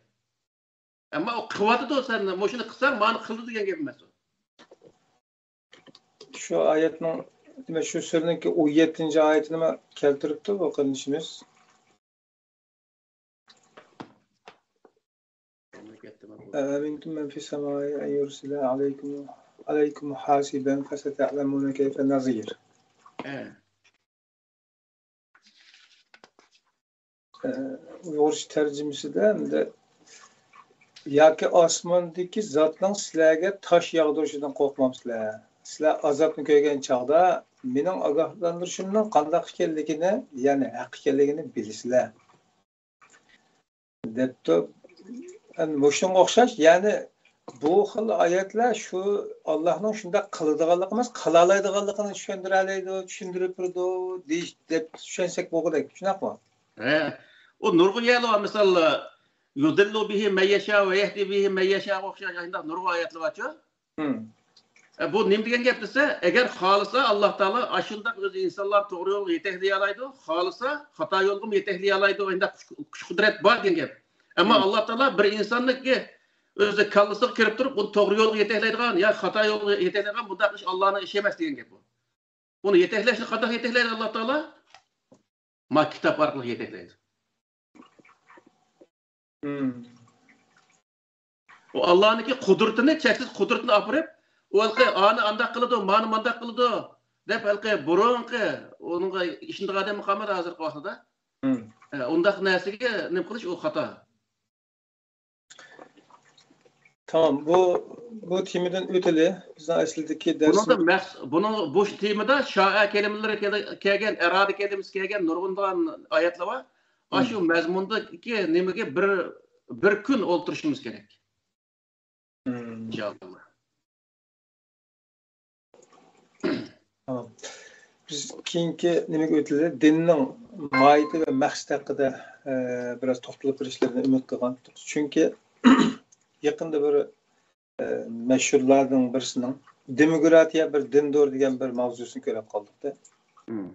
ئەمما ئۇ قىلىۋاتىدۇ، سەن مۇشۇنى قىلساڭ، مانى قىلىدۇ دېگەن گەپ ئەمەس ئۇ. شۇ ئايەتنىڭ، دېمەك، شۇ سۈرىنىڭكى ئون يەتتىنچى ئايىتىنىمۇ كەلتۈرۈپتۇ بۇ قېرىندىشىمىز. أأمنتم من في السماء أن يرسل عليكم، عليكم حاصبا فستعلمون كيف نذير. ھە. ئە، ئۇيغۇرچە تەرجىمىسىدە ئەمدى، ياكى ئاسماندىكى زاتنىڭ سىلەرگە تاش ياغدۇرۇشىدىن قورقمامسىلەر؟ سىلەر ئازابنى كۆرگەن چاغدا مېنىڭ ئاگاھلاندۇرۇشۇمنىڭ قانداق ئىكەنلىكىنى، يەنى ھەق ئىكەنلىكىنى بىلىسىلەر. دەپتۇ. ئەمدى مۇشۇنىڭغا ئوخشاش، يەنى بۇ خىل ئايەتلەر شۇ ئاللاھنىڭ شۇنداق قىلىدىغانلىقى ئەمەس، قىلالايدىغانلىقىنى چۈشەندۈرەلەيدۇ، چۈشەندۈرۈپ بېرىدۇ دېيىش، دەپ چۈشەنسەك بولغۇدەك، شۇنداقمۇ؟ ھە، ئۇ نۇرغۇن يەرلەر بار، مىسال، يۇزىللۇ بىھى مەن يەشا ۋە يەھدى بىھى مەن يەشا ئوخشاش شۇنداق نۇرغۇن ئايەتلەر بارچۇ؟ ھىم. ئە، بۇ نېمە دېگەن گەپ دېسە، ئەگەر خالىسا، ئاللا تائالا ئاشۇنداق ئۆزى ئىنسانلارنى توغرا يولغا يېتەكلىيەلەيدۇ، خالىسا، خاتا يولغىمۇ يېتەكلىيەلەيدۇ، ئانداق كۈچ، كۈچ قۇدرەت بار دېگەن گەپ. ئەمما ھىم. ئاللا تائالا بىر ئىنساننىڭكى ئۆزى كاللىسىغا كىرىپ تۇرۇپ، ئۇنى توغرا يولغا يېتەكلەيدىغان يا خاتا يولغا يېتەكلەيدىغان بۇنداق ئىش ئاللانىڭ ئىشى ئەمەس دېگەن گەپ بۇ. ئۇنى يېتەكلەشنى قانداق يېتەكلەيدۇ ئاللا تائالا؟ ما كىتاب ئارقىلىق يېتەكلەيدۇ. ھىم. ئۇ ئاللانىڭكى قۇدرىتىنى، چەكسىز قۇدرىتىنى ئاپىرىپ، ئۇ ھېلىقى ئانى ئانداق قىلىدۇ، مانى مانداق قىلىدۇ دەپ، ھېلىقى بۇرۇنقى ئۇنىڭغا ئىشىنىدىغان ئادەم قالمىدى ھازىرقى ۋاقىتتا. ھىم. ئە، ئۇنداق نەرسىگە نېمە قىلىش ئۇ خاتا. تامام، بۇ، بۇ تېمىدىن ئۆتىلى. بىزنىڭ ئەسلىدىكى بۇنىڭدا دەرسىمىز مەخس-، بۇنىڭ، بۇ تېمىدا شائە كەلىمىلىرى كەل-، كەلگەن، ئىرادە كەلىمىسى كەلگەن نۇرغۇنلىغان ئايەتلەر بار. ھىم. ئاشۇ مەزمۇندىكى نېمىگە بىر، بىر كۈن ئولتۇرۇشىمىز كېرەك. ھىم. ئىنشائاللا. تامام. بىز كېيىنكى نېمىگە ئۆتىلى؟ دىننىڭ ماھىيىتى ۋە مەقسىتى ھەققىدە، ئە، بىراز توختىلىپ بېرىشلىرىنى ئۈمىد قىلغان. چۈنكى يېقىندا بىر، ئە، مەشھۇرلاردىن بىرسىنىڭ دېموكراتىيە بىر دىندۇر دېگەن بىر ماۋزۇسىنى كۆرۈپ قالدۇق-دە. ھىم.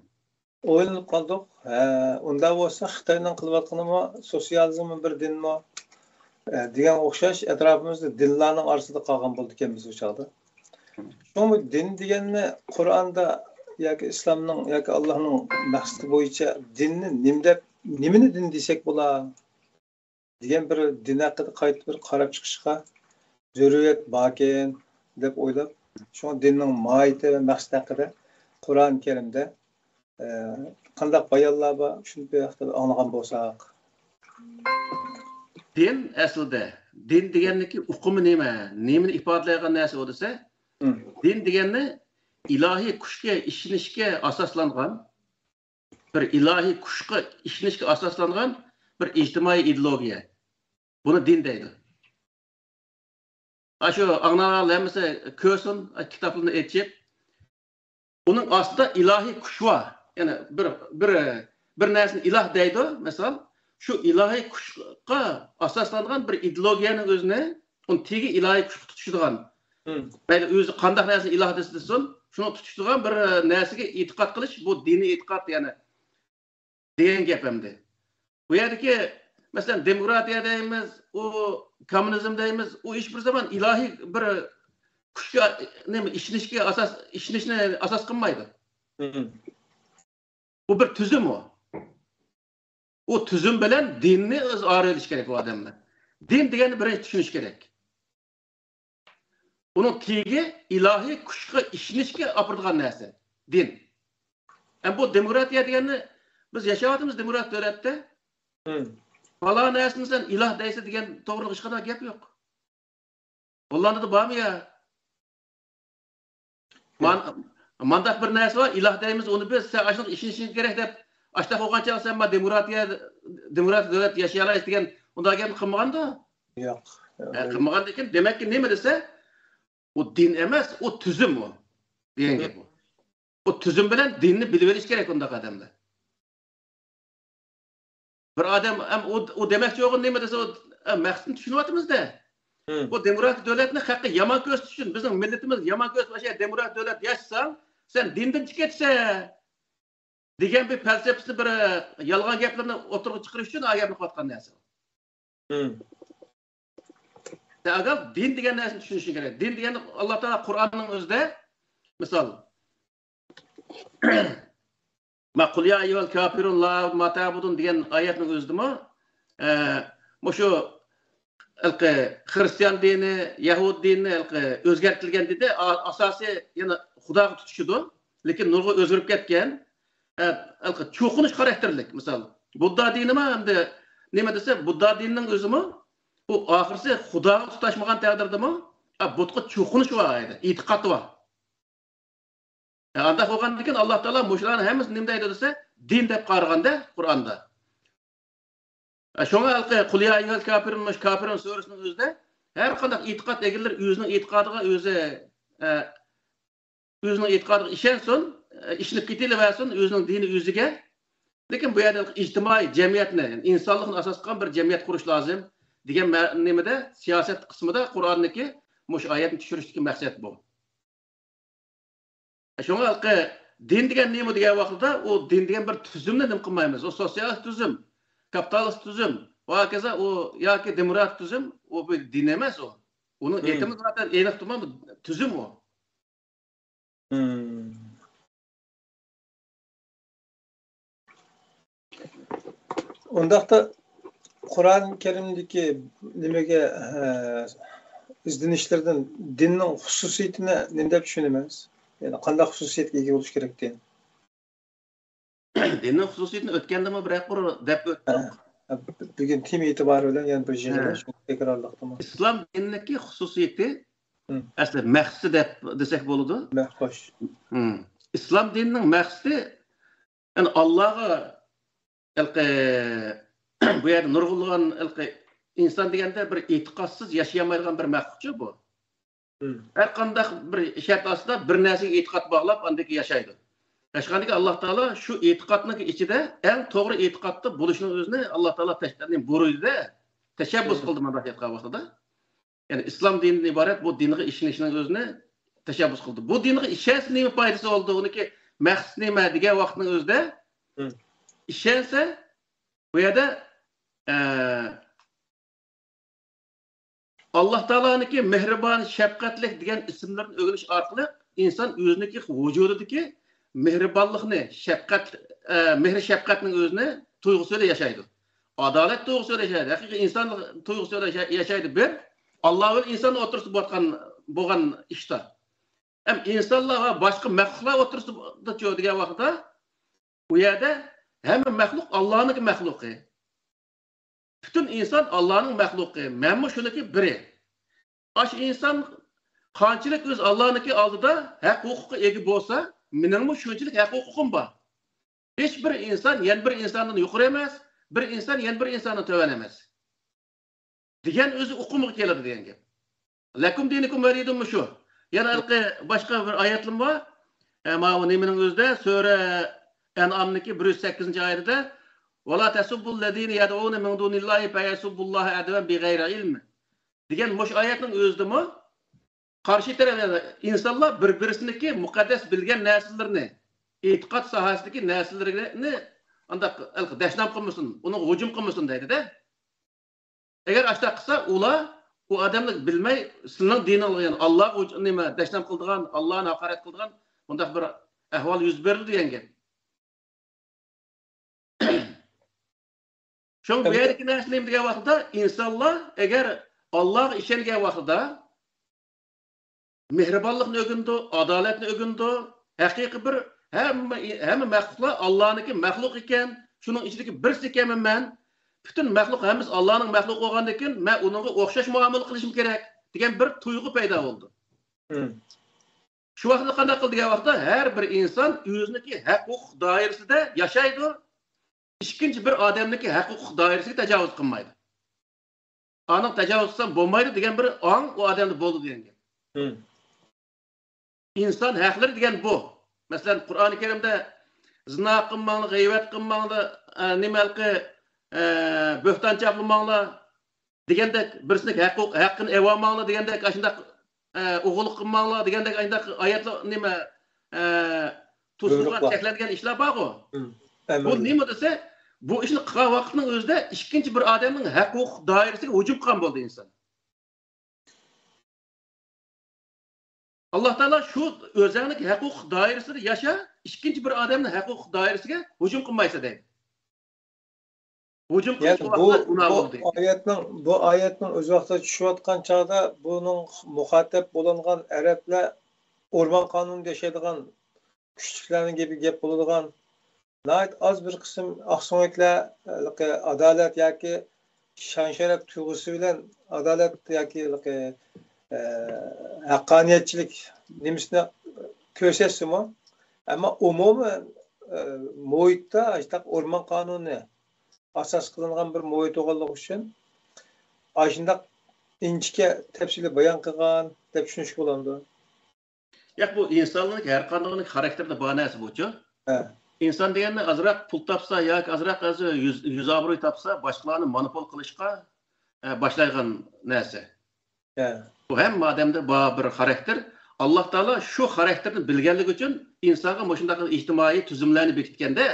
ئويلىنىپ قالدۇق. ھە، ئۇنداق بولسا خىتاينىڭ قىلىۋاتقىنىمۇ سوتسىيالىزممۇ بىر دىنمۇ؟ ھە، دېگەن ئوخشاش ئەتراپىمىزدا دىنلارنىڭ ئارىسىدا قالغان بولىدىكەنمىز ئۇ چاغدا. شۇڭا بۇ دىن دېگەننى قۇرئاندا ياكى ئىسلامنىڭ ياكى ئاللانىڭ مەقسىتى بويىچە دىننى نېمە دەپ، نېمىنى دىن دېسەك بولا؟ دېگەن بىر دىن ھەققىدە قايتا بىر قاراپ چىقىشقا زۆرۈرىيەت باركەن دەپ ئويلاپ، شۇڭا دىننىڭ ماھىيىتى ۋە مەقسىتى ھەققىدە قۇرئان كەرىمدە، ئە، قانداق بايانلار بار، شۇنى بىر ھەقتە ئاڭلىغان بولساق. دىن ئەسلىدە، دىن دېگەننىڭكى ئۇقۇمى نېمە؟ نېمىنى ئىپادىلەيدىغان نەرسە ئۇ دېسە، ھىم. دىن دېگەننى ئىلاھىي كۈچكە ئىشىنىشكە ئاساسلانغان، بىر ئىلاھىي كۈچكە ئىشىنىشكە ئاساسلانغان بىر ئىجتىمائىي ئىدېئولوگىيە. بۇنى دىن دەيدۇ. ئاشۇ ئاڭلىغانلار ھەممىسى كۆرسۇن، كىتابلىرىنى ئېچىپ. ئۇنىڭ ئاستىدا ئىلاھىي كۈچ بار. يەنى بىر، بىر، بىر نەرسىنى ئىلاھ دەيدۇ، مىسال، شۇ ئىلاھىي كۈچقا ئاساسلانغان بىر ئىدېئولوگىيەنىڭ ئۆزىنى، ئۇنى تېگى ئىلاھىي كۈچكە تۇتىشىدىغان، مەيلى ئۆزى قانداق نەرسىنى ئىلاھ دېسە دېسۇن، شۇنى تۇتۇشىدىغان بىر نەرسىگە ئېتىقاد قىلىش، بۇ دىنىي ئېتىقاد، يەنى دېگەن گەپ ئەمدى. بۇ يەردىكى، مەسىلەن، دېموكراتىيە دەيمىز، ئۇ كوممۇنىزم دەيمىز، ئۇ ھېچ بىر زامان ئىلاھىي بىر كۈچكە، نېمە، ئىشىنىشكە ئاساس، ئىشىنىشنى ئاساس قىلمايدۇ. بۇ بىر تۈزۈم ئۇ. ئۇ تۈزۈم بىلەن دىننى ئۆز ئارا ئېلىش كېرەك بۇ ئادەملەر. دىن دېگەننى بىرىنچى چۈشىنىش كېرەك. ئۇنىڭ تېگى ئىلاھىي كۈچكە ئىشىنىشكە ئاپىرىدىغان نەرسە، دىن. ئەمما بۇ دېموكراتىيە دېگەننى، بىز ياشاۋاتىمىز دېموكرات دۆلەتتە. پالان نەرسىنى سەن ئىلاھ دەيسەن دېگەن توغرىلىق ھېچقانداق گەپ يوق. ھوللاندىدا بارمۇ يا؟ مان-، مانداق بىر نەرسە بار، ئىلاھ دەيمىز ئۇنى بىز، سەن ئاشۇنىڭغا ئىشىنىشىڭ كېرەك دەپ، ئاشۇنداق بولغان چاغدا سەن ما دېموكراتىيە، دېموكراتىك دۆلەت ياشىيالايسىز دېگەن ئۇنداق گەپنى قىلمىغاندۇ؟ ياق. ھە، قىلمىغاندىكىن، دېمەككى نېمە دېسە، ئۇ دىن ئەمەس، ئۇ تۈزۈم ئۇ دېگەن گەپ ئۇ. ئۇ تۈزۈم بىلەن دىننى بىلىۋېلىش كېرەك ئۇنداق ئادەملەر. بىر ئادەم، ئەم، ئۇ، ئۇ دېمەكچى بولغىنى نېمە دېسە، ئۇ، ئە، مەقسىتىنى چۈشىنىۋاتىمىز-دە. بۇ دېموكراتىك دۆلەتنى خەققە يامان كۆرسىتىش ئۈچۈن، بىزنىڭ مىللىتىمىز يامان كۆرسىتىپ، ئاشۇ دېموكراتىك دۆلەت ياشىساڭ، سەن دىندىن چىقىپ كېتىسەن دېگەن بىر پەلسەپىسىنى، بىر، ئە، يالغان گەپلىرىنى ئوتتۇرىغا چىقىرىش ئۈچۈن ئا گەپنى قىلىۋاتقان نەرسە. سەن ئاگاھ دىن دېگەن نەرسىنى چۈشىنىشىڭ كېرەك. دىن دېگەن ئاللا تائالا قۇرئاننىڭ ئۆزىدە، مىسال، ما قۇل يا ئەييۇھەل كاپىرۇن لا ما تەبۇدۇن دېگەن ئايەتنىڭ ئۆزىدىمۇ، ئە، مۇشۇ ھېلىقى خىرىستىيان دىنى، يەھۇد دىنى ھېلىقى ئۆزگەرتىلگەن دېدى. ئا-، ئاساسىي يەنە خۇداغا تۇتىشىدۇ. لېكىن نۇرغۇن ئۆزگىرىپ كەتكەن. ئە، ھېلىقى چوقۇنۇش خاراكتېرلىك، مىسال، بۇددا دىنىمۇ ئەمدى نېمە دېسە، بۇددا دىنىنىڭ ئۆزىمۇ، ئۇ ئاخىرسى خۇداغا تۇتاشمىغان تەقدىردىمۇ، ئە، بۇتقا چوقۇنۇش بار ئىدى، ئېتىقاد بار. ئە، ئانداق بولغاندىكىن ئاللا تائالا مۇشۇلارنىڭ ھەممىسىنى نېمە دەيدۇ دېسە، دىن دەپ قارىغاندا قۇرئاندا. ئە، شۇڭا ھېلىقى قۇل يا ئەييۇھەل كاپىرۇن، مۇشۇ كاپىرۇن سۈرىسىنىڭ ئۆزىدە ھەر قانداق ئېتىقاد ئېگىلىرى ئۆزىنىڭ ئېتىقادىغا ئۆزى، ئە، ئۆزىنىڭ ئېتىقادىغا ئىشەنسۇن، ئە، ئىشىنىپ كېتىلىۋەرسۇن ئۆزىنىڭ دىنى ئۆزىگە. لېكىن بۇ يەردە ئىجتىمائىي جەمئىيەتنى، يەنى ئىنسانلىقنى ئاساس قىلغان بىر جەمئىيەت قۇرۇش لازىم دېگەن مە-، نېمىدە، سىياسەت قىسمىدا قۇرئاندىكى مۇشۇ ئايەتنى چۈشۈرۈشتىكى مەقسەت بۇ. شۇڭا ھېلىقى دىن دېگەن نېمە دېگەن ۋاقتىدا، ئۇ دىن دېگەن بىر تۈزۈمنى نېمە قىلمايمىز. ئۇ سوتسىيالىست تۈزۈم، كاپىتالىست تۈزۈم، ۋاكازا ئۇ ياكى دېموكراتىك تۈزۈم، ئۇ بىر دىن ئەمەس ئۇ. ئۇنىڭ ئېتىمى زاتەن ئېنىق تۇرمايدۇ، تۈزۈم ئۇ. ئۇنداقتا قۇرئان كەرىمدىكى نېمىگە، ئە، ئىزدىنىشلىرىدىن دىننىڭ خۇسۇسىيىتىنى نېمە دەپ چۈشىنىمىز؟ يەنى قانداق خۇسۇسىيەتكە ئىگە بولۇش كېرەك دىن؟ دىننىڭ خۇسۇسىيىتىنى ئۆتكەندىمۇ بىرەر قۇر دەپ ئۆتتۇق. بۈگۈن تېما ئېتىبارى بىلەن يەنە بىر يىغىنى شۇنى تەكرارلىق. ئىسلام دىنىدىكى خۇسۇسىيىتى، ئەسلى مەقسىتى دەپ دېسەك بولىدۇ. خوش. ئىسلام دىنىنىڭ مەقسىتى، يەنى ئاللاغا، ھېلىقى، بۇ يەردە نۇرغۇنلىغان ھېلىقى ئىنسان دېگەندە بىر ئېتىقادسىز ياشىيالمايدىغان بىر مەخلۇقچۇ بۇ. ھەر قانداق بىر شەرت ئاستىدا بىر نەرسىگە ئېتىقاد باغلاپ، ئاندىن كېيىن ياشايدۇ. ياشىغاندىكىن ئاللا تائالا شۇ ئېتىقادنىڭ ئىچىدە ئەڭ توغرا ئېتىقادتا بولۇشنىڭ ئۆزىنى ئاللا تائالا تەش-، بۇيرۇدى-دە، تەشەببۇس قىلدى مانداق ئېيتقان ۋاقتىدا. يەنى ئىسلام دىنىدىن ئىبارەت بۇ دىنغا ئىشىنىشنىڭ ئۆزىنى تەشەببۇس قىلدى. بۇ دىنغا ئىشەنسە نېمە پايدىسى بولىدۇ؟ ئۇنىڭكى مەقسىتى نېمە دېگەن ۋاقىتنىڭ ئۆزىدە ئىشەنسە، بۇ يەردە، ئە، ئاللا تائالانىڭكى مېھرىبان، شەپقەتلىك دېگەن ئىسىملىرىنى ئۆگىنىش ئارقىلىق ئىنسان ئۆزىنىڭكى ۋۇجۇدىدىكى مېھرىبانلىقنى، شەپقەت، ئە، مېھرى شەپقەتنىڭ ئۆزىنى تۇيغۇسى بىلەن ياشايدۇ. ئادالەت تۇيغۇسى بىلەن ياشايدۇ. ھەقىقىي ئىنسانلىق تۇيغۇسى بىلەن ياشا-، ياشايدۇ. بىر، ئاللا بىلەن ئىنساننىڭ ئوتتۇرىسىدا بولغان، بولغان ئىشتا. ھەم ئىنسانلار ۋە باشقا مەخلۇقلار ئوتتۇرىسىدا دېگەن ۋاقىتتا، ئۇ يەردە ھەممە مەخلۇق ئاللانىڭكى مەخلۇقى. پۈتۈن ئىنسان ئاللانىڭ مەخلۇقى. مەنمۇ شۇنىڭكى بىرى. ئاشۇ ئىنسان قانچىلىك ئۆز ئاللانىڭكى ئالدىدا ھەق ھوقۇققا ئىگە بولسا، مېنىڭمۇ شۇنچىلىك ھەق ھوقۇقۇم بار. ھېچ بىر ئىنسان يەنە بىر ئىنساندىن يۇقىرى ئەمەس، بىر ئىنسان يەنە بىر ئىنساندىن تۆۋەن ئەمەس. دېگەن ئۆزى ئۇقۇمغا كېلىدۇ دېگەن گەپ. لەكۇم دىنۇكۇم ۋەلىيە دىن مۇشۇ. يەنە ھېلىقى باشقا بىر ئايەتلىمۇ بار. ئە، ماۋۇ نېمىنىڭ ئۆزىدە، سۈرە، ئەنئامنىڭكى بىر يۈز سەككىزىنچى ئايىتىدە، «ولا تسبوا الذين يدعون من دون الله فيسبوا الله عدوا بغير علم» دېگەن مۇشۇ ئايەتنىڭ ئۆزىدىمۇ قارشى تەرەپ، يەنى ئىنسانلار بىر-بىرسىنىڭكى مۇقەددەس بىلگەن نەرسىلىرىنى، ئېتىقاد ساھەسىدىكى نەرسىلىرىنى ئانداق دەشنام قىلمىسۇن، ئۇنىڭغا ھۇجۇم قىلمىسۇن دەيدۇ-دە. ئەگەر ئاشۇنداق قىلسا، ئۇلار ئۇ ئادەمنى بىلمەي، سىلىنىڭ دىنىڭىزغا، يەنى ئاللاغا ھۇج-، نېمە، دەشنام قىلىدىغان، ئاللانى ھاقارەت قىلىدىغان مۇنداق بىر ئەھۋال يۈز بېرىدۇ دېگەن گەپ. شۇڭا بۇ يەردىكى نەرسە نېمە دېگەن ۋاقىتتا، ئىنسانلار ئەگەر ئاللاغا ئىشەنگەن ۋاقتىدا، مېھرىبانلىقنى ئۆگىنىدۇ، ئادالەتنى ئۆگىنىدۇ. ھەقىقىي بىر ھەممە، ھەممە مەخلۇقلار ئاللانىڭكى مەخلۇقى ئىكەن، شۇنىڭ ئىچىدىكى بىرسى ئىكەنمەن مەن. پۈتۈن مەخلۇق ھەممىسى ئاللانىڭ مەخلۇقى بولغاندىكىن، مەن ئۇنىڭغا ئوخشاش مۇئامىلە قىلىشىم كېرەك دېگەن بىر تۇيغۇ پەيدا بولىدۇ. شۇ ۋاقىتتا قانداق قىلدى دېگەن ۋاقىتتا، ھەر بىر ئىنسان ئۆزىنىڭكى ھەق-ھوقۇق دائىرىسىدە ياشايدۇ. ئىككىنچى بىر ئادەمنىڭكى ھەق-ھوقۇق دائىرىسىگە تاجاۋۇز قىلمايدۇ. ئانىڭ تاجاۋۇز قىلسام بولمايدۇ دېگەن بىر ئاڭ ئۇ ئادەمدە بولىدۇ دېگەن گەپ. ئىنسان ھەقلىرى دېگەن بۇ. مەسىلەن، قۇرئانى كەرىمدە زىنا قىلماڭلار، غەيۋەت قىلماڭلار، ئە، نېمە ھېلىقى، ئە، بۆھتان چاپلىماڭلار دېگەندەك، بىرسىنىڭ ھەق-، ھەققىنى ئېۋالماڭلار دېگەندەك، ئاشۇنداق، ئە، ئوغرىلىق قىلماڭلار دېگەندەك، ئاشۇنداق ئايەتلەر نېمە، ئە، توسۇلغان، بۇيرۇقلار، چەكلەنگەن ئىشلار بارغۇ. بۇ نېمە دېسە، بۇ ئىشنى قىلغان ۋاقىتنىڭ ئۆزىدە ئىككىنچى بىر ئادەمنىڭ ھەق-ھوقۇق دائىرىسىگە ھۇجۇم قىلغان بولدى ئىنسان. ئاللا تائالا شۇ ئۆزەڭنىڭ ھەق-ھوقۇق دائىرىسىدە ياشا، ئىككىنچى بىر ئادەمنىڭ ھەق-ھوقۇق دائىرىسىگە ھۇجۇم قىلمايسەن دەيدۇ. ھۇجۇم قىلىش، يەنى بۇ، ۋاقتىدا گۇناھ بۇ بولدى. ئايەتنىڭ، بۇ ئايەتنىڭ ئۆز ۋاقتىدا چۈشۈۋاتقان چاغدا بۇنىڭ مۇخاتەب بولۇنغان ئەرەبلەر ئورمان قانۇنىدا ياشايدىغان كۈچلۈكلەرنىڭ گېپى گەپ بولىدىغان ناھايىتى ئاز بىر قىسىم ئاقسۆڭەكلەر ھېلىقى ئادالەت ياكى شان-شەرەپ تۇيغۇسى بىلەن ئادالەت ياكى ھېلىقى، ئە، ھەققانىيەتچىلىك نېمىسىنى كۆرسەتسىمۇ، ئەمما ئومۇمەن، ئە، مۇھىتتا ئاشۇنداق ئورمان قانۇنى ئاساس قىلىنغان بىر مۇھىت بولغانلىقى ئۈچۈن ئاشۇنداق ئىنچىكە تەپسىلىي بايان قىلغان دەپ چۈشىنىشكە بولامدۇ؟ ياق، بۇ ئىنسانلارنىڭ ھەر قاندىقىنىڭ خاراكتېرىدا بار نەرسە بۇچۇ. ھە. ئىنسان دېگەننى ئازراق پۇل تاپسا ياكى ئازراق يۈز، يۈز ئابرۇي تاپسا، باشقىلارنى مونوپول قىلىشقا، ئە، باشلايدىغان نەرسە. ھە. بۇ ھەممە ئادەمدە بار بىر خاراكتېر. ئاللا تائالا شۇ خاراكتېرنى بىلگەنلىكى ئۈچۈن ئىنسانغا مۇشۇنداق ئىجتىمائىي تۈزۈملەرنى بېكىتكەندە،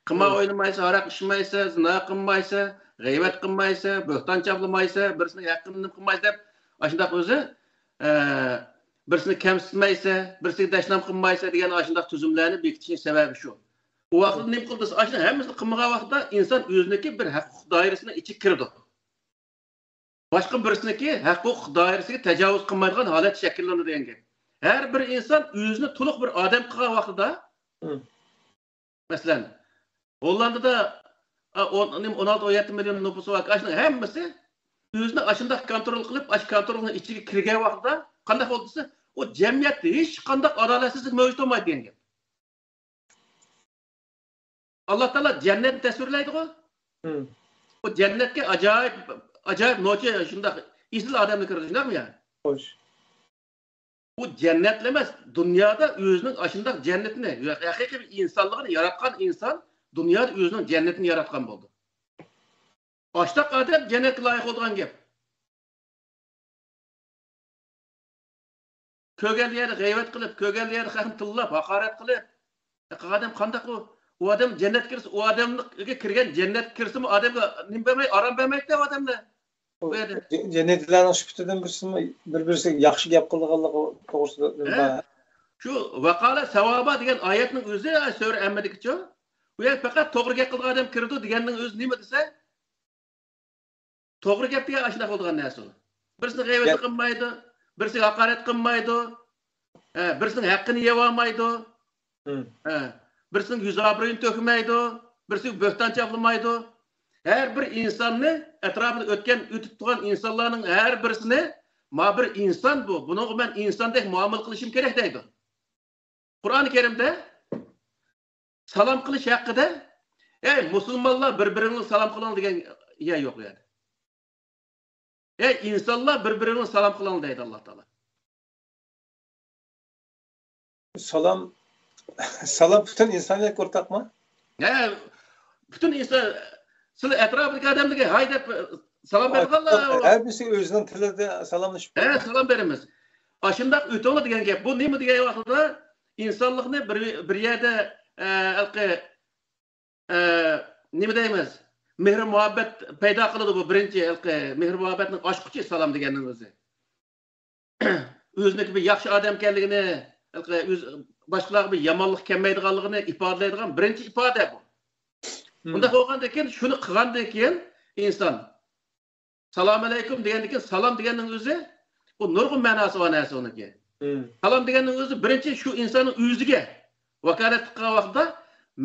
قىمار ئوينىمايسەن، ھاراق ئىچمەيسەن، زىنا قىلمايسەن، غەيۋەت قىلمايسەن، بۆھتان چاپلىمايسەن، بىرسىنىڭ ھەققىنى نېمە قىلمايسەن دەپ، ئاشۇنداق ئۆزى، ئە، بىرسىنى كەمسىتمەيسەن، بىرسىگە دەشنام قىلمايسەن دېگەن ئاشۇنداق تۈزۈملەرنى بېكىتىشنىڭ سەۋەبى شۇ. ئۇ ۋاقىتتا نېمە قىلدى دېسە، ئاشۇنىڭ ھەممىسىنى قىلمىغان ۋاقىتتا ئىنسان ئۆزىنىڭكى بىر ھەق-ھوقۇق دائىرىسىنىڭ ئىچىگە كىرىدۇ. باشقا بىرسىنىڭكى ھەق-ھوقۇق دائىرىسىگە تاجاۋۇز قىلمايدىغان ھالەت شەكىللىنىدۇ دېگەن گەپ. ھەر بىر ئىنسان ئۆزىنى تولۇق بىر ئادەم قىلغان ۋاقتىدا، مەسىلەن، ھوللاندىدا، ئا، ئون، نېمە، ئون ئالتە، ئون يەتتە مىليون نوپۇسى بار، ئاشۇنىڭ ھەممىسى ئۆزىنى ئاشۇنداق كونترول قىلىپ، ئاشۇ كونترولنىڭ ئىچىگە كىرگەن ۋاقتىدا قانداق بولدى دېسە، ئۇ جەمئىيەتتە ھېچقانداق ئادالەتسىزلىك مەۋجۇت بولمايدۇ دېگەن گەپ. ئاللا تائالا جەننەتنى تەسۋىرلەيدىغۇ. ئۇ جەننەتكە ئاجايىپ، ئاجايىپ نوچى شۇنداق ئېسىل ئادەملەر كىرىدۇ، شۇنداقمۇ يا؟ خوش. ئۇ جەننەتلا ئەمەس، دۇنيادا ئۆزىنىڭ ئاشۇنداق جەننىتىنى، ھەقىقىي بىر ئىنسانلىقىنى ياراتقان ئىنسان دۇنيادا ئۆزىنىڭ جەننىتىنى ياراتقان بولىدۇ. ئاشۇنداق ئادەم جەننەتكە لايىق بولىدىغان گەپ. كۆرگەن يەردە غەيۋەت قىلىپ، كۆرگەن يەردە خەقنى تىللاپ، ھاقارەت قىلىپ، قىلغان ئادەم قانداق ئۇ؟ ئۇ ئادەم جەننەتكە كىرسە، ئۇ ئادەمگە كىرگەن جەننەتكە كىرسىمۇ ئادەمگە نېمە بەرمەي، ئارام بەرمەيدۇ ئۇ ئادەملەر. بۇ يەردە. جەننەتلەرنىڭ سۈپىتىدىن بىرسىمۇ بىر-بىرسىگە ياخشى گەپ قىلىدىغانلىقى توغرىسىدا نېمە بار؟ شۇ ۋەقالە ساۋابا دېگەن ئايەتنىڭ ئۆزى سۈرە ئەممىدىكىچۇ. بۇ يەر پەقەت توغرا گەپ قىلىدىغان ئادەم كىرىدۇ دېگەننىڭ ئۆزى نېمە دېسە؟ توغرا گەپ دېگەن ئاشۇنداق بولىدىغان نەرسە ئۇ. بىرسىنى غەيۋەت قىلمايدۇ، بىرسىگە ھاقارەت قىلمايدۇ، ھە، بىرسىنىڭ ھەققىنى يەۋالمايدۇ، ھە، بىرسىنىڭ يۈز ئابرۇيىنى تۆكمەيدۇ، بىرسىگە بۆھتان چاپلىمايدۇ. ھەر بىر ئىنساننى، ئەتراپىدا ئۆتكەن، ئۆتۈپ تۇرغان ئىنسانلارنىڭ ھەر بىرسىنى، ما بىر ئىنسان بۇ، بۇنىڭغا مەن ئىنساندەك مۇئامىلە قىلىشىم كېرەك دەيدۇ. قۇرئان كەرىمدە سالام قىلىش ھەققىدە، «ئەي مۇسۇلمانلار، بىر-بىرىڭلارغا سالام قىلىڭ» دېگەن يەر يوق ئۇ يەردە. «ئەي ئىنسانلار، بىر-بىرىڭلارغا سالام قىلىڭ» دەيدۇ ئاللا تائالا. سالام سالام پۈتۈن ئىنسانىيەتكە ئورتاقمۇ؟ ھە، پۈتۈن ئىنسان، سىلەر ئەتراپىدىكى ئادەملەرگە ھاي دەپ سالام بەرگەنلا. ھەر بىرسى ئۆزىنىڭ تىلىدا سالاملىشىپ ھە، سالام بېرىمىز. ئاشۇنداق ئۆتۈڭلار دېگەن گەپ. بۇ نېمە دېگەن ۋاقتىدا ئىنسانلىقنى بىر، بىر يەردە، ئە، ھېلىقى، ئە، نېمە دەيمىز؟ مېھرى مۇھەببەت پەيدا قىلىدۇ بۇ بىرىنچى ھېلىقى مېھرى مۇھەببەتنىڭ ئاچقۇچى سالام دېگەننىڭ ئۆزى. ئۆزىنىڭكى بىر ياخشى ئادەم ئىكەنلىكىنى، ھېلىقى ئۆز، باشقىلارغا بىر يامانلىق كەلمەيدىغانلىقىنى ئىپادىلەيدىغان بىرىنچى ئىپادە بۇ. مم. بۇنداق بولغاندىن كېيىن، شۇنى قىلغاندىن كېيىن ئىنسان سالام ئەلەيكۇم دېگەندىن كېيىن، سالام دېگەننىڭ ئۆزى، بۇ نۇرغۇن مەناسى بار نەرسە ئۇنىڭكى. مم. سالام دېگەننىڭ ئۆزى بىرىنچى شۇ ئىنساننىڭ ئۆزىگە ۋاكالەتلىك قىلغان ۋاقتىدا،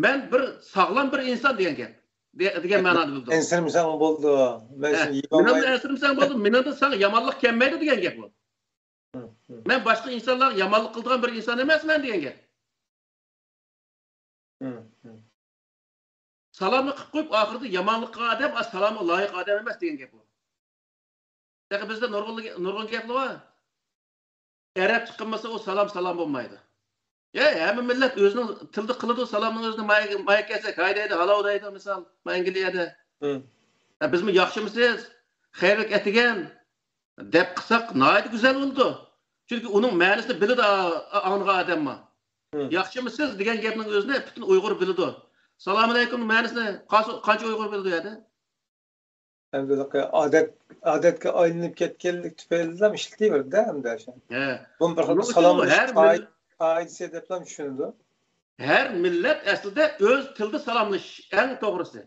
مەن بىر ساغلام بىر ئىنسان دېگەن گەپ. دە-، دېگەن مەنانى بىلدۈرىدۇ. ئەنسىرىمىسەڭ بولدى. مەن ھە، سېنى يېيىۋالمايمەن. مېنىڭدىن ئەنسىرىمىسەڭ بولدى، مېنىڭدىن ساڭا يامانلىق كەلمەيدۇ دېگەن گەپ بۇ. مم، مم. مەن باشقا ئىنسانلارغا يامانلىق قىلىدىغان بىر ئىنسان ئەمەسمەن دېگەن گەپ. مم، مم. سالامنى قىلىپ قويۇپ، ئاخىرىدا يامانلىق قىلغان ئادەم، ئا، سالامغا لايىق ئادەم ئەمەس دېگەن گەپ بۇ. تېخى بىزدە نۇرغۇن، نۇرغۇن گەپلەر بار. ئەرەبچە قىلمىسا، ئۇ سالام سالام بولمايدۇ. يا، ھەممە مىللەت ئۆزىنىڭ تىلىدا قىلىدۇ، سالامنىڭ ئۆزىنى مايا، مايا كەلسەك، ھاي دەيدۇ، ھالاۋ دەيدۇ، مىسال، ما ئەنگلىيەدە. مم. ھە، بىزمۇ ياخشىمۇسىز، خەيرلىك ئەتىگەن، دەپ قىلساق ناھايىتى گۈزەل بولىدۇ. چۈنكى ئۇنىڭ مەنىسىنى بىلىدۇ، ئا-، ئا-، ئاڭلىغان ئادەممۇ. مم. ياخشىمۇسىز دېگەن گەپنىڭ ئۆزىنى پۈتۈن ئۇيغۇر بىلىدۇ. سالامۇئەلەيكۇمنىڭ مەنىسىنى قانچە، قانچە ئۇيغۇر بىلىدۇ يەردە؟ ئەمدى ئادەت، ئادەتكە ئايلىنىپ كەتكەنلىك تۈپەيلىدىلا ئىشلىتىۋېرىدۇ ئەمدى ئاشۇ. ھە. بۇنى بىر خىل سالاملىشىش قائىدىسى دەپلا چۈشىنىدۇ. ھەر مىللەت ئەسلىدە ئۆز تىلىدا سالاملىشىش ئەڭ توغرىسى.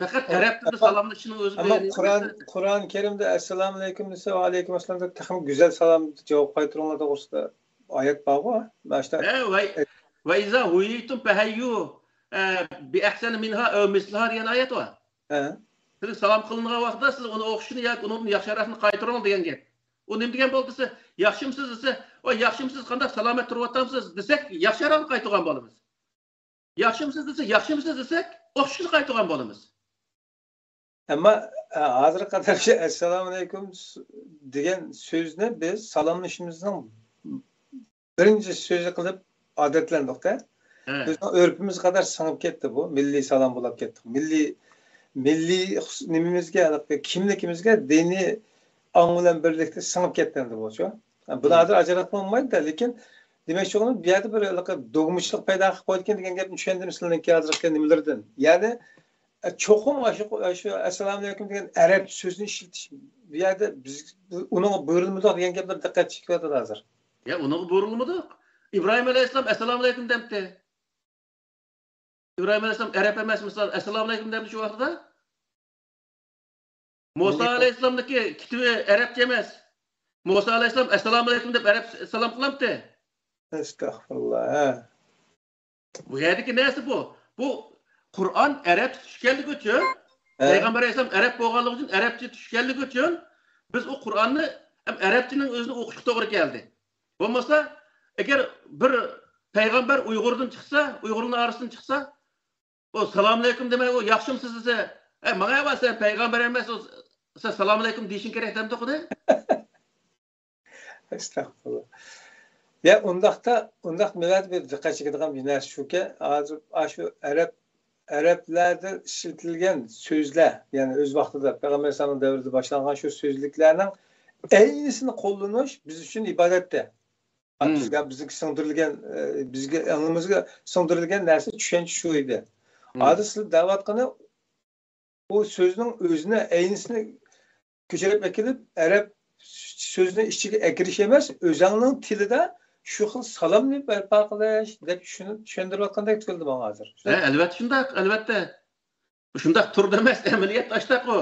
پەقەت ئەرەب تىلىدا سالاملىشىشنىڭ ئۆزى. ئەمما قۇرئان، قۇرئان كەرىمدە ئەسسالامۇئەلەيكۇم دېسە، ۋەئەلەيكۇم ئەسسالام دەپ تېخىمۇ گۈزەل سالام جاۋاب قايتۇرۇڭلار توغرىسىدا ئايەت بارغۇ. مانا شۇ. ھە، ۋە، ۋە ئىزا ھۇييىتۇم فەھەييۇ، ئە، بىئەھسەنە مىنھا ئەۋ مىسلىھا دېگەن ئايەت بار. ھە. سىزگە سالام قىلىنغان ۋاقىتتا سىز ئۇنى ئوخشىشىنى ياكى ئۇنىڭدىن ياخشىراقنى قايتۇرۇڭ دېگەن گەپ. ئۇ نېمە دېگەن بولدى دېسە، ياخشىمسىز دېسە، ۋاي ياخشىمسىز، قانداق سالامەت تۇرۇۋاتامسىز دېسەك، ياخشىراقنى قايتۇرغان بولىمىز. ياخشىمسىز دېسە، ياخشىمسىز دېسەك، ئوخشىشىنى قايتۇرغان بولىمىز. ئەمما، ئە، ھازىرغا قەدەر شۇ ئەسسالامۇئەلەيكۇم دېگەن سۆزنى بىز سالاملىشىشىمىزنىڭ بىرىنچى سۆزى قىلىپ ئادەتلەندۇق-تە. ھە. بىزنىڭ ئۆرپىمىزگە قەدەر سىڭىپ كەتتى بۇ. مىللىي سالام بولاپ كەتتى. مىللىي، مىللىي خۇس-، نېمىمىزگە، كىملىكىمىزگە، دىنىي ئاڭ بىلەن بىرلىكتە سىڭىپ كەتتى ئەمدى بۇ شۇ. بۇنى ھازىر ئاجراتقىلى بولمايدۇ-دە، لېكىن دېمەكچى بولغىنىم، بۇ يەردە بىر ھېلىقى دوگمىچىلىق پەيدا قىلىپ قويىدىكەن دېگەن گەپنى چۈشەندىم سىلەرنىڭكى ھازىرقى نېمىلىرىدىن. يەنى، ئە، چوقۇم ئاشۇ، ئاشۇ ئەسسالامۇئەلەيكۇم دېگەن ئەرەب سۆزىنى ئىشلىتىش، بۇ يەردە بىز ئۇنىڭغا بۇيرۇلمىدۇق دېگەن گەپلەر دىققەت چېكىۋاتىدۇ ھازىر. يا، ئۇنىڭغا بۇيرۇلمىدۇق. ئىبراھىم ئەلەيھىسسالام ئەسسالامۇئەلەيكۇم دەپتۇ. ئىبراھىم ئەلەيھىسسالام ئەرەب ئەمەس، مىسال، ئەسسالامۇئەلەيكۇم دەپتۇ شۇ ۋاقىتتا. مۇسا ئەلەيھىسسالامنىڭكى كىتابى ئەرەبچە ئەمەس. مۇسا ئەلەيھىسسالام ئەسسالامۇئەلەيكۇم دەپ ئەرەب سالام قىلامتى. ئەستەغپۇرۇللا، ھە. بۇ يەردىكى نەرسە بۇ. بۇ قۇرئان ئەرەبچە چۈشكەنلىكى ئۈچۈن، ھە. پەيغەمبەر ئەلەيھىسسالام ئەرەب بولغانلىقى ئۈچۈن، ئەرەبچە چۈشكەنلىكى ئۈچۈن بىز ئۇ قۇرئاننى ھەم ئەرەبچىنىڭ ئۆزىنى ئوقۇشقا توغرا كەلدى. بولمىسا، ئەگەر بىر پەيغەمبەر ئۇيغۇردىن چىقسا، ئۇيغۇرنىڭ ئارىسىدىن چىقسا، ئۇ سالامۇئەلەيكۇم دېمەي، ئۇ ياخشىمسىز دېسە، ئەي، ماڭا ئەۋە سەن پەيغەمبەر ئەمەس، ئۇ سەن سالامۇئەلەيكۇم دېيىشىڭ كېرەك دەمدۇق ئۇنى. ئەستەغپۇرۇللا. يا، ئۇنداقتا، ئۇنداق مەن بىر دىققەت چېكىدىغان بىر نەرسە شۇكى، ھازىر ئاشۇ ئەرەب، ئەرەبلەردە ئىشلىتىلگەن سۆزلەر، يەنى ئۆز ۋاقتىدا پەيغەمبەر ئەلەيھىسسالامنىڭ دەۋرىدە باشلانغان شۇ سۆزلۈكلەرنىڭ ئەينىسىنى قوللىنىش بىز ئۈچۈن ئىبادەتتە. مم. بىزگە، بىزگە سىڭدۈرۈلگەن، ئە، بىزگە، ئەڭلىمىزگە سىڭدۈرۈلگەن نەرسە، چۈشەنچە شۇ ئىدى. مم. ھازىر سىز دەۋاتقىنى ئۇ سۆزنىڭ ئۆزىنى، ئەينىسىنى كۆچۈرۈپ ئەكېلىپ، ئەرەب سۆزىنى ئىچىگە ئەكىرىش ئەمەس، ئۆزەڭنىڭ تىلىدا شۇ خىل سالامنى بەرپا قىلىش دەپ چۈشىنىپ، چۈشەندۈرۈۋاتقاندەك تۇيۇلدى ماڭا ھازىر. ھە، ئەلۋەتتە شۇنداق، ئەلۋەتتە. شۇنداق تۇرىدۇ ئەمەس، ئەمەلىيەتتە ئاشتاق ئۇ.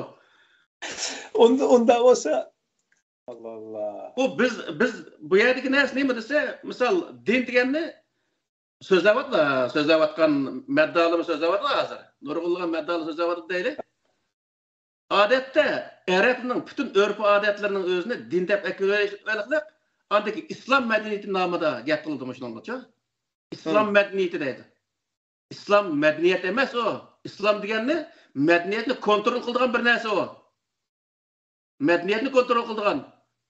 ئۇندا، ئۇنداق بولسا، ئاللا، ئاللا. ئۇ بىز، بىز بۇ يەردىكى نەرسە نېمە دېسە، مىسال، دىن دېگەننى سۆزلەۋاتلا، سۆزلەۋاتقان مەددالىمۇ سۆزلەۋاتلا ھازىر. نۇرغۇنلىغان مەددالار سۆزلەۋاتىدۇ دەيلى. ئادەتتە ئەرەبنىڭ پۈتۈن ئۆرپ-ئادەتلىرىنىڭ ئۆزىنى دىن دەپ ئەكىۋېلىشلىق، ئاندىكى ئىسلام مەدەنىيىتى نامىدا گەپ قىلىدۇ مۇشۇنىڭغىچۇ. ئىسلام مەدەنىيىتى دەيدۇ. ئىسلام مەدەنىيەت ئەمەس ئۇ. ئىسلام دېگەننى مەدەنىيەتنى كونترول قىلىدىغان بىر نەرسە ئۇ. مەدەنىيەتنى كونترول قىلىدىغان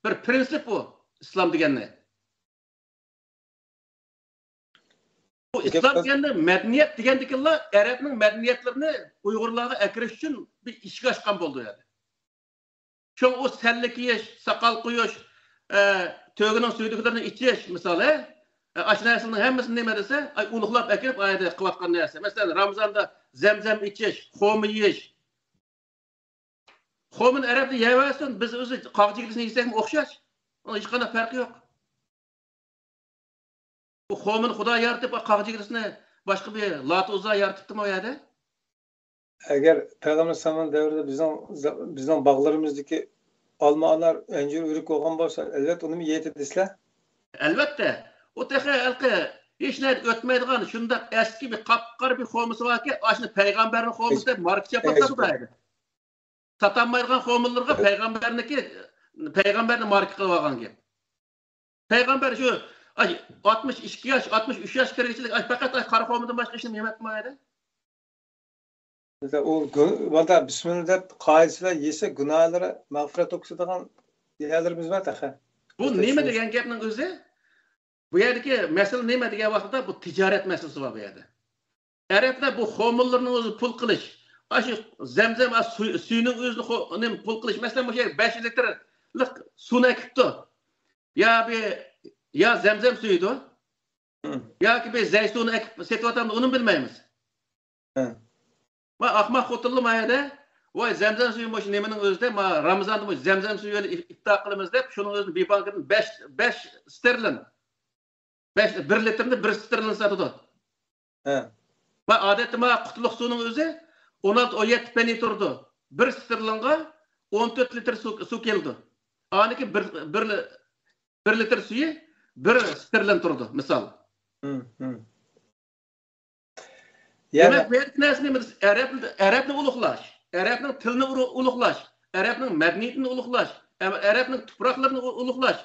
بىر پرىنسىپ ئۇ، ئىسلام دېگەننى. بۇ ئىسلام دېگەندە مەدەنىيەت دېگەندىكىنلا ئەرەبنىڭ مەدەنىيەتلىرىنى ئۇيغۇرلارغا ئەكىرىش ئۈچۈن بىر ئىشىك ئاچقان بولدى ئۇ يەردە. شۇڭا ئۇ سەللە كىيىش، ساقال قويۇش، ئە، تۆگىنىڭ سۈيدۈكلىرىنى ئىچىش، مىسال، ھە؟ ئە، ئاشۇ نەرسىنىڭ ھەممىسى نېمە دېسە، ئاي، ئۇلۇغلاپ ئەكىرىپ، ئايەردە قىلىۋاتقان نەرسە. مەسىلەن، رامىزاندا زەمزەم ئىچىش، خورما يېيىش. خورمىنى ئەرەبلەر يەۋەرسۇن، بىز ئۆزى قاغا جىگدىسىنى يېسەكمۇ ئوخشاش. ئۇنىڭ ھېچقانداق پەرقى يوق. بۇ خورمىنى خۇدا يارىتىپ، قاغا جىگدىسىنى باشقا بىر لاتە ئۇززا يارىتىپتىمۇ ئۇ يەردە؟ ئەگەر پەيغەمبەر ئەلەيھىسسالام دەۋرىدە بىزنىڭ، بىزنىڭ باغلىرىمىزدىكى ئالما، ئانار، ئەنجۈر، ئۆرۈك بولغان بولسا، ئەلۋەتتە ئۇنىمۇ يەيتتى دېسىلە. ئەلۋەتتە. ئۇ تېخى ھېلىقى ھېچ نەرسە ئۆتمەيدىغان شۇنداق ئەسكى بىر قاپقارا بىر خورمىسى باركەن، ئاشۇنى پەيغەمبەرنىڭ خورمىسى دەپ ماركا چاپلاپ ساتىدۇ ئەيدە. ساتالمايدىغان خورمىلىرىغا پەيغەمبەرنىڭكى، پەيغەمبەرنى ماركا قىلىپ ئالغان گەپ. پەيغەمبەر شۇ، ئاي، ئاتمىش ئىككى ياش، ئاتمىش ئۈچ ياش كىرگۈچىلىك، ئاي، پەقەت، ئاي، قارا خورمىدىن باشقا ھېچنېمە يېمەپتىمۇ ئەيدە. مەسىلەن، ئۇ گۇ-، بۇندا بىسمىللا دەپ قائىدىسى بىلەن يېسە گۇناھلىرى مەغپىرەت بولسا دېگەن يەرلىرىمىز بار تېخى. بۇ نېمە دېگەن گەپنىڭ ئۆزى؟ بۇ يەردىكى مەسىلە نېمە دېگەن ۋاقىتتا، بۇ تىجارەت مەسىلىسى بار بۇ يەردە. ئەرەبلەر بۇ خورمىلىرىنىڭ ئۆزى پۇل قىلىش. ئاشۇ زەمزەم، ئاشۇ سۈي-، سۈيىنىڭ ئۆزىنى خو-، نېمە پۇل قىلىش. مەسىلەن، مۇشۇ يەرگە بەش لىتىرلىق سۇنى ئەكىپتۇ. يا بىر، يا زەمزەم سۈيىدۇ. ياكى بىر زەيسۇنى ئەكىپ سېتىۋاتامدۇ، ئۇنىمۇ بىلمەيمىز. ۋاي ئاخماق خوتۇنلار ما يەردە، ۋاي زەمزەم سۈيى مۇشۇ نېمىنىڭ ئۆزىدە، ما رامىزاندا مۇشۇ زەمزەم سۈيى بىلەن ئىف-، ئىپتار قىلىمىز دەپ، شۇنىڭ ئۆزىنى بىر بانكىدىن بەش، بەش ستېرلىن، بەش، بىر لىتىرنى بىر ستېرلىن ساتىدۇ. ۋاي ئادەتتە ما قۇتلۇق سۇنىڭ ئۆزى ئون ئالتە، ئون يەتتە پېنى تۇرىدۇ. بىر ستېرلىنغا ئون تۆت لىتىر سۇ، سۇ كېلىدۇ. ئانىكى بىر، بىر، بىر لىتىر سۈيى بىر ستېرلىن تۇرىدۇ، مىسال. دېمەك، بۇ يەردىكى نەرسە نېمە دېسە، ئەرەب، ئەرەبنى ئۇلۇغلاش، ئەرەبنىڭ تىلىنى ئۇلۇغلاش، ئەرەبنىڭ مەدەنىيىتىنى ئۇلۇغلاش، ئەرەبنىڭ تۇپراقلىرىنى ئۇلۇغلاش،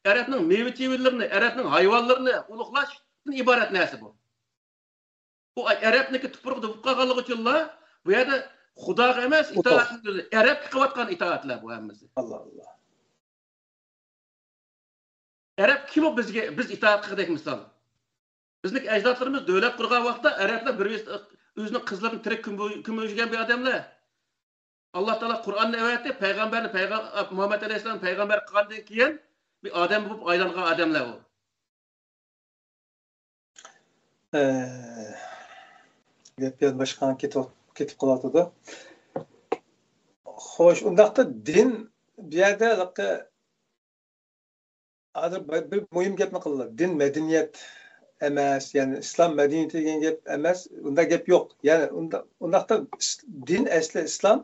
ئەرەبنىڭ مېۋە-چېۋىلىرىنى، ئەرەبنىڭ ھايۋانلىرىنى ئۇلۇغلاشتىن ئىبارەت نەرسە بۇ. بۇ ئەرەبنىڭكى تۇپرىقىدا بولۇپ قالغانلىقى ئۈچۈنلا، بۇ يەردە خۇداغا ئەمەس، ئىتائەت، ئەرەبكە قىلىۋاتقان ئىتائەتلەر بۇ ھەممىسى. ئەرەب كىمۇ بىزگە، بىز ئىتائەت قىلغۇدەك مىسال؟ بىزنىڭ ئەجدادلىرىمىز دۆلەت قۇرغان ۋاقىتتا ئەرەبلەر بىر ئۆزىنىڭ قىزلىرىنى تىرىك كۆمۈۋەرگەن بىر ئادەملەر. ئاللا تائالا قۇرئاننى ئەۋەتتى، پەيغەمبەرنى، پەيغەم-، مۇھەممەد ئەلەيھىسسالام پەيغەمبەر قىلغاندىن كېيىن بىر ئادەم بولۇپ ئايلانغان ئادەملەر ئۇ. ئە، گەپ يەنە باشقا كېتىپ، كېتىپ قالىۋاتىدۇ. خوش، ئۇنداقتا دىن بۇ يەردە ھېلىقى، ھازىر بىر، بىر مۇھىم گەپنى قىلدى. دىن مەدەنىيەت ئەمەس، يەنى ئىسلام مەدەنىيىتى دېگەن گەپ ئەمەس، ئۇنداق گەپ يوق. يەنى ئۇندا-، ئۇنداقتا ئىس-، دىن ئەسلى ئىسلام،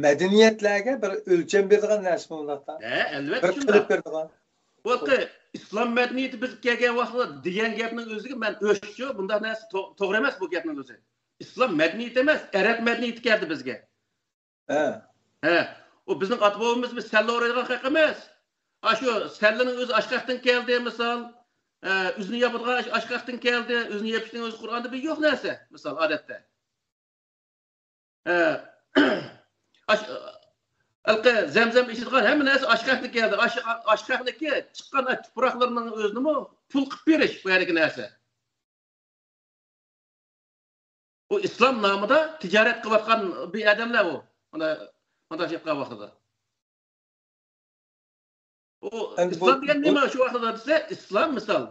مەدەنىيەتلەرگە بىر ئۆلچەم بېرىدىغان نەرسىمۇ ئۇنداقتا؟ ھە، ئەلۋەتتە بىر شۇنداق. قىلىپ بېرىدىغان. بۇ يەردە ئىسلام مەدەنىيىتى بىز كەلگەن ۋاقىتتا دېگەن گەپنىڭ ئۆزىگە مەن ئۆچ، بۇنداق نەرسە تو-، توغرا ئەمەس بۇ گەپنىڭ ئۆزى. ئىسلام مەدەنىيىتى ئەمەس، ئەرەب مەدەنىيىتى كەلدى بىزگە. ھە. ھە. ئۇ بىزنىڭ ئاتا-بوۋىمىز بىز سەللە ئورايدىغان خەق ئەمەس. ئاشۇ سەللىنىڭ ئۆزى ئاشخەقتىن كەلدى، مىسال. ھە، ئۆزىنى ياپىدىغان ئاش-، ئاشخەقتىن كەلدى، ئۆزىنى يېپىشنىڭ ئۆزى قۇرئاندا بىر يوق نەرسە، مىسال، ئادەتتە. ھە. ئاش-، ھېلىقى زەمزەم ئىچىدىغان ھەممە نەرسە ئاشخەقتىن كەلدى. ئاش-، ئاشخەقنىڭكى چىققان تۇپراقلىرىنىڭ ئۆزىنىمۇ پۇل قىلىپ بېرىش بۇ يەردىكى نەرسە. ئۇ ئىسلام نامىدا تىجارەت قىلىۋاتقان بىر ئادەملەر ئۇ. مانا، مانا شۇ ۋاقتىدا. ئۇ ئەمدى بۇ، ئىسلام دېگەن بۇ نېمە شۇ ۋاقتىدا دېسە، ئىسلام مىسال.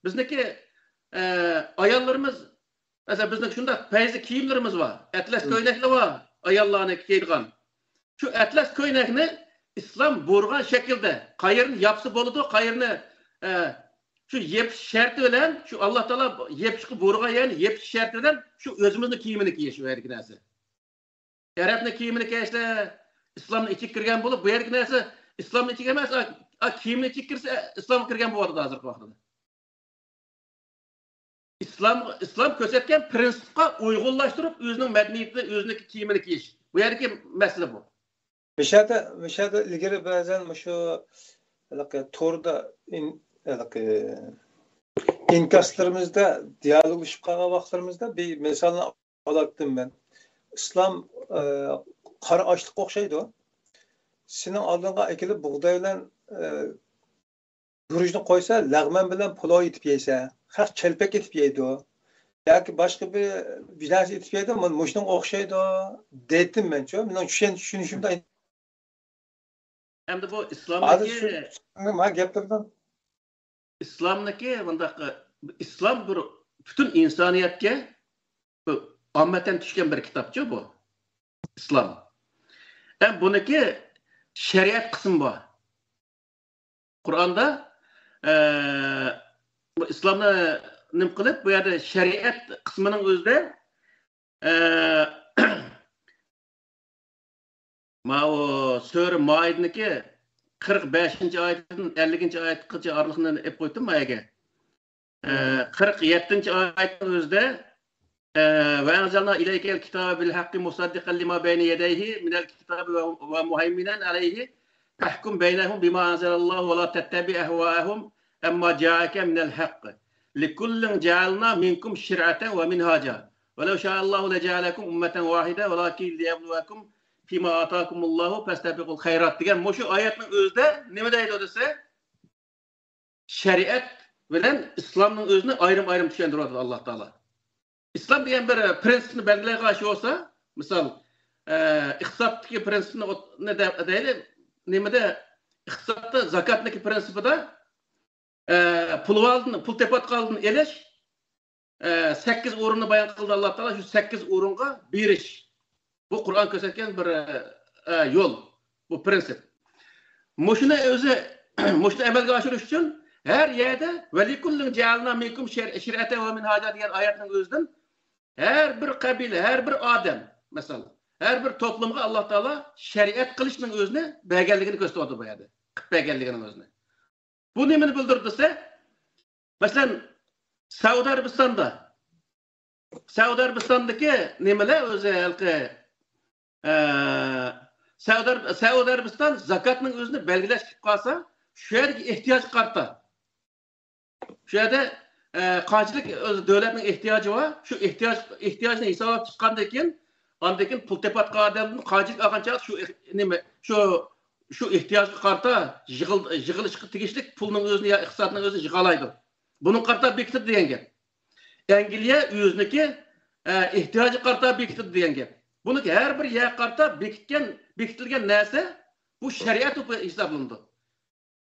بىزنىڭكى، ئە، ئاياللىرىمىز، مەسىلەن، بىزنىڭ شۇنداق پەيزى كىيىملىرىمىز بار. ئەتلەس كۆينەكلەر بار، ئاياللارنىڭ كىيىدىغان. شۇ ئەتلەس كۆينەكنى ئىسلام بۇيرۇغان شەكىلدە قايىرىنى ياپسا بولىدۇ، قايىرىنى، ئە، شۇ يېپىش شەرتى بىلەن، شۇ ئاللا تائالا يېپىشقا بۇيرۇغان يەرنى يېپىش شەرتى بىلەن شۇ ئۆزىمىزنىڭ كىيىمىنى كىيىش ئۇ يەردىكى نەرسە. ئەرەبنىڭ كىيىمىنى كىيسە ئىسلامنىڭ ئىچىگە كىرگەن بولۇپ، بۇ يەردىكى نەرسە ئىسلامنىڭ ئىچىگە ئەمەس، ئا، ئا، كىيىمنىڭ ئىچىگە كىرسە ئىسلامغا كىرگەن بولۇۋاتىدۇ ھازىرقى ۋاقىتتا. ئىسلام، ئىسلام كۆرسەتكەن پىرىنسىپقا ئۇيغۇنلاشتۇرۇپ ئۆزىنىڭ مەدەنىيىتىنى، ئۆزىنىڭ كىيىمىنى كىيىش. بۇ يەردىكى مەسىلە بۇ. مۇشۇ يەردە، مۇشۇ يەردە ئىلگىرى بەزەن مۇشۇ ھېلىقى توردا ئىن-، ھېلىقى ئىنكاسلىرىمىزدا دىيالوگلىشىپ قالغان ۋاقىتلىرىمىزدا بىر مىسالنى ئالاتتىم مەن. ئىسلام، ئە، قارا ئاشلىققا ئوخشايدۇ. سېنىڭ ئالدىڭغا ئەكېلىپ بۇغداي بىلەن، ئە، گۈرۈچنى قويسا، لەغمەن بىلەن پۇلاۋ ئېتىپ يەيسەن. خەق چەلپەك ئېتىپ يەيدۇ. ياكى باشقا بىر، بىر نەرسە ئېيتىپ بەردى، مانا مۇشۇنىڭغا ئوخشايدۇ دەيتتىم مەنچۇ. مېنىڭ چۈشەن-، چۈشىنىشىمدە. ئەمدى بۇ ھازىر ئىسلامدىكى شۇ، شۇ، ما گەپ قىلدىم. ئىسلامنىكى مۇنداق، ئىسلام بىر پۈتۈن ئىنسانىيەتكە بىر ئاممىتەن چۈشكەن بىر كىتابچۇ بۇ ئىسلام. ھەم بۇنىڭكى شەرىئەت قىسمى بار. قۇرئاندا ئە، بۇ ئىسلامنى نېمە قىلىپ، بۇ يەردە شەرىئەت قىسمىنىڭ ئۆزىدە ئە، ماۋۇ سۈرە مائىدىنىڭكى قىرىق بەشىنچى ئايىتىدىن ئەللىكىنچى ئايەتكىچە ئارىلىقنى ئېلىپ قويدۇم ما يەرگە. ئە، قىرىق يەتتىنچى ئايەتنىڭ ئۆزىدە، ئە، وأنزلنا إليك الكتاب بالحق مصدقا لما بين يديه من الكتاب ومهيمنا عليه فاحكم بينهم بما أنزل الله ولا تتبع أهواءهم عما جاءك من الحق لكل جعلنا منكم شرعة ومنهاجا ولو شاء الله لجعلكم أمة واحدة ولكن ليبلوكم فيما آتاكم الله فاستبقوا الخيرات دېگەن مۇشۇ ئايەتنىڭ ئۆزىدە نېمە دەيدۇ دېسە، شەرىئەت بىلەن ئىسلامنىڭ ئۆزىنى ئايرىم-ئايرىم چۈشەندۈرۈۋاتىدۇ ئاللا تائالا. ئىسلام دېگەن بىر پرىنسىپنى بەلگىلەيدىغان ئىش بولسا، مىسال، ئە، ئىقتىسادتىكى پرىنسىپنى ئوت-، نى دە-، دەيلى، نېمىدە، ئىقتىسادتا زاكاتنىڭكى پرىنسىپىدا، ئە، پۇل ئالدىن، پۇل تېپىۋاتقان ئالدىن ئېلىش، ئە، سەككىز ئورۇننى بايان قىلدى ئاللا تائالا، شۇ سەككىز ئورۇنغا بېرىش. بۇ قۇرئان كۆرسەتكەن بىر، ئە، يول، بۇ پرىنسىپ. مۇشۇنى ئۆزى، مۇشۇنى ئەمەلگە ئاشۇرۇش ئۈچۈن ھەر يەردە ولكل جعلنا منكم شرعة ومنهاجا دېگەن ئايەتنىڭ ئۆزىدىن ھەر بىر قەبىلە، ھەر بىر ئادەم، مىسال، ھەر بىر توپلۇمغا ئاللا تائالا شەرىئەت قىلىشنىڭ ئۆزىنى بەرگەنلىكىنى كۆرسىتىۋاتىدۇ بۇ يەردە. قىلىپ بەرگەنلىكىنىڭ ئۆزىنى. بۇ نېمىنى بىلدۈرىدۇ دېسە، مەسىلەن، سەئۇدى ئەرەبىستاندا، سەئۇدى ئەرەبىستاندىكى نېمىلەر ئۆزى ھېلىقى، ئە، سەئۇدى ئەرەب-، سەئۇدى ئەرەبىستان زاكاتنىڭ ئۆزىنى بەلگىلەش قىلىپ قالسا، شۇ يەردىكى ئېھتىياجغا قارىتا. شۇ يەردە، ئە، قانچىلىك ئۆزى دۆلەتنىڭ ئېھتىياجى بار، شۇ ئېھتىياج، ئېھتىياجنى ھېسابلاپ چىققاندىن كېيىن، ئاندىن كېيىن پۇل تېپىۋاتقان ئادەمدىن قانچىلىك ئالغان چاغدا شۇ ئېھ-، نېمە، شۇ، شۇ ئېھتىياجغا قارىتا يىغىل-، يىغىلىشقا تېگىشلىك پۇلنىڭ ئۆزىنى يا ئىقتىسادنىڭ ئۆزىنى يىغالايدۇ. بۇنىڭغا قارىتا بېكىتىدۇ دېگەن گەپ. ئەنگلىيە ئۆزىنىڭكى، ئە، ئېھتىياجىغا قارىتا بېكىتىدۇ دېگەن گەپ. بۇنىڭكى ھەر بىر يەرگە قارىتا بېكىتكەن، بېكىتىلگەن نەرسە بۇ شەرىئەت بولۇپ ھېسابلىنىدۇ.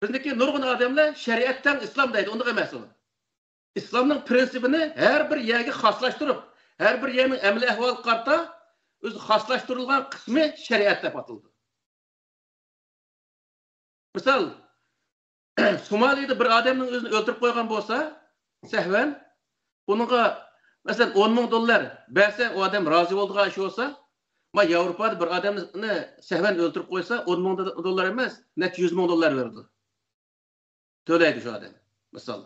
بىزنىڭكى نۇرغۇن ئادەملەر شەرىئەت تەڭ ئىسلام دەيدۇ، ئۇنداق ئەمەس ئۇ. ئىسلامنىڭ پرىنسىپىنى ھەر بىر يەرگە خاسلاشتۇرۇپ، ھەر بىر يەرنىڭ ئەمەلىي ئەھۋالىغا قارىتا ئۆزى خاسلاشتۇرۇلغان قىسمى شەرىئەت دەپ ئاتىلىدۇ. مىسال، سومالىدا بىر ئادەمنىڭ ئۆزىنى ئۆلتۈرۈپ قويغان بولسا، سەھۋەن، ئۇنىڭغا، مەسىلەن، ئون مىڭ دوللار بەرسە، ئۇ ئادەم رازى بولىدىغان ئىش بولسا، ما ياۋروپادا بىر ئادەمنى سەھۋەن ئۆلتۈرۈپ قويسا، ئون مىڭ دوللار ئەمەس، نەچچە يۈز مىڭ دوللار بېرىدۇ. تۆلەيدۇ شۇ ئادەم، مىسال.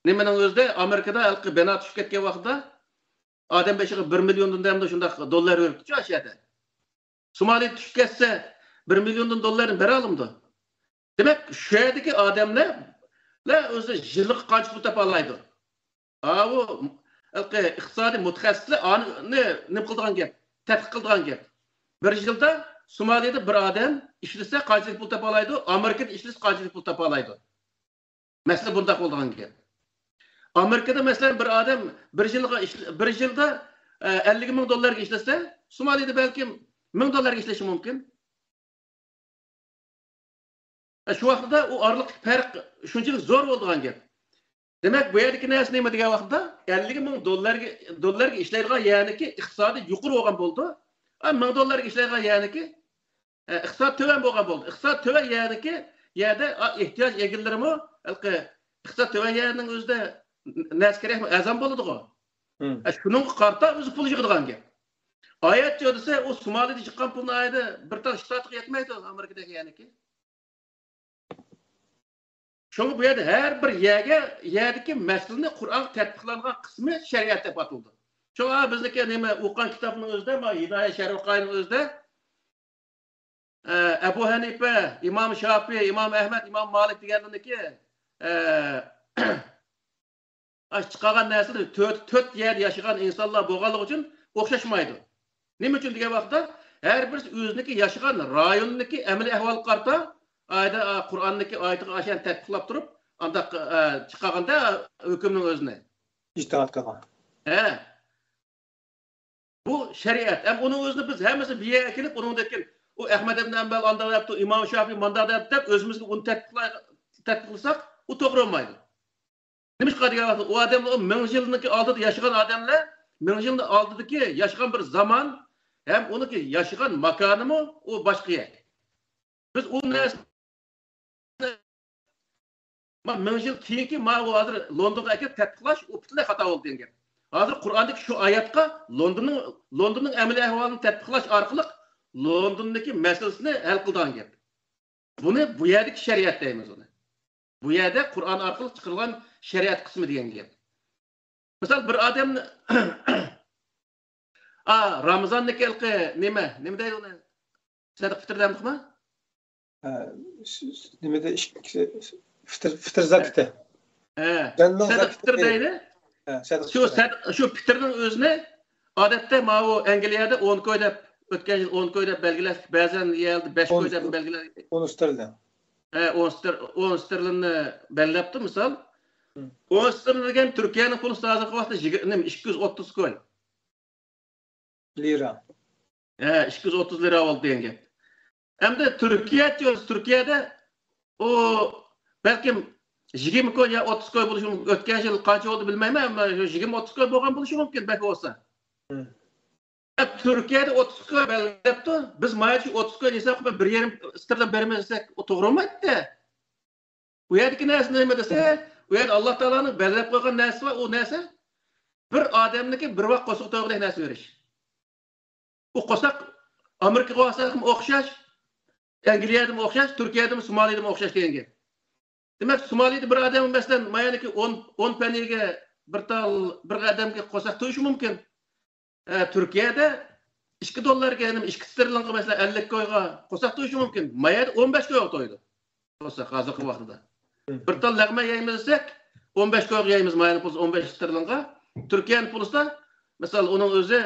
نېمىنىڭ ئۆزىدە ئامېرىكىدا ھېلىقى بىنا چۈشۈپ كەتكەن ۋاقتىدا ئادەم بېشىغا بىر مىليوندىن دەمدۇ شۇنداق دوللار بېرىپتۇ ئاشۇ يەردە. سومالىدا چۈشۈپ كەتسە، بىر مىليوندىن دوللارنى بېرەلمىدۇ. دېمەك، شۇ يەردىكى ئادەملەر، لەر ئۆزى يىلىغا قانچە پۇل تاپالايدۇ؟ ئاۋۇ ھېلىقى ئىقتىسادىي مۇتەخەسسىسلەر ئانى نېمە قىلىدىغان گەپ، تەتقىق قىلىدىغان گەپ. بىر يىلدا سومالىدا بىر ئادەم ئىشلىسە قانچىلىك پۇل تاپالايدۇ، ئامېرىكىدا ئىشلىسە قانچىلىك پۇل تاپالايدۇ؟ مەسىلە بۇنداق بولىدىغان گەپ. ئامېرىكىدا، مەسىلەن، بىر ئادەم بىر يىلغا ئىشل-، بىر يىلدا، ئە، ئەللىك مىڭ دوللارغا ئىشلىسە، سومالىدا بەلكىم مىڭ دوللارغا ئىشلىشى مۇمكىن. ئە، شۇ ۋاقىتتا ئۇ ئارىلىقتىكى پەرق شۇنچىلىك زور بولىدىغان گەپ. دېمەك، بۇ يەردىكى نەرسە نېمە دېگەن ۋاقىتتا، ئەللىك مىڭ دوللارغا، دوللارغا ئىشلەيدىغان يەرنىكى ئىقتىسادى يۇقىرى بولغان بولىدۇ. ئە، مىڭ دوللارغا ئىشلەيدىغان يەرنىكى ئە، ئىقتىساد تۆۋەن بولغان بولدى. ئىقتىساد تۆۋەن يەردىكى، يەردە، ئا، ئېھتىياج ئىگىلىرىمۇ ھېلىقى ئىقتىساد تۆۋەن يەرنىڭ ئۆزىدە نەرسە كېرەكمۇ ئەرزان بولىدىغۇ. ئە، شۇنىڭغا قارىتا ئۆزى پۇل يىغىدىغان گەپ. ئايەت دېسە، ئۇ سومالىدا چىققان پۇلنىڭ ئايدا بىر تال شتاتىغا يەتمەيدۇ ئامېرىكىدىكى يەرنىكى. شۇڭا بۇ يەردە ھەر بىر يەرگە، يەردىكى مەسىلىنى قۇرئانغا تەتبىقلانغان قىسمى شەرىئەت دەپ ئاتىلىدۇ. شۇڭا بىزنىڭكى نېمە ئوقۇغان كىتابنىڭ ئۆزىدە، ما ھىدايە شەرھۇل قائىدىنىڭ ئۆزىدە، ئە، ئەبۇ ھەنىپە، ئىمام شافىئى، ئىمام ئەھمەد، ئىمام مالىك دېگەنلىرىنىڭكى، ئە، ئاشۇ چىقارغان نەرسىلىرى تۆت، تۆت يەردە ياشىغان ئىنسانلار بولغانلىقى ئۈچۈن ئوخشاشمايدۇ. نېمە ئۈچۈن دېگەن ۋاقىتتا، ھەر بىرسى ئۆزىنىڭكى ياشىغان رايونىنىڭكى ئەمەلىي ئەھۋالىغا قارىتا، ئايدا، ئا، قۇرئاننىڭكى ئايىتىغا ئاشۇنى تەتبىقلاپ تۇرۇپ، ئانداق، ئا، چىقارغاندا ھۆكۈمنىڭ ئۆزىنى. ئىجتىھات قىلغان. ھە. بۇ شەرىئەت. ھەم ئۇنىڭ ئۆزىنى بىز ھەممىسى بىر يەرگە كېلىپ، ئۇنىڭدىن كېيىن ئۇ ئەخمەت ئىبن ھەمبەل ئانداق دەپتۇ، ئىمام شافىي مانداق دەپتۇ دەپ، ئۆزىمىزگە ئۇنى تەتبىقلاي-، تەتبىقلىساق، ئۇ توغرا بولمايدۇ. نېمىشقا دېگەن ۋاقىتتا، ئۇ ئادەملەر ئۇ مىڭ يىلنىڭكى ئالدىدا ياشىغان ئادەملەر، مىڭ يىلنىڭ ئالدىدىكى ياشىغان بىر زامان ھەم ئۇنىڭكى ياشىغان ماكانىمۇ ئۇ باشقا يەر. بىز ئۇ نەرسىنى، ما، مىڭ يىل كېيىنكى، ما، ئۇ ھازىر لوندونغا ئەكىلىپ تەتبىقلاش، ئۇ پۈتۈنلەي خاتا بولدى دېگەن گەپ. ھازىر قۇرئاندىكى شۇ ئايەتقە لوندوننىڭ، لوندوننىڭ ئەمەلىي ئەھۋالىنى تەتبىقلاش ئارقىلىق لوندوندىكى مەسىلىسىنى ھەل قىلىدىغان گەپ. بۇنى بۇ يەردىكى شەرىئەت دەيمىز ئۇنى. بۇ يەردە قۇرئان ئارقىلىق چىقىرىلغان شەرىئەت قىسمى دېگەن گەپ. مىسال، بىر ئادەمنى، ئا، رامىزاندىكى ھېلىقى نېمە، نېمە دەيدۇ ئۇنى؟ سەدىقە پىتىر دەمدۇقما؟ ھە، س-، س-، نېمىدە ئىككى، فىتىر، فىتىر زاكىتى. ھە، سەدىقە پىتىر دەيدۇ. ھە، سەدىقە شۇ پىتىر. سەد-، شۇ پىتىرنىڭ ئۆزىنى ئادەتتە ماۋۇ ئەنگلىيەدە ئون كوي دەپ، ئۆتكەن يىل ئون كوي دەپ بەلگىلەش، بەزەن يەردە بەش كوي دەپ بەلگىلەش. ئون ستېرلىڭ. ھە، ئون ستېر-، ئون ستېرلىننى بەلگىلەپتۇ، مىسال. ھىم. ئون ستېرلىن دېگەن تۈركىيەنىڭ پۇلى ھازىرقى ۋاقىتتا يىگىر-، نېمە، ئىككى يۈز ئوتتۇز كوي. لىرا. ھە، ئىككى يۈز ئوتتۇز لىرا بولدى دېگەن گەپ. ئەمدى تۈركىيە، تۈركىيەدە ئۇ بەلكىم يىگىرمە كوي يا ئوتتۇز كوي بولۇشى مۇمكىن. ئۆتكەن يىل قانچە بولدى بىلمەيمەن، ئەمما شۇ يىگىرمە، ئوتتۇز كوي بولغان بولۇشى مۇمكىن، بەك بولسا. ھىم. تۈركىيەدە ئوتتۇز كوي بەلگىلەپتۇ. بىز مايا شۇ ئوتتۇز كوي ھېسابقا بىر يېرىم ستېرلىن بېرىمىز دېسەك، ئۇ توغرا بولمايتتى. ئۇ يەردىكى نەرسە نېمە دېسە، ئۇ يەردە ئاللا تائالانىڭ بەلگىلەپ قويغان نەرسىسى بار، ئۇ نەرسە بىر ئادەمنىڭكى بىر ۋاق قورسىقى تويغۇدەك نەرسە بېرىش. ئۇ قورساق ئامېرىكىغا بارساقمۇ ئوخشاش، ئەنگلىيەدىمۇ ئوخشاش، تۈركىيەدىمۇ، سومالىدىمۇ ئوخشاش دېگەن گەپ. دېمەك، سومالىدا بىر ئادەم، مەسىلەن، مايانىكى ئون، ئون پەننىگە بىر تال، بىر ئادەمگە قورساق تويۇشى مۇمكىن. ئە، تۈركىيەدە ئىككى دوللارغا، يەنى ئىككى ستېرلىنغا، مەسىلەن، ئەللىك كويغا قورساق تويۇشى مۇمكىن. مايەدە ئون بەش كويغا تويىدۇ. قورساق ھازىرقى ۋاقتىدا. مم. بىر تال لەغمەن يەيمىز دېسەك، ئون بەش كويغا يەيمىز، مايەنىڭ پۇلى ئون بەش ستېرلىنغا. تۈركىيەنىڭ پۇلىسىدا، مىسال، ئۇنىڭ ئۆزى،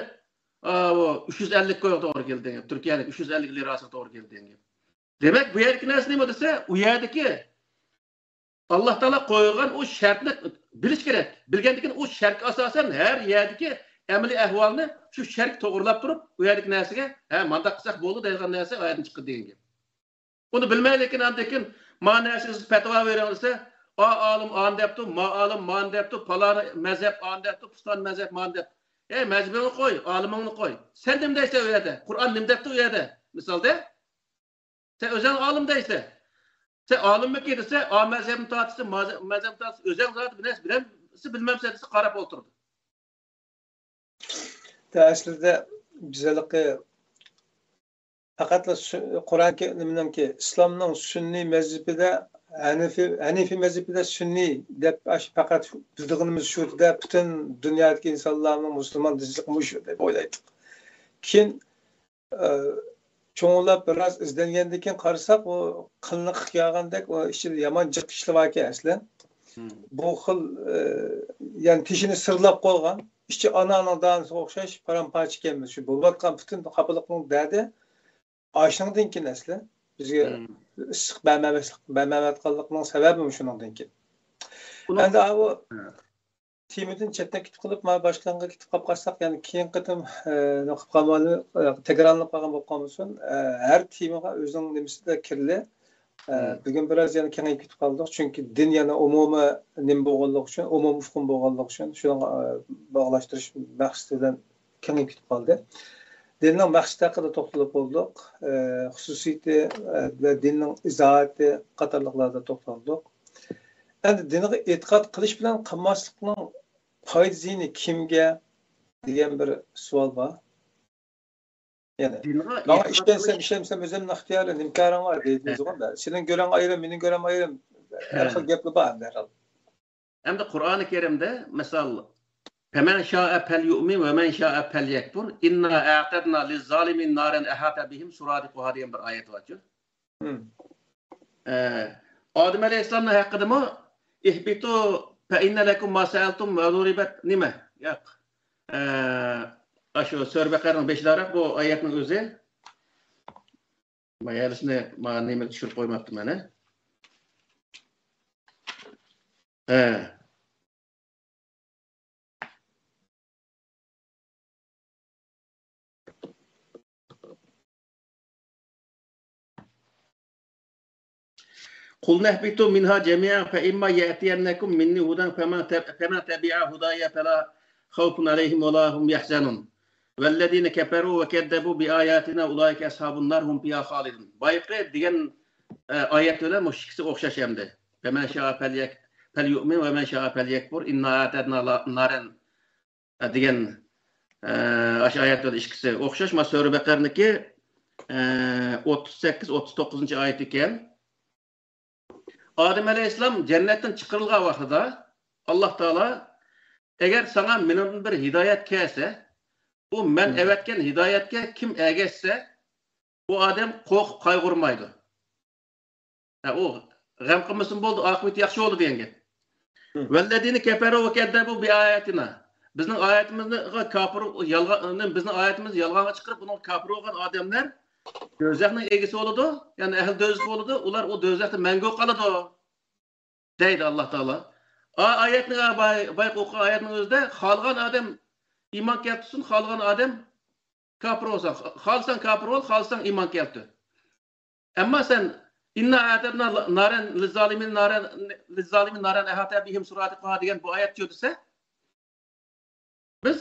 ئا، ئۇ ئۈچ يۈز ئەللىك كويغا توغرا كېلىدۇ دېگەن. تۈركىيەنىڭ ئۈچ يۈز ئەللىك لىراسىغا توغرا كېلىدۇ دېگەن گەپ. دېمەك، بۇ يەردىكى نەرسە نېمە دېسە، ئۇ يەردىكى ئاللا تائالا قويغان ئۇ شەرتنى بىلىش كېرەك. بىلگەندىن كېيىن ئۇ شەرتكە ئاساسەن ھەر يەردىكى ئەمەلىي ئەھۋالنى شۇ شەرتكە توغرىلاپ تۇرۇپ، ئۇ يەردىكى نەرسىگە، ھە، مانداق قىلساق بولىدۇ دەيدىغان نەرسە ئايەتتىن چىقىدۇ دېگەن گەپ. ئۇنى بىلمەيلىكىن، ئاندىن كېيىن ما نەرسىگە سىز پەتىۋا بېرىڭ دېسە، ئا ئالىم ئانى دەپتۇ، ما ئالىم مانى دەپتۇ، پالان مەزھەپ ئانى دەپتۇ، پۇستان مەزھەپ مانى دەپتۇ. ئەي، مەزھىپىڭنى قوي، ئالىمىڭنى قوي. سەن نېمە دەيسەن ئۇ يەردە؟ قۇرئان نېمە دەپتۇ ئۇ يەردە؟ مىسالدا، سەن ئۆزۈڭ ئالىم دەيسەن. سەن ئالىممىكىن دېسە، ئا مەزھەپنى تارتىسەن، ما مەزھەپنى تارتىسەن، ئۆزۈڭ زادى بىر نەرسە بىلەمسەن، بىلمەمسەن دېسە، قاراپ ئولتۇرىدۇ. ئەسلىدە بىز ھېلىقى پەقەتلا سۈ-، قۇرئان كە-، نېمىنىڭكى، ئىسلامنىڭ سۈننىي مەزھىپىدە، ھەنىفىي، ھەنىفىي مەزھىپىدە سۈننىي دەپ ئاشۇ پەقەت بىلىدىغىنىمىز شۇ دە، پۈتۈن دۇنيادىكى ئىنسانلارنىڭ مۇسۇلمان دېيىشلىقى مۇشۇ دەپ ئويلايتتۇق. كېيىن، ئە، چوڭلاپ بىراز ئىزدەنگەندىن كېيىن قارىساق، ئۇ قىلىنىققا كەلگەندەك، ئۇ ئىچىدە يامان جىق ئىشلار باركەن ئەسلى. مم. بۇ خىل، ئە، يەنى تېشىنى سىرلاپ قويغان، ئىچى ئانارنىڭ دانىسىغا ئوخشاش پارام-پارچە ئىكەنمىز. شۇ بولۇۋاتقان پۈتۈن خاپىلىقنىڭ دەردى ئاشۇنىڭدىن كېيىن ئەسلى بىزگە مم. ئىسسىق بەرمەمەسلىك، بەرمەيۋاتقانلىقىنىڭ سەۋەبىمۇ شۇنىڭدىن كېيىن. ئۇنىڭ ئەمدى ئاۋۇ ھە. تېمىدىن چەتنەپ كېتىپ قېلىپ، مانا باشقا يانغا كېتىپ قاپ قالساق، يەنە كېيىنكى قېتىم، ئە، نېمە قىلىپ قالمايلى، ئە، تەكرارلىنىپ قالغان بولۇپ قالمىسۇن. ئە، ھەر تېمىغا ئۆزىنىڭ نېمىسىدە كىرلى. ئە، مم. بۈگۈن بىراز يەنە كېڭىيىپ كېتىپ قالدۇق، چۈنكى دىن يەنە ئومۇمىي نېمە بولغانلىقى ئۈچۈن، ئومۇمىي ئۇقۇم بولغانلىقى ئۈچۈن، شۇنىڭغا، ئە، باغلاشتۇرۇش مەقسىتى بىلەن كېڭىيىپ كېتىپ قالدى. دىننىڭ مەقسىتى ھەققىدە توختىلىپ بولدۇق، ئە، خۇسۇسىيىتى، ئە، ۋە دىننىڭ ئىزاھاتى قاتارلىقلاردا توختالدۇق. ئەمدى دىنغا ئېتىقاد قىلىش بىلەن قىلماسلىقنىڭ پايدا زىيىنى كىمگە دېگەن بىر سوئال بار. يەنە دىنغا ماڭا ئېتىقاد ئىشەنسەم، قىلىش ئىشەنمىسەم، ئۆزۈمنىڭ ئىختىيارى، نېمە كارىڭ بار دەيدىغۇ. سېنىڭ گۆرۈڭ ئايرىم، مېنىڭ گۆرۈم ئايرىم. ھەر ھە. خىل گەپلەر بار ئەمدى ھەر خىل. ئەمدى قۇرئانى كەرىمدە، مىسال، فَمَنْ شَاءَ فَلْيُؤْمِنْ وَمَنْ شَاءَ فَلْيَكْفُرْ إِنَّا أَعْتَدْنَا لِلظَّالِمِينَ نَارًا أَحَاطَ بِهِمْ سُرَادِقُهَا دېگەن بىر ئايەت بارچۇ. مم. ئە، ئادەم ئەلەيھىسسالامنىڭ ھەققىدىمۇ، اهْبِطُوا فَإِنَّ لَكُمْ مَا سَأَلْتُمْ وَضُرِبَتْ نېمە؟ ياق. ئە، ئاشۇ سۈرە بەقەرىنىڭ بېشىداراق بۇ ئايەتنىڭ ئۆزى. مايەلىسىنى ما نېمىگە چۈشۈرۈپ قويماپتىمەن، ھە؟ ھە. قلنا اهبطوا منها جميعا فإما يأتينكم مني هدى فمن تب-، فمن تبع هداي فلا خوف عليهم ولا هم يحزنون. والذين كفروا وكذبوا بآياتنا أولئك أصحاب النار هم فيها خالدون. بايىقى دېگەن، ئە، ئايەت بىلەن مۇشۇ ئىككىسى ئوخشاش ئەمدى. فمن شاء فليك-، فليؤمن ومن شاء فليكفر إنا أعتدنا ل-، نارا، ئە، دېگەن، ئە، ئاشۇ ئايەت بىلەن ئىككىسى ئوخشاش. ما سۈرە بەقەرىنىڭكى، ئە، ئوتتۇز سەككىز، ئوتتۇز توققۇزىنچى ئايىتى ئىكەن. ئادەم ئەلەيھىسسالام جەننەتتىن چىقىرىلغان ۋاقتىدا ئاللاھ تائالا، ئەگەر ساڭا مېنىڭدىن بىر ھىدايەت كەلسە، ئۇ مەن مم. ئەۋەتكەن ھىدايەتكە كىم ئەگەشسە، ئۇ ئادەم قورقۇپ قايغۇرمايدۇ. ھە، ئۇ غەم قىلمىسۇن، بولدى، ئاقىۋىتى ياخشى بولدى دېگەن گەپ. مم. والذين كفروا وكذبوا بآياتنا. بىزنىڭ ئايەتىمىزنى كاپىر، يالغان، بىزنىڭ ئايەتىمىزنى يالغانغا چىقىرىپ، ئۇنىڭغا كاپىر بولغان ئادەملەر دوزاخنىڭ ئىگىسى بولىدۇ، يەنى ئەھلى دوزاخ بولىدۇ. ئۇلار ئۇ دوزاختا مەڭگۈ قالىدۇ، دەيدۇ ئاللاھ تائالا. ئا-، ئايەتنىڭ، باي-، بايىقى ئوقۇغان ئايەتنىڭ ئۆزىدە خالىغان ئادەم ئىمان كەلتۈرسۇن، خالىغان ئادەم كاپىر بولسا، خالىساڭ كاپىر بول، خالىساڭ ئىمان كەلتۈر. ئەمما سەن، إنا أعتدنا نارا للظالمين نارا، للظالمين نارا أحاط بهم سرادقها دېگەن بۇ ئايەت چۆدىسە، بىز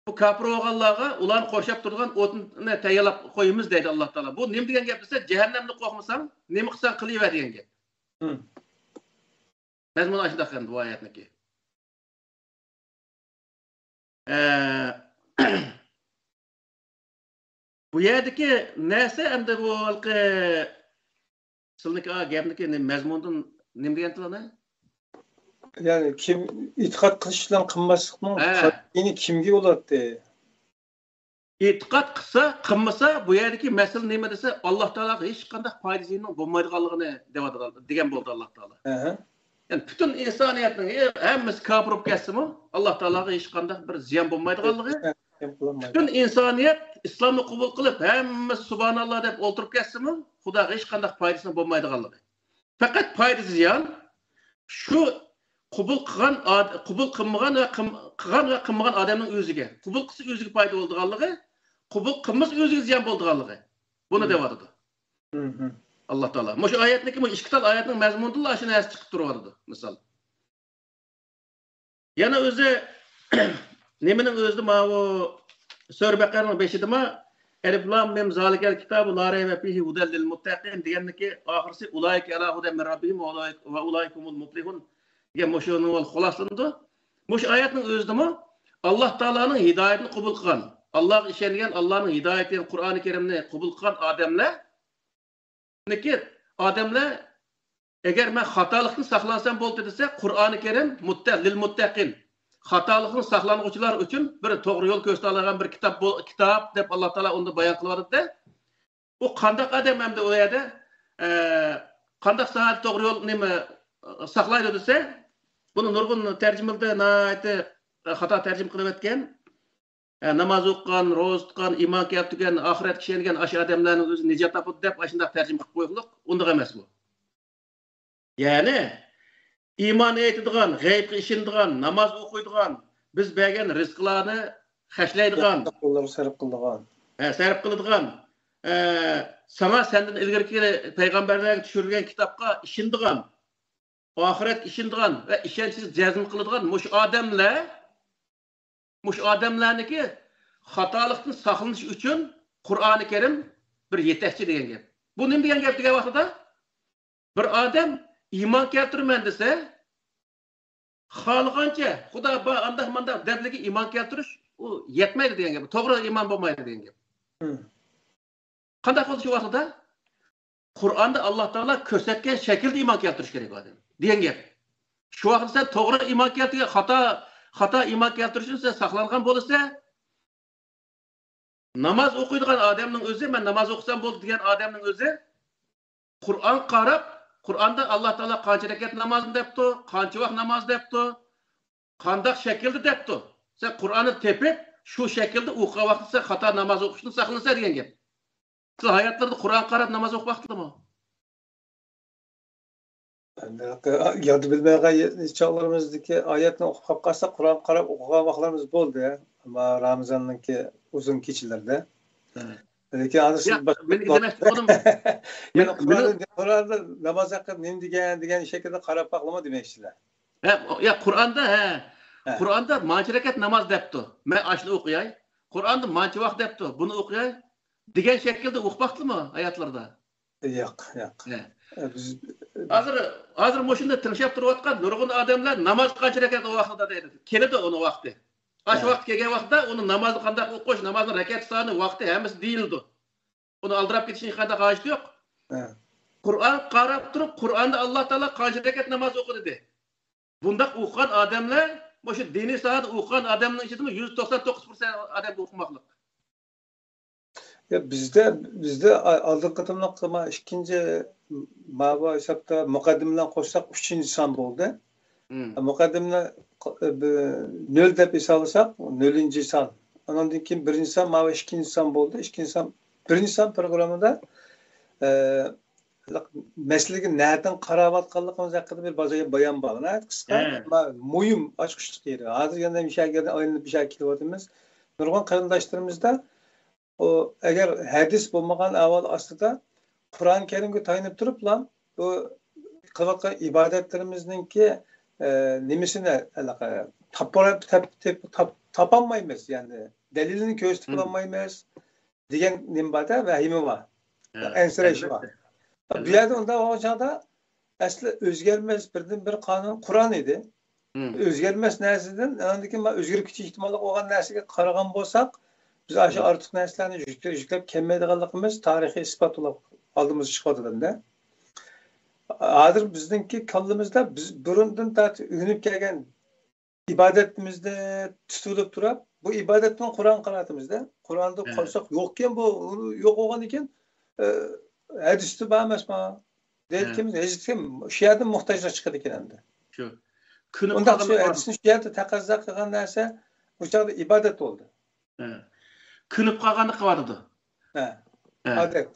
بۇ كاپىر بولغانلارغا ئۇلارنى قورشاپ تۇرىدىغان ئوتنى تەييارلاپ قويىمىز دەيدۇ ئاللاھ تائالا. بۇ نېمە دېگەن گەپ دېسە، جەھەننەمدىن قورقمىساڭ، نېمە قىلساڭ قىلىۋەر دېگەن گەپ. مم. مەزمۇنى ئاشۇنداق ئەمدى بۇ ئايەتنىڭكى. ئە، بۇ يەردىكى نەرسە ئەمدى بۇ ھېلىقى سىلنىڭكى، ئا، گەپنىكى نېمە، مەزمۇندىن نېمە دېگەنتىلەر؟ يەنى كىم ئېتىقاد قىلىش بىلەن قىلماسلىقنىڭ ھە. پايدىسى كىمگە بولاتتى؟ ئېتىقاد قىلسا، قىلمىسا، بۇ يەردىكى مەسىلە نېمە دېسە، ئاللاھ تائالاغا ھېچقانداق پايدىسىنىڭ بولمايدىغانلىقىنى دەۋاتىدۇ، دېگەن بولدى ئاللاھ تائالا. ئەھە. يەنى پۈتۈن ئىنسانىيەتنىڭ ھەممىسى كاپىر بولۇپ كەتسىمۇ، ئاللاھ تائالاغا ھېچقانداق بىر زىيان بولمايدىغانلىقى، پۈتۈن ئىنسانىيەت ئىسلامنى قوبۇل قىلىپ، ھەممىسى سۇبھاناللا دەپ ئولتۇرۇپ كەتسىمۇ، خۇداغا ھېچقانداق پايدىسىنىڭ بولمايدىغانلىقى. پەقەت پايدىسى زىيان شۇ قوبۇل قىلغان ئاد-، قوبۇل قىلمىغان ۋە قىم-، قىلغان ۋە قىلمىغان ئادەمنىڭ ئۆزىگە. قوبۇل قىلسا ئۆزىگە پايدا بولىدىغانلىقى، قوبۇل قىلمىسا ئۆزىگە زىيان بولىدىغانلىقى. بۇنى مم. دەۋاتىدۇ. مم. ئاللاھ تائالا. مۇشۇ ئايەتنىڭكى، مۇشۇ ئىككى تال ئايەتنىڭ مەزمۇنىدىلا ئاشۇ نەرسە چىقىپ تۇرۇۋاتىدۇ، مىسال. يەنە ئۆزى نېمىنىڭ ئۆزىدە ماۋۇ سۈرە بەقەرىنىڭ بېشىدىما، ئەلىف لام مىم زالىكەل كىتابۇ لا رەيبە فىھى ھۇدەل لىل مۇتتەقىن دېگەننىڭكى ئاخىرىسى ئۇلائىكە ئەلا ھۇدەن مىن رەببىھىم ۋە ئۇلائىك-، ۋە ئۇلائىكە ھۇمۇل مۇپلىھۇن دېگەن مۇشۇنىڭ خۇلاسىلىنىدۇ. مۇشۇ ئايەتنىڭ ئۆزىدىمۇ ئاللاھ تائالانىڭ ھىدايىتىنى قوبۇل قىلغان، ئاللاھقا ئىشەنگەن، ئاللاھنىڭ ھىدايىتى، قۇرئانى كەرىمنى قوبۇل قىلغان ئادەملەر نېكى ئادەملەر، ئەگەر مەن خاتالىقتىن ساقلانسام بولدى دېسە، قۇرئانى كەرىم مۇتتە-، لىل مۇتتەقىن، خاتالىقتىن ساقلانغۇچىلار ئۈچۈن بىر توغرا يول كۆرسىتەلەيدىغان بىر كىتاب بول-، كىتاب دەپ ئاللاھ تائالا ئۇندا بايان قىلىۋاتىدۇ. ئۇ قانداق ئادەم ئەمدى ئۇ يەردە، ئە، قانداق ساھەدە توغرا يول نېمە، ئە، ساقلايدۇ دېسە، بۇنى نۇرغۇن تەرجىمىلىرىدە ناھايىتى، ئە، خاتا تەرجىمە قىلىۋەتكەن. ھە، ناماز ئوقۇغان، روزا تۇتقان، ئىمان كەلتۈرگەن، ئاخىرەتكە ئىشەنگەن ئاشۇ ئادەملەرنىڭ ئۆزى نىجات تاپىدۇ دەپ ئاشۇنداق تەرجىمە قىلىپ قويۇقلۇق، ئۇنداق ئەمەس بۇ. يەنى ئىمان ئېيتىدىغان، غەيبكە ئىشىنىدىغان، ناماز ئوقۇيدىغان، بىز بەرگەن رىزقىلارنى خەجلەيدىغان، ياخشى ئىشلارغا سەرپ قىلىدىغان. ھە، سەرپ قىلىدىغان، ئە، ساڭا سەندىن ئىلگىرىكى پەيغەمبەرلەرگە چۈشۈرۈلگەن كىتابقا ئىشىنىدىغان، ئاخىرەتكە ئىشىنىدىغان ۋە ئىشەنچىگە جەزم قىلىدىغان مۇشۇ ئادەملەر، مۇشۇ ئادەملەرنىڭكى خاتالىقتىن ساقلىنىش ئۈچۈن قۇرئانى كەرىم بىر يېتەكچى دېگەن گەپ. بۇ نېمە دېگەن گەپ دېگەن ۋاقتىدا، بىر ئادەم ئىمان كەلتۈرىمەن دېسە، خالىغانچە خۇدا بار، ئانداق مانداق دەپلىكى ئىمان كەلتۈرۈش، ئۇ يەتمەيدۇ دېگەن گەپ. توغرا ئىمان بولمايدۇ دېگەن گەپ. مم. قانداق بولدى شۇ ۋاقتىدا؟ قۇرئاندا ئاللاھ تائالا كۆرسەتكەن شەكىلدە ئىمان كەلتۈرۈش كېرەك ئۇ ئادەم دېگەن گەپ. شۇ ۋاقىتتا سەن توغرا ئىمان كەلتۈرگەن، خاتا، خاتا ئىمان كەلتۈرۈشتىن سەن ساقلانغان بولىسەن، ناماز ئوقۇيدىغان ئادەمنىڭ ئۆزى، مەن ناماز ئوقۇسام بولدى دېگەن ئادەمنىڭ ئۆزى، قۇرئانغا قاراپ، قۇرئاندا ئاللاھ تائالا قانچە رەكەت نامازنى دەپتۇ، قانچە ۋاق ناماز دەپتۇ، قانداق شەكىلدە دەپتۇ. سەن قۇرئاننى تېپىپ، شۇ شەكىلدە ئوقۇغان ۋاقىتتا سەن خاتا ناماز ئوقۇشتىن ساقلىنىسەن دېگەن گەپ. سىلەر ھاياتلىرىدا قۇرئانغا قاراپ ناماز ئوقۇپ باقتىڭلارمۇ؟ ياددا بىلمەيدىغان چاغلىرىمىزدىكى ئايەتنى ئوقۇپ قاپ قالساق، قۇرئانغا قاراپ ئوقۇغان ۋاقىتلىرىمىز بولدى. ئەمما رامىزاننىڭكى ئۇزۇن كېچىلىرىدە. ھە. لېكىن ھازىر سىز ياق، مېنىڭ دېمەكچى بولغىنىم، يەنە مېنىڭ، مېنىڭ قۇرئاندا، قۇرئاندا ناماز ھەققىدە نېمە دېگەن، دېگەن شەكىلدە قاراپ باقلىما دېمەكچىسىلەر. ھە، يا، قۇرئاندا، ھە. ھە. قۇرئاندا مانچە رەكەت ناماز دەپتۇ. مەن ئاشۇنى ئوقۇياي. قۇرئاندا مانچە ۋاق دەپتۇ. بۇنى ئوقۇياي. دېگەن شەكىلدە ئوقۇپ باقتىمۇ ھاياتلىرىدا؟ ياق، ياق. ھە. ئە، بىز ھازىر، ھازىر مۇشۇندا تىڭشاپ تۇرۇۋاتقان نۇرغۇن ئادەملەر ناماز قانچە رەكەت ۋاقتىدا دەيدۇ. كېلىدۇ ئۇنىڭ ۋاقتى. ئاشۇ ھە. ۋاقىت كەلگەن ۋاقىتتا ئۇنى نامازنى قانداق ئوقۇش، نامازنىڭ رەكەت سانى، ۋاقتى ھەممىسى دېيىلىدۇ. ئۇنى ئالدىراپ كېتىشنىڭ ھېچقانداق ھاجىتى يوق. ھە. قۇرئان قاراپ تۇرۇپ، قۇرئاندا ئاللا تائالا قانچە رەكەت ناماز ئوقۇدى دېدى. بۇنداق ئوقۇغان ئادەملەر مۇشۇ دىنىي ساھەدە ئوقۇغان ئادەمنىڭ ئىچىدىمۇ يۈز توقسان توققۇز پىرسەنت ئادەم ئوقۇماقلىق. يا، بىزدە، بىزدە ئا-، ئالدىنقى قېتىملىق ما-، ئىككىنچى، ماۋۇ ھېسابتا مۇقەددىمە بىلەن قوشساق ئۈچىنچى سان بولدى. مم. مۇقەددىمىنى ق-، بى-، نۆل دەپ ھېسابلىساق، نۆلىنچى سان. ئاناندىن كېيىن بىرىنچى سان، ماۋۇ ئىككىنچى سان بولدى. ئىككىنچى سان، بىرىنچى سان پروگراممىدا، ئە، مەسىلىگە نەدىن قاراۋاتقانلىقىمىز ھەققىدە بىر بايان بار. ناھايىتى قىسقا، ھە. ئەمما مۇھىم ئاچقۇچلۇق يېرى. ھازىر يەنە مۇشۇ يەرگە ئايلىنىپ مۇشۇ يەرگە كېلىۋاتىمىز. نۇرغۇن قېرىنداشلىرىمىزدا ئۇ، ئەگەر ھەدىس بولمىغان ئەھۋال ئاستىدا، قۇرئان كەرىمگە تايىنىپ تۇرۇپلا، بۇ قىلىۋاتقان ئىبادەتلىرىمىزنىڭكى، ئە، نېمىسىنى، ھېلىقى، تاپا-، تاپ-، تاپ-، تاپ-، تاپالمايمىز، يەنى دەلىلىنى كۆرسىتىپ مم. بولالمايمىز دېگەن نېمە بار-دە، ۋەھىمى بار، ھە، ئەنسىرەش بار. ئەلۋەتتە. بۇ يەردە ئۇنداق بولغان چاغدا ئەسلى ئۆزگەرمەس بىردىن بىر قانۇن قۇرئان ئىدى. مم. ئۆزگەرمەس نەرسىدىن، ئاندىن كېيىن مانا ئۆزگىرىپ كېتىش ئېھتىماللىقى بولغان نەرسىگە قارىغان بولساق، بىز ئاشۇ مم. ئارتۇق نەرسىلەرنى يۈكلەپ، يۈكلەپ كەلمەيدىغانلىقىمىز تارىخىي ئىسپات بولۇپ ئالدىمىزغا چىقىۋاتىدۇ ئەمدى. ھازىر بىزنىڭكى كاللىمىزدا بىز بۇرۇندىن تارتىپ ئۆگىنىپ كەلگەن ئىبادىتىمىزدە تۇتۇلۇپ تۇرۇپ، بۇ ئىبادەتنى قۇرئان قاراتىمىزدە. قۇرئاندا ھە. قارىساق يوقكەن بۇ، يوق بولغاندىكىن، ئە، ھەدىستە بار ئەمەسما؟ دەيدىكەن، ھە. ھەدىسكە شۇ يەردىن موھتاجلىق چىقىدىكەن ئەمدى. شۇ. كۆنۈپ ئۇنداق قالغان شۇ ھەدىسنى شۇ يەردە تەقەززا قىلغان نەرسە ئۇ چاغدا ئىبادەت بولدى. ھە. كۆنۈپ قالغاننى قىلىۋاتىدۇ. ھە. ھە. ئادەت.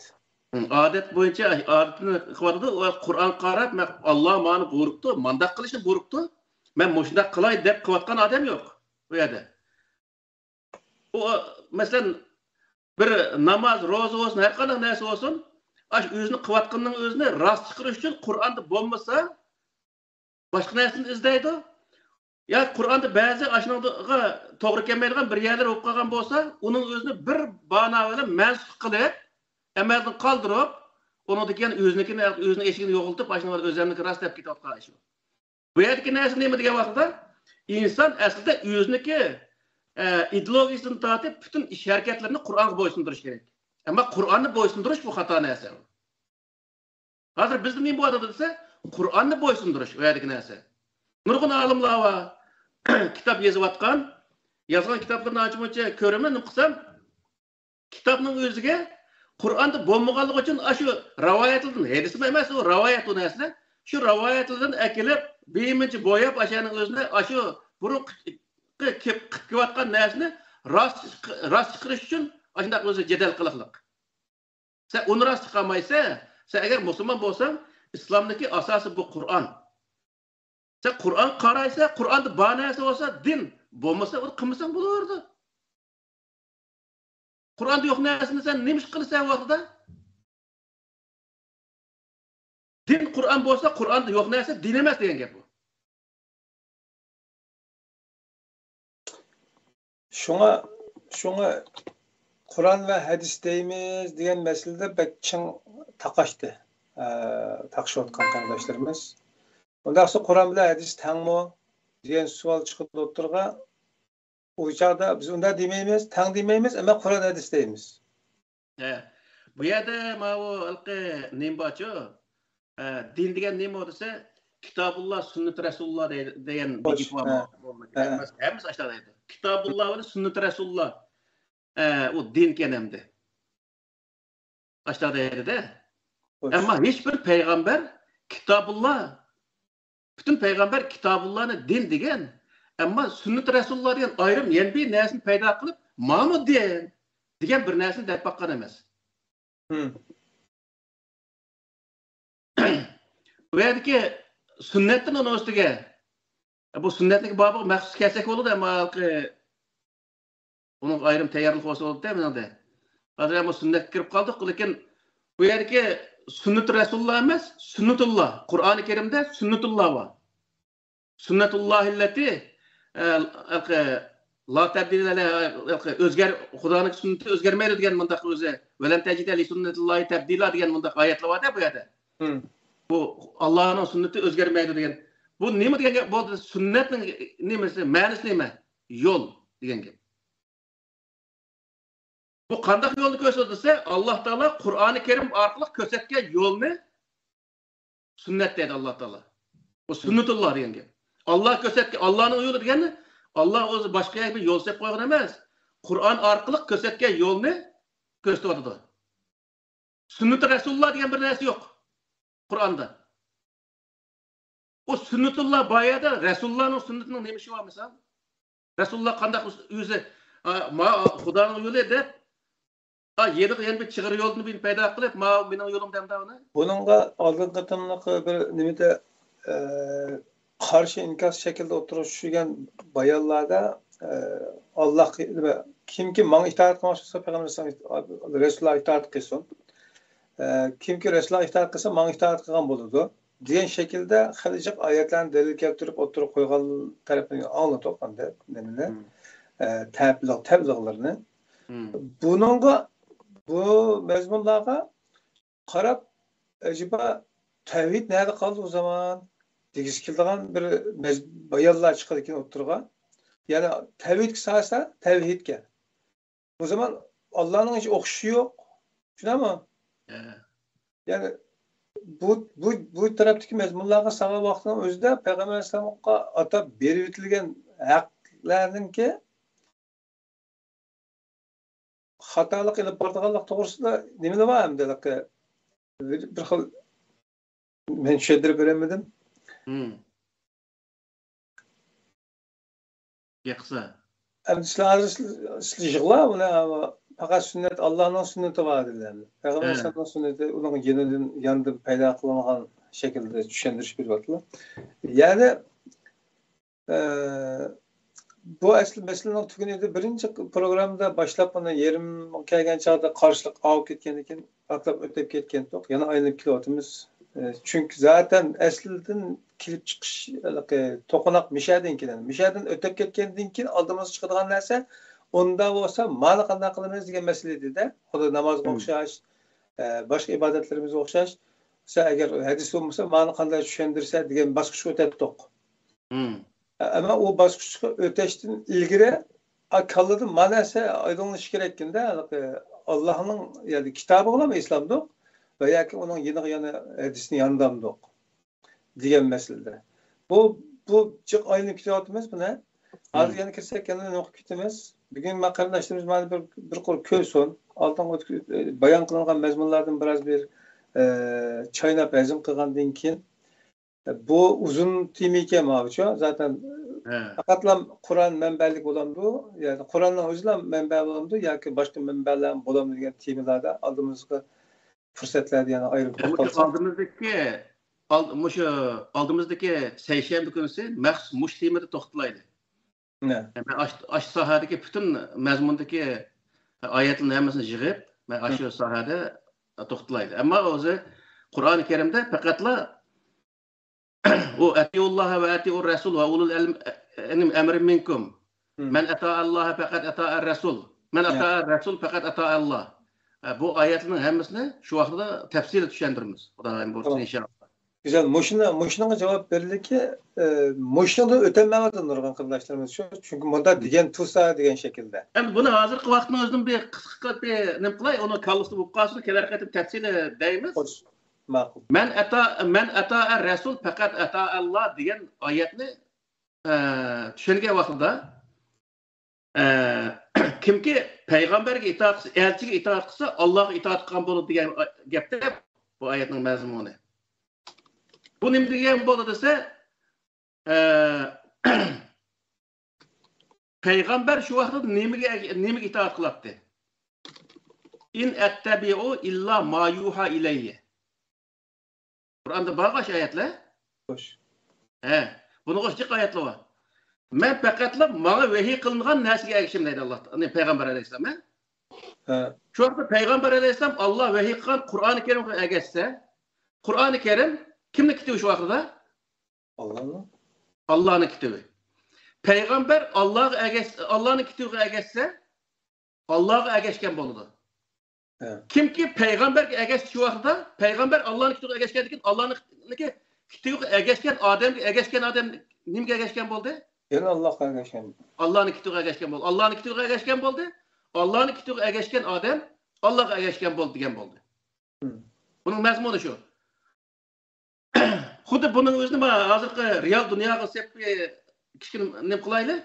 ھە، ئادەت بويىچە، ئادىتىنى قىلىۋاتىدۇ. ئۇ قۇرئان قاراپ، مەن، ئاللا ماڭا بۇيرۇپتۇ، مانداق قىلىشنى بۇيرۇپتۇ، مەن مۇشۇنداق قىلاي دەپ قىلىۋاتقان ئادەم يوق ئۇ يەردە. ئۇ، مەسىلەن، بىر ناماز، روزا بولسۇن، ھەر قانداق نەرسە بولسۇن، ئاشۇ ئۆزىنى قىلىۋاتقىنىنىڭ ئۆزىنى راست چىقىرىش ئۈچۈن قۇرئاندا بولمىسا، باشقا نەرسىنى ئىزدەيدۇ. يا قۇرئاندا بەزى ئاشۇنىڭغا توغرا كەلمەيدىغان بىر يەرلەر بولۇپ قالغان بولسا، ئۇنىڭ ئۆزىنى بىر بانا بىلەن مەنسۇخ قىلىپ، ئەمەلدىن قالدۇرۇپ، ئۇنىڭدىن كېيىن ئۆزىنىڭكىنى، ئۆزىنىڭ ئىشىكىنى يوغىلىتىپ، ئاشۇنىڭ ئۆزلىرىنىڭكى راست دەپ كېتىۋاتقان ئىش بۇ. بۇ يەردىكى نەرسە نېمە دېگەن ۋاقىتتا، ئىنسان ئەسلىدە ئۆزىنىڭكى، ئە، ئىدېئولوگىيىسىدىن تارتىپ پۈتۈن ئىش ھەرىكەتلىرىنى قۇرئانغا بويسۇندۇرۇش كېرەك. ئەمما قۇرئاننى بويسۇندۇرۇش بۇ خاتا نەرسە. ھازىر بىزدە نېمە بولۇۋاتىدۇ دېسە، قۇرئاننى بويسۇندۇرۇش ئۇ يەردىكى نەرسە. نۇرغۇن ئالىملار بار، كىتاب يېزىۋاتقان. يازغان كىتابلىرىنى ئانچە-مۇنچە كۆرىمەن، نېمە قىلسام، كىتابنىڭ ئۆزىگە قۇرئاندا بولمىغانلىقى ئۈچۈن ئاشۇ رىۋايەتلەردىن، ھەدىسمۇ ئەمەس، ئۇ رىۋايەت ئۇ نەرسىلەر. شۇ رىۋايەتلەردىن ئەكېلىپ، بىمۇنچە بوياپ، ئاشۇنىڭ ئۆزىنى، ئاشۇ بۇرۇنقى قىلىپ، قىلىپ كېلىۋاتقان نەرسىنى راست، راست چىقىرىش ئۈچۈن ئاشۇنداق ئۆزى جېدەل قىلىقلىق. سەن ئۇنى راست چىقارمايسەن. سەن ئەگەر مۇسۇلمان بولساڭ، ئىسلامدىكى ئاساسى بۇ قۇرئان. سەن قۇرئان قارايسەن، قۇرئاندا بار نەرسە بولسا دىن، بولمىسا ئۇنى قىلمىساڭ بولىۋېرىدۇ. قۇرئاندا يوق نەرسىنى سەن نېمە ئىش قىلىسەن ۋاقتىدا؟ دىن قۇرئان بولسا، قۇرئاندا يوق نەرسە دىن ئەمەس دېگەن گەپ بۇ. شۇڭا، شۇڭا قۇرئان ۋە ھەدىس دەيمىز دېگەن مەسىلىدە بەك چىڭ تاقاشتى، ئە، تاقىشىۋاتقان قېرىنداشلىرىمىز. ئۇنداقسا قۇرئان بىلەن ھەدىس تەڭمۇ دېگەن سوئال چىقىدۇ ئوتتۇرىغا. ئۇ چاغدا بىز ئۇنداق دېمەيمىز، تەڭ دېمەيمىز، ئەمما قۇرئان ھەدىس دەيمىز. ھە. بۇ يەردە ماۋۇ ھېلىقى نېمە بارچۇ؟ ھە، دىن دېگەن نېمە دېسە، كىتابۇللا، سۈننىتى رەسۇلۇللا دەيدۇ، دېگەن بىر گېپى بار. ھە. ھە. ھەممىسى، ھەممىسى ئاشۇنداق دەيدۇ. كىتابۇللا بىلەن سۈننىتى رەسۇلۇللا، ھە، ئۇ دىنكەن ئەمدى. ئاشۇنداق دەيدۇ-دە. خوش. ئەمما ھېچ بىر پەيغەمبەر كىتابۇللا، پۈتۈن پەيغەمبەر كىتابۇللانى دىن دېگەن، ئەمما سۈننىتى رەسۇلۇللا دېگەن ئايرىم يەنە بىر نەرسىنى پەيدا قىلىپ، مانا دىن دېگەن بىر نەرسىنى دەپ باققان ئەمەس. ھىم. بۇ يەردىكى سۈننەتتىن ئۇنىڭ ئۈستىگە، بۇ سۈننەتنىڭكى بابىغا مەخسۇس كەلسەك بولىدۇ، ئەمما ھېلىقى ئۇنىڭغا ئايرىم تەييارلىق بولسا بولىدۇ-دە مېنىڭدە. ھازىر ھەم سۈننەتكە كىرىپ قالدۇق، لېكىن بۇ يەردىكى سۈننىتى رەسۇلۇللا ئەمەس، سۈننىتۇللا. قۇرئانى كەرىمدە سۈننىتۇللا بار. سۈننەتۇللاھىللەتى، ئە، ھېلىقى، لا تەبدىلە لە-، ھېلىقى ئۆزگەر-، خۇدانىڭ سۈننىتى ئۆزگەرمەيدۇ دېگەن مۇنداق ئۆزى، ۋەلەن تەجىدە لىسۈننەتىللاھى تەبدىلا دېگەن مۇنداق ئايەتلەر بار-دە بۇ يەردە. بۇ ئاللانىڭ سۈننىتى ئۆزگەرمەيدۇ دېگەن. بۇ نېمە دېگەن گەپ؟ بۇ سۈننەتنىڭ نېمىسى، مەنىسى نېمە؟ يول دېگەن گەپ. بۇ قانداق يولنى كۆرسىتىدۇ دېسە، ئاللا تائالا قۇرئانى كەرىم ئارقىلىق كۆرسەتكەن يولنى سۈننەت دەيدۇ ئاللا تائالا. بۇ سۈننىتۇللا دېگەن گەپ. ئاللا كۆرسەتكەن، ئاللانىڭ يولى دېگەننى، ئاللا ئۆزى باشقا يەرگە بىر يول سېلىپ قويغان ئەمەس. قۇرئان ئارقىلىق كۆرسەتكەن يولنى كۆرسىتىۋاتىدۇ. سۈننىتى رەسۇلۇللا دېگەن بىر نەرسە يوق قۇرئاندا. ئۇ سۈننىتۇللا بار يەردە رەسۇلۇللانىڭ سۈننىتىنىڭ نېمە ئىشى بار مىسال؟ رەسۇلۇللا قانداق ئۆزى، ئا، ما-، خۇدانىڭ يولى دەپ، ئا، يېنىغا يەنە بىر چىغىر يولدىن بىر پەيدا قىلىپ، ما مېنىڭ يولۇم دەمدۇ ئۇنى؟ بۇنىڭغا ئالدىنقى قېتىملىق بىر نېمىدە، ئە، قارشى ئىنكاس شەكلىدە ئوتتۇرىغا چۈشۈرگەن بايانلاردا، ئە، ئاللا، نېمە، كىمكى ماڭا ئىتائەت قىلماقچى بولسا، پەيغەمبەر ئەلەيھىسسالام رەسۇلۇللاغا ئىتائەت قىلسۇن. ئە، كىمكى رەسۇلۇللاغا ئىتائەت قىلسا، ماڭا ئىتائەت قىلغان بولىدۇ، دېگەن شەكىلدە خېلى جىق ئايەتلەرنى دەلىل كەلتۈرۈپ ئوتتۇرىغا قويغانلىقىنى ئاڭلىدۇق ئەمدى نېمىنى، ئە، تەبلىغ-، تەبلىغلىرىنى. بۇنىڭغا، بۇ مەزمۇنلارغا قاراپ، ئەجەبا تەۋھىد نەدە قالدى ئۇ زامان؟ دېگۈسى كېلىدىغان بىر مەز-، بايانلار چىقىدىكەن ئوتتۇرىغا. يەنى تەۋھىدكە سالسا، تەۋھىدكە. بۇ زامان ئاللانىڭ ھېچ ئوخشىشى يوق. شۇنداقمۇ؟ يەنى بۇ، بۇ، بۇ تەرەپتىكى مەزمۇنلارغا سالغان ۋاقتىنىڭ ئۆزىدە پەيغەمبەر ئەلەيھىسسالامغا ئاتاپ بېرىۋېتىلگەن ھەقلەرنىڭكى خاتالىق ئېلىپ بارىدىغانلىق توغرىسىدا نېمىلەر بار ئەمدى؟ بىر، بىر خىل مەن چۈشەندۈرۈپ بېرەلمىدىم. ياقسا. ئەمدى سىلەر ھازىر سىلەر، سىلەر يىغلا بۇنى، پەقەت سۈننەت، ئاللانىڭ سۈننىتى بار دېدىلەر. پەيغەمبەر ئەلەيھىسسالامنىڭ سۈننىتى ئۇنىڭ يېنىدىن، ياندىن پەيدا قىلىنغان شەكىلدە چۈشەندۈرۈش بېرىۋاتىدۇ. يەنى، ئە، بۇ ئەسلى مەسىلىنىڭ تۈگۈنى ئىدى. بىرىنچى پروگراممىدا باشلاپ ئۇنى يېرىم كەلگەن چاغدا قارشىلىق ئاۋۇپ كەتكەندىن كېيىن ئاتلاپ ئۆتۈپ كەتكەنتۇق. يەنە ئايلىنىپ كېلىۋاتىمىز. ئە، چۈنكى زاتەن ئەسلىدىن كېلىپ چىقىش، ھېلىقى توقۇناق مىشەدىن كېلىدۇ. مىشەدىن ئۆتۈپ كەتكەندىن كېيىن ئالدىمىزغا چىقىدىغان نەرسە، ئۇنداق بولسا مانا قانداق قىلىمىز دېگەن مەسىلە ئىدى-دە. خۇددى نامازغا ئوخشاش، ئە، باشقا ئىبادەتلىرىمىزگە ئوخشاش. مىسال، ئەگەر ھەدىس بولمىسا، مانا قانداق چۈشەندۈرسە دېگەن باسقۇچقا ئۆتەتتۇق. ئەمما ئۇ باسقۇچقا ئۆتەشتىن ئىلگىرى، ئا، كاللىدا مانا نەرسە ئايدىڭلىشىشى كېرەككىندە، ھېلىقى ئاللانىڭ يەنى كىتابىغىلا ئېسىلامدۇق ۋە ياكى ئۇنىڭ يېنىغا يەنە ھەدىسنى ياندامدۇق دېگەن مەسىلىدە. بۇ، بۇ جىق ئايلىنىپ كېتىۋاتىمىز بۇنى. ھازىر يەنە كىرسەك يەنە نوقۇپ كېتىمىز. بۈگۈن مانا قېرىنداشلىرىمىز مانا بىر، بىر قۇر كۆرسۇن. ئالدىنقى ئۆتكە-، بايان قىلىنغان مەزمۇنلاردىن بىراز بىر، ئە، چايناپ ھەزىم قىلغاندىن كېيىن، بۇ ئۇزۇن تېما ئىكەن ماۋۇچۇ. زاتەن پەقەتلا قۇرئان مەنبەلىك بولامدۇ؟ يەنى قۇرئاننىڭ ئۆزىلا مەنبە بولامدۇ ياكى باشقا مەنبەلەر بولامدۇ دېگەن تېمىلاردا ئالدىمىزغا پۇرسەتلەردە يەنە ئايرىم توختالساق. ئالدىمىزدىكى، ئال-، مۇشۇ ئالدىمىزدىكى سەيشەنبە كۈنىسى مەخسۇس مۇشۇ تېمىدا توختىلايلى. مەن ئاشۇ، ئاشۇ ساھەدىكى پۈتۈن مەزمۇندىكى ئايەتلەرنىڭ ھەممىسىنى يىغىپ، مەن ئاشۇ ساھەدە توختىلايلى. ئەمما ئۆزى قۇرئانى كەرىمدە پەقەتلا ئۇ «ئەتىئۇللاھە ۋە ئەتىئۇر رەسۇل ۋە ئۇلۇل ئەلم-، ئەلم-، ئەمرى مىنكۇم. مەن ئەتائەللاھە پەقەت ئەتائەر رەسۇل. مەن ئەتائەر رەسۇل پەقەت ئەتائەللاھ.» ئە، بۇ ئايەتلەرنىڭ ھەممىسىنى شۇ ۋاقىتتا تەپسىلىي چۈشەندۈرىمىز، خۇدايىم بۇيرۇتسا، ئىنشائاللاھ. گۈزەل. مۇشۇنى، مۇشۇنىڭغا جاۋاب بېرىلدىكى، ئە، مۇشۇنىڭدىن ئۆتەلمەيۋاتىدۇ نۇرغۇن قېرىنداشلىرىمىز شۇ. چۈنكى مۇندا دېگەن تۇرسا دېگەن شەكىلدە. ئەمدى بۇنى ھازىرقى ۋاقىتنىڭ ئۆزىدىن بىر قىسقا قىلىپ بىر نېمە قىلاي، ئۇنى كاللىسىدا بولۇپ قالسۇن، كېلەر قېتىم تەپسىلىي دەيمىز. خوش. ماقۇل. مەن ئەتا، مەن ئەتائەر رەسۇل پەقەت ئەتائەللاھ دېگەن ئايەتنى، ئە، چۈشەنگەن ۋاقتىدا، ئە، كىمكى پەيغەمبەرگە ئىتائەت قىلسا، ئەلچىگە ئىتائەت قىلسا، ئاللاغا ئىتائەت قىلغان بولىدۇ دېگەن گەپتە بۇ ئايەتنىڭ مەزمۇنى. بۇ نېمە دېگەن بولىدۇ دېسە، ئە، پەيغەمبەر شۇ ۋاقىتتا نېمىگە، نېمىگە ئىتائەت قىلاتتى؟ «ئىن ئەتتەبىئۇ ئىللا ما يۇھا ئىلەييە.» قۇرئاندا بارغۇ ئاشۇ ئايەتلەر؟ خوش. ھە، بۇنىڭغا ئوخشاش ئايەتلەر بار. «مەن پەقەتلا ماڭا ۋەھىي قىلىنغان نەرسىگە ئەگىشىمەن» دەيدۇ ئاللا، يەنى پەيغەمبەر ئەلەيھىسسالام، ھە؟ ھە. شۇ ۋاقىتتا پەيغەمبەر ئەلەيھىسسالام ئاللا ۋەھىي قىلغان قۇرئانى كەرىمگە ئەگەشسە، قۇرئانى كەرىم كىمنىڭ كىتابى شۇ ۋاقىتتا؟ ئاللانىڭ. ئاللانىڭ كىتابى. پەيغەمبەر ئاللاغا ئەگەش-، ئاللانىڭ كىتابىغا ئەگەشسە، ئاللاغا ئەگەشكەن بولىدۇ. ھە. كىمكى پەيغەمبەرگە ئەگەشتى شۇ ۋاقىتتا، پەيغەمبەر ئاللانىڭ كىتابىغا ئەگەشكەندىن كېيىن، ئاللانىڭ كىتابىغا ئەگەشكەن ئادەمگە ئەگەشكەن ئادەم نېمىگە ئەگەشكەن بولدى؟ يەنە ئاللاغا ئەگەشكەن. ئاللانىڭ كىتابىغا ئەگەشكەن بولدى. ئاللانىڭ كىتابىغا ئەگەشكەن بولدى. ئاللانىڭ كىتابىغا ئەگەشكەن ئادەم ئاللاغا ئەگەشكەن بولدى دېگەن بولدى. ھىم. بۇنىڭ مەزمۇنى شۇ. خۇددى بۇنىڭ ئۆزىنى مانا ھازىرقى رېئال دۇنياغا سەپ كىچىككىنە نېمە قىلايلى؟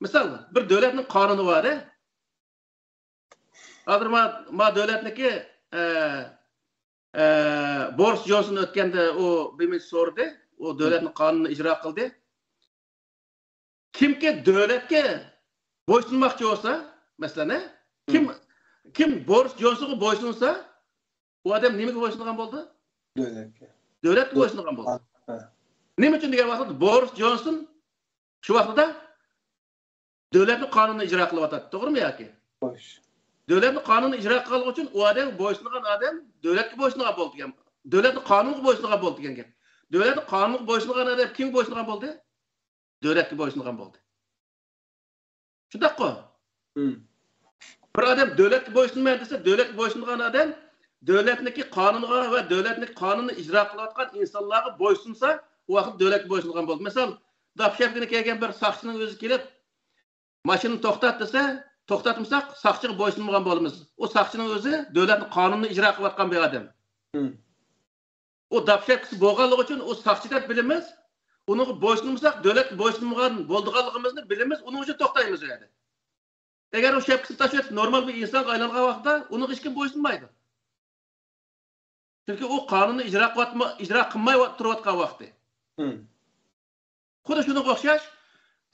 مىسال، بىر دۆلەتنىڭ قانۇنى بار، ھە؟ ھازىر ما، ما دۆلەتنىكى، ئە، ئە، بورىس جونسون ئۆتكەندە ئۇ بىر سورىدى. ئۇ دۆلەتنىڭ قانۇنىنى ئىجرا قىلدى. كىمكى دۆلەتكە بويسۇنماقچى بولسا، مەسىلەن، ھە؟ كىم، كىم بورىس جونسونغا بويسۇنسا، ئۇ ئادەم نېمىگە بويسۇنغان بولدى؟ دۆلەتكە. دۆلەتكە بويسۇنغان بولدى. ھە. نېمە ئۈچۈن دېگەن ۋاقىتتا بورىس جونسون شۇ ۋاقتىدا دۆلەتنىڭ قانۇنىنى ئىجرا قىلىۋاتاتتى، توغرىمۇ ياكى؟ خوش. دۆلەتنىڭ قانۇنىنى ئىجرا قىلغانلىقى ئۈچۈن ئۇ ئادەمگە بويسۇنغان ئادەم دۆلەتكە بويسۇنغان بولدى دېگەن. دۆلەتنىڭ قانۇنىغا بويسۇنغان بولدى دېگەن گەپ. دۆلەتنىڭ قانۇنىغا بويسۇنغان ئادەم كىمگە بويسۇنغان بولدى؟ دۆلەتكە بويسۇنغان بولدى. شۇنداققۇ؟ ھىم. بىر ئادەم دۆلەتكە بويسۇنمايمەن دېسە، دۆلەتكە بويسۇنغان ئادەم دۆلەتنىڭكى قانۇنىغا ۋە دۆلەتنىڭ قانۇنىنى ئىجرا قىلىۋاتقان ئىنسانلارغا بويسۇنسا، ئۇ ۋاقىت دۆلەتكە بويسۇنغان بولدى. مىسال، داپشەپكىنى كىيگەن بىر ساقچىنىڭ ئۆزى كېلىپ، ماشىنىنى توختات دېسە، توختاتمىساق، ساقچىغا بويسۇنمىغان بولىمىز. ئۇ ساقچىنىڭ ئۆزى دۆلەتنىڭ قانۇنىنى ئىجرا قىلىۋاتقان بىر ئادەم. ھىم. ئۇ داپ شەپكىسى بولغانلىقى ئۈچۈن ئۇ ساقچى دەپ بىلىمىز. ئۇنىڭغا بويسۇنمىساق، دۆلەتكە بويسۇنمىغان بولىدىغانلىقىمىزنى بىلىمىز، ئۇنىڭ ئۈچۈن توختايمىز ئۇ يەردە. ئەگەر ئۇ شەپكىسىنى تاشلىۋېتىپ، نورمال بىر ئىنسانغا ئايلانغان ۋاقىتتا ئۇنىڭغا ھېچكىم بويسۇنمايدۇ. چۈنكى ئۇ قانۇننى ئىجرا قىلىۋاتما-، ئىجرا قىلماي ۋا-، تۇرۇۋاتقان ۋاقتى. ھىم. خۇددى شۇنىڭغا ئوخشاش،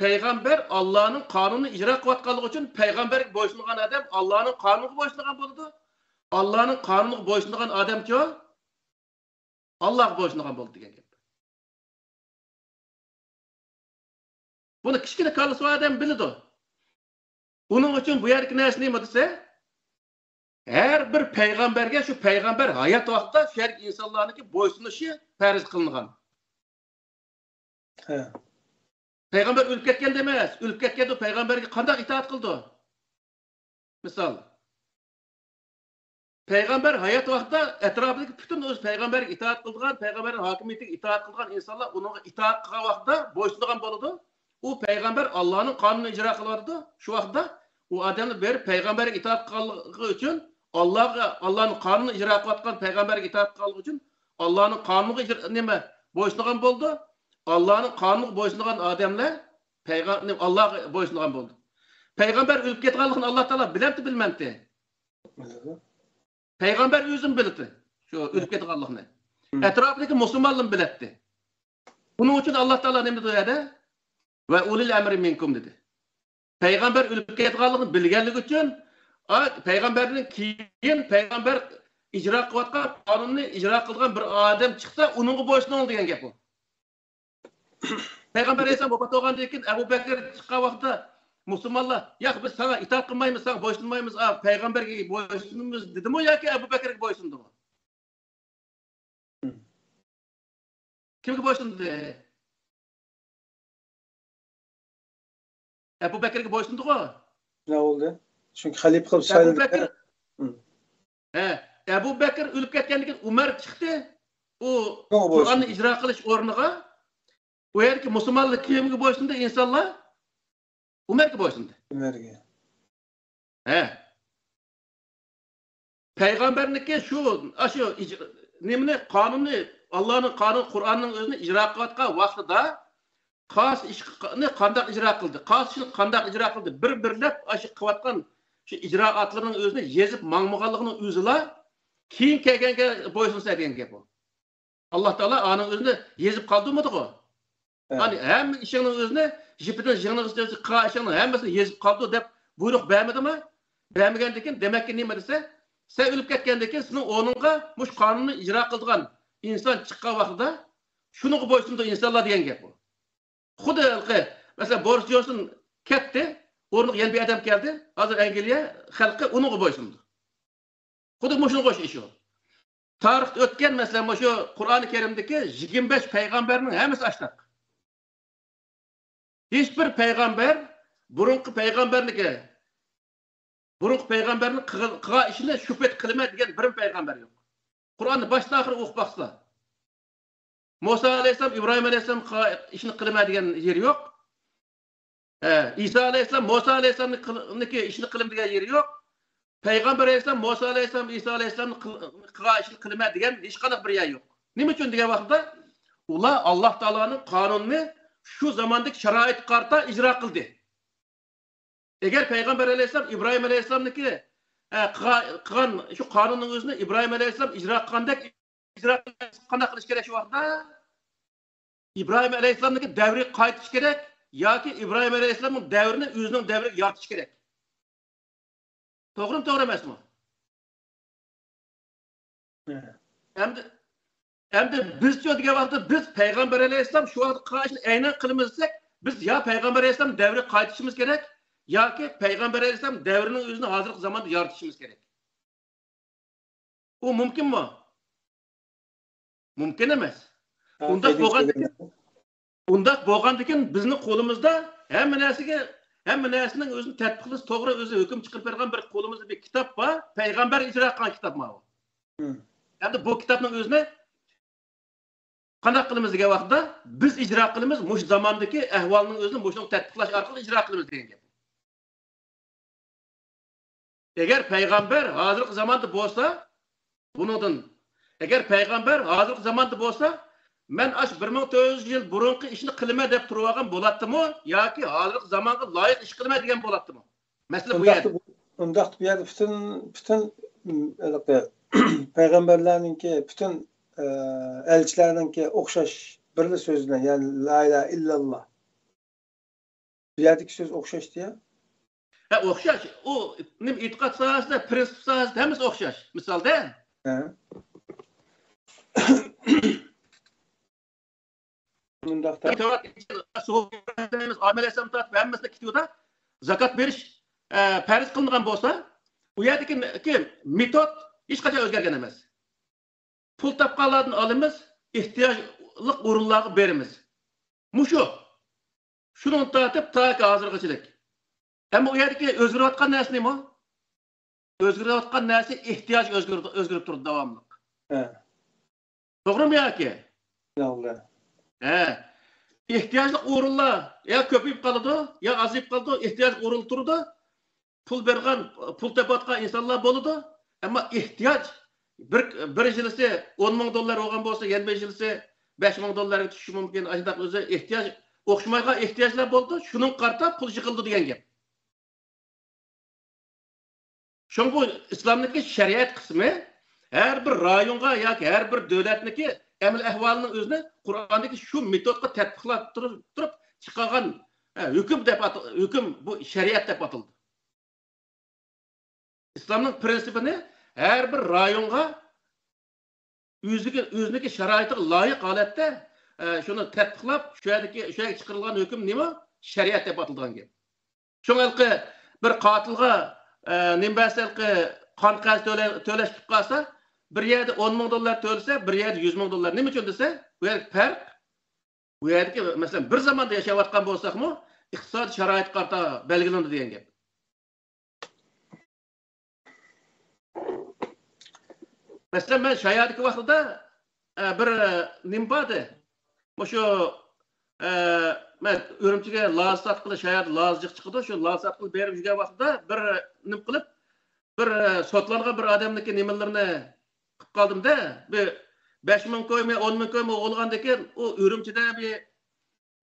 پەيغەمبەر ئاللانىڭ قانۇنىنى ئىجرا قىلىۋاتقانلىقى ئۈچۈن پەيغەمبەرگە بويسۇنغان ئادەم ئاللانىڭ قانۇنىغا بويسۇنغان بولىدۇ. ئاللانىڭ قانۇنىغا بويسۇنغان ئادەمچۇ؟ ئاللاغا بويسۇنغان بولدى دېگەن گەپ. بۇنى كىچىككىنە كاللىسى بار ئادەم بىلىدۇ. ئۇنىڭ ئۈچۈن بۇ يەردىكى نەرسە نېمە دېسە، ھەر بىر پەيغەمبەرگە شۇ پەيغەمبەر ھايات ۋاقتىدا شۇ يەردىكى ئىنسانلارنىڭكى بويسۇنۇشى پەرز قىلىنغان. ھە. پەيغەمبەر ئۆلۈپ كەتكەندە ئەمەس، ئۆلۈپ كەتكەندە پەيغەمبەرگە قانداق ئىتائەت قىلىدۇ؟ مىسال، پەيغەمبەر ھايات ۋاقتىدا ئەتراپىدىكى پۈتۈن ئۆز پەيغەمبەرگە ئىتائەت قىلىدىغان، پەيغەمبەرنىڭ ھاكىمىيىتىگە ئىتائەت قىلىدىغان ئىنسانلار ئۇنىڭغا ئىتائەت قىلغان ۋاقتىدا بويسۇنىدىغان بولىدۇ. ئۇ پەيغەمبەر ئاللانىڭ قانۇنىنى ئىجرا قىلىۋاتىدۇ. شۇ ۋاقىتتا ئۇ ئادەمنى بېرىپ پەيغەمبەرگە ئىتائەت قىلغانلىقى ئۈچۈن، ئاللاغا، ئاللانىڭ قانۇنىنى ئىجرا قىلىۋاتقان پەيغەمبەرگە ئىتائەت قىلغانلىقى ئۈچۈن ئاللانىڭ قانۇنىغا ئىجرا-، نېمە، بويسۇنغان بولىدۇ. ئاللانىڭ قانۇنىغا بويسۇنغان ئادەملەر پەيغە-، نېمە، ئاللاغا بويسۇنغان بولىدۇ. پەيغەمبەر ئۆلۈپ كەتكەنلىكىنى ئاللا تائالا بىلەمتى، بىلمەمتى؟ بىلىدۇ. پەيغەمبەر ئۆزىمۇ بىلىدۇ شۇ ئۆلۈپ كەتكەنلىكىنى. ھىم. ئەتراپىدىكى مۇسۇلمانلارمۇ بىلەتتى. بۇنىڭ ئۈچۈن ئاللا تائالا نېمە دېدى ئۇ يەردە؟ ۋە ئۇلىل ئەمرى مىنكۇم دېدى. پەيغەمبەر ئۆلۈپ كەتكەنلىكىنى بىلگەنلىكى ئۈچۈن، ئا، پەيغەمبەردىن كېيىن پەيغەمبەر ئىجرا قىلىۋاتقان قانۇننى ئىجرا قىلىدىغان بىر ئادەم چىقسا، ئۇنىڭغا بويسۇنۇڭ دېگەن گەپ ئۇ. پەيغەمبەر ئەلەيھىسسالام ۋاپات بولغاندىن كېيىن ئەبۇ بەكىر چىققان ۋاقىتتا مۇسۇلمانلار، ياق، بىز ساڭا ئىتائەت قىلمايمىز، ساڭا بويسۇنمايمىز، ئا، پەيغەمبەرگە بويسۇنىمىز دېدىمۇ ياكى ئەبۇ بەكىرگە بويسۇندىمۇ؟ كىمگە بويسۇندى؟ ئەبۇ بەكىرگە بويسۇندىغۇ؟ شۇنداق بولدى. چۈنكى خەلىپە قىلىپ ئەبۇ سايلىدى. بەكىر، ھە، ئەبۇ بەكىر ئۆلۈپ كەتكەندىن كېيىن ئۇمەر چىقتى. ئۇ قۇرئاننى ئىجرا قىلىش ئورنىغا. ئۇ يەردىكى مۇسۇلمانلار كىمگە بويسۇندى؟ ئىنسانلار ئۇمەرگە بويسۇندى. ئۇمەرگە. ھە. پەيغەمبەرنىڭكى شۇ، ئاشۇ ئىج-، نېمىنى، قانۇننى، ئاللانىڭ قانۇنى، قۇرئاننىڭ ئۆزىنى ئىجرا قىلىۋاتقان ۋاقتىدا قايسى ئىشنى قانداق ئىجرا قىلدى، قايسى ئىشنى قانداق ئىجرا قىلدى، بىر-بىرلەپ ئاشۇ قىلىۋاتقان شۇ ئىجرائاتلىرىنىڭ ئۆزىنى يېزىپ ماڭمىغانلىقىنىڭ ئۆزىلا كېيىن كەلگەنگە بويسۇنسا دېگەن گەپ ئۇ. ئاللا تائالا ئانىڭ ئۆزىنى يېزىپ قالدۇرمىدىغۇ؟ ھە. يەنى ھەممە ئىشىڭنىڭ ئۆزىنى جىپىدىن يىڭنىغىچە قىلغان ئىشىڭنىڭ ھەممىسىنى يېزىپ قالدۇر دەپ بۇيرۇق بەرمىدىمۇ؟ بەرمىگەندىن كېيىن، دېمەككى نېمە دېسە، سەن ئۆلۈپ كەتكەندىن كېيىن سېنىڭ ئورنۇڭغا مۇشۇ قانۇننى ئىجرا قىلىدىغان ئىنسان چىققان ۋاقتىدا شۇنىڭغا بويسۇنىدۇ ئىنسانلار دېگەن گەپ ئۇ. خۇددى ھېلىقى، مەسىلەن، بورىس جونسون كەتتى، ئورنىغا يەنە بىر ئادەم كەلدى. ھازىر ئەنگلىيە خەلقى ئۇنىڭغا بويسۇنىدۇ. خۇددى مۇشۇنىڭغا ئوخشاش ئىش ئۇ. تارىختا ئۆتكەن، مەسىلەن، مۇشۇ قۇرئانى كەرىمدىكى يىگىرمە بەش پەيغەمبەرنىڭ ھەممىسى ئاشتاق. ھېچبىر پەيغەمبەر، بۇرۇنقى پەيغەمبەرنىكى، بۇرۇنقى پەيغەمبەرنىڭ قىلغان ئىشىنى شۇ پېتى قىلىمەن دېگەن بىرمۇ پەيغەمبەر يوق. قۇرئاننى باشتىن ئاخىرى ئوقۇپ باقسىلا. مۇسا ئەلەيھىسسالام، ئىبراھىم ئەلەيھىسسالام قىلغان ئىشنى قىلىمەن دېگەن يېرى يوق. ئە، ئىسا ئەلەيھىسسالام، مۇسا ئەلەيھىسسالامنىڭكى ئىشىنى قىلىمەن دېگەن يېرى يوق. پەيغەمبەر ئەلەيھىسسالام، مۇسا ئەلەيھىسسالام، ئىسا ئەلەيھىسسالامنىڭ قىل-، قىلغان ئىشىنى قىلىمەن دېگەن ھېچقانداق بىر يەر يوق. نېمە ئۈچۈن دېگەن ۋاقىتتا، ئۇلار ئاللا تائالانىڭ قانۇنىنى شۇ زاماندىكى شارائىتقا قارىتا ئىجرا قىلدى. ئەگەر پەيغەمبەر ئەلەيھىسسالام ئىبراھىم ئەلەيھىسسالامنىڭكى، ئە، قىلغا-، قىلغان شۇ قانۇننىڭ ئۆزىنى ئىبراھىم ئەلەيھىسسالام ئىجرا قىلغاندەك ئىجرا قىلىش، قانداق قىلىش كېرەك شۇ ۋاقىتتا؟ ئىبراھىم ئەلەيھىسسالامنىڭكى دەۋرىگە قايتىش كېرەك ياكى ئىبراھىم ئەلەيھىسسالامنىڭ دەۋرىنى ئۆزىنىڭ دەۋرىگە يارىتىش كېرەك. توغرىمۇ، توغرا ئەمەسمۇ؟ ھە. ئەمدى، ئەمدى بىزچۇ دېگەن ۋاقىتتا، بىز پەيغەمبەر ئەلەيھىسسالام شۇ ۋاقىتتا قىلغان ئىشنى ئەينەن قىلىمىز دېسەك، بىز يا پەيغەمبەر ئەلەيھىسسالام دەۋرىگە قايتىشىمىز كېرەك ياكى پەيغەمبەر ئەلەيھىسسالام دەۋرىنىڭ ئۆزىنى ھازىرقى زاماندا يارىتىشىمىز كېرەك. ئۇ مۇمكىنمۇ؟ مۇمكىن ئەمەس. ھە، ئۇنداق بولغاندىكىن، ئۇنداق بولغاندىكىن بىزنىڭ قولىمىزدا ھەممە نەرسىگە، ھەممە نەرسىنىڭ ئۆزىنى تەتبىقلىسا توغرا، ئۆزى ھۆكۈم چىقىرىپ بېرىدىغان بىر قولىمىزدا بىر كىتاب بار، پەيغەمبەر ئىجرا قىلغان كىتاب ماۋۇ. ھىم. ئەمدى بۇ كىتابنىڭ ئۆزىنى قانداق قىلىمىز دېگەن ۋاقىتتا، بىز ئىجرا قىلىمىز، مۇشۇ زاماندىكى ئەھۋالنىڭ ئۆزىنى مۇشۇنى تەتبىقلاش ئارقىلىق ئىجرا قىلىمىز دېگەن گەپ. ئەگەر پەيغەمبەر ھازىرقى زاماندا بولسا، بۇنىڭدىن، ئەگەر پەيغەمبەر ھازىرقى زاماندا بولسا، مەن ئاشۇ بىر مىڭ تۆت يۈز يىل بۇرۇنقى ئىشنى قىلىمەن دەپ تۇرۇۋالغان بولاتتىمۇ ياكى ھازىرقى زامانغا لايىق ئىش قىلىمەن دېگەن بولاتتىمۇ؟ مەسىلە بۇ ئۇنداقتا يەردە. بۇ، ئۇنداقتا بۇ يەردە پۈتۈن، پۈتۈن، م، ھېلىقى پەيغەمبەرلەرنىڭكى، پۈتۈن، ئە، ئەلچىلەرنىڭكى ئوخشاش بىرلا سۆزىنى، يەنى لا ئىلاھە ئىللاللا. بۇ يەردىكى سۆز ئوخشاشتى يا؟ ھە، ئوخشاش. ئۇ نېمە، ئېتىقاد ساھەسىدە، پىرىنسىپ ساھەسىدە ھەممىسى ئوخشاش. مىسالدا. ھە. مۇنداقتا. تەۋرات، ئادەم ئەلەيھىسسالام تارتىپ ھەممىسىنى كېتىۋىدا، زاكات بېرىش، ئە، پەرز قىلىنغان بولسا، ئۇ يەردىكى مېتود ھېچقاچان ئۆزگەرگەن ئەمەس. پۇل تاپقانلاردىن ئالىمىز، ئېھتىياجلىق ئورۇنلارغا بېرىمىز. مۇشۇ. شۇنىڭ تارتىپ تاكى ھازىرغىچىلىك. ئەمما ئۇ يەردىكى ئۆزگىرىۋاتقان نەرسە نېمە؟ ئۆزگىرىۋاتقان نەرسە ئېھتىياج ئۆزگىرىپ، ئۆزگىرىپ تۇرىدۇ داۋاملىق. ھە. توغرىمۇ ياكى؟ توغرا. ھە. ئېھتىياجلىق ئورۇنلار يا كۆپىيىپ قالىدۇ، يا ئازىيىپ قالىدۇ، ئېھتىياجلىق ئورۇنلا تۇرىدۇ. پۇل بېرىدىغان، پۇل تېپىۋاتقان ئىنسانلار بولىدۇ. ئەمما ئېھتىياج بىر، بىر يىلىسى ئون مىڭ دوللار بولغان بولسا، يەنە بىر يىلىسى بەش مىڭ دوللارغا چۈشۈشى مۇمكىن. ئاشۇنداق ئۆزى ئېھتىياج، ئوخشىمايدىغان ئېھتىياجلار بولىدۇ. شۇنىڭغا قارىتا پۇل يىغىلىدۇ دېگەن گەپ. شۇڭا بۇ ئىسلامنىڭكى شەرىئەت قىسمى ھەر بىر رايونغا ياكى ھەر بىر دۆلەتنىڭكى ئەمەل ئەھۋالىنىڭ ئۆزىنى قۇرئاندىكى شۇ مېتودقا تەتبىقلاپ تۇرۇپ، تۇرۇپ چىقارغان، ئە، ھۆكۈم دەپ ئات-، ھۆكۈم، بۇ شەرىئەت دەپ ئاتىلىدۇ. ئىسلامنىڭ پىرىنسىپىنى ھەر بىر رايونغا ئۆزىگە، ئۆزىنىڭكى شارائىتىغا لايىق ھالەتتە، ئە، شۇنى تەتبىقلاپ، شۇ يەردىكى، شۇ يەرگە چىقىرىلغان ھۆكۈم نېمە؟ شەرىئەت دەپ ئاتىلىدىغان گەپ. شۇڭا ھېلىقى بىر قاتىلغا، ئە، نېمە بەرسە، ھېلىقى قان قەرز تۆلە-، تۆلەش كېلىپ قالسا، بىر يەردە ئون مىڭ دوللار تۆلىسە، بىر يەردە يۈز مىڭ دوللار. نېمە ئۈچۈن دېسە، بۇ يەردىكى پەرق، بۇ يەردىكى، مەسىلەن، بىر زاماندا ياشاۋاتقان بولساقمۇ، ئىقتىسادىي شارائىتقا قارىتا بەلگىلىنىدۇ دېگەن گەپ. مەسىلەن، مەن شايادىكى ۋاقتىدا، ئە، بىر، ئە، نېمە بار ئىدى؟ مۇشۇ، ئە، مەن ئۈرۈمچىگە لازا ساتقىلى، شايادا لازا جىق چىقىدۇ. شۇ لازا ساتقىلى بېرىپ يۈرگەن ۋاقتىدا بىر نېمە قىلىپ، بىر، ئە، سوتلانغان بىر ئادەمنىڭكى نېمىلىرىنى قىلىپ قالدىم-دە. بىر بەش مىڭ كويمۇ، ئون مىڭ كويمۇ ئوغرىلىغاندىن كېيىن، ئۇ ئۈرۈمچىدە بىر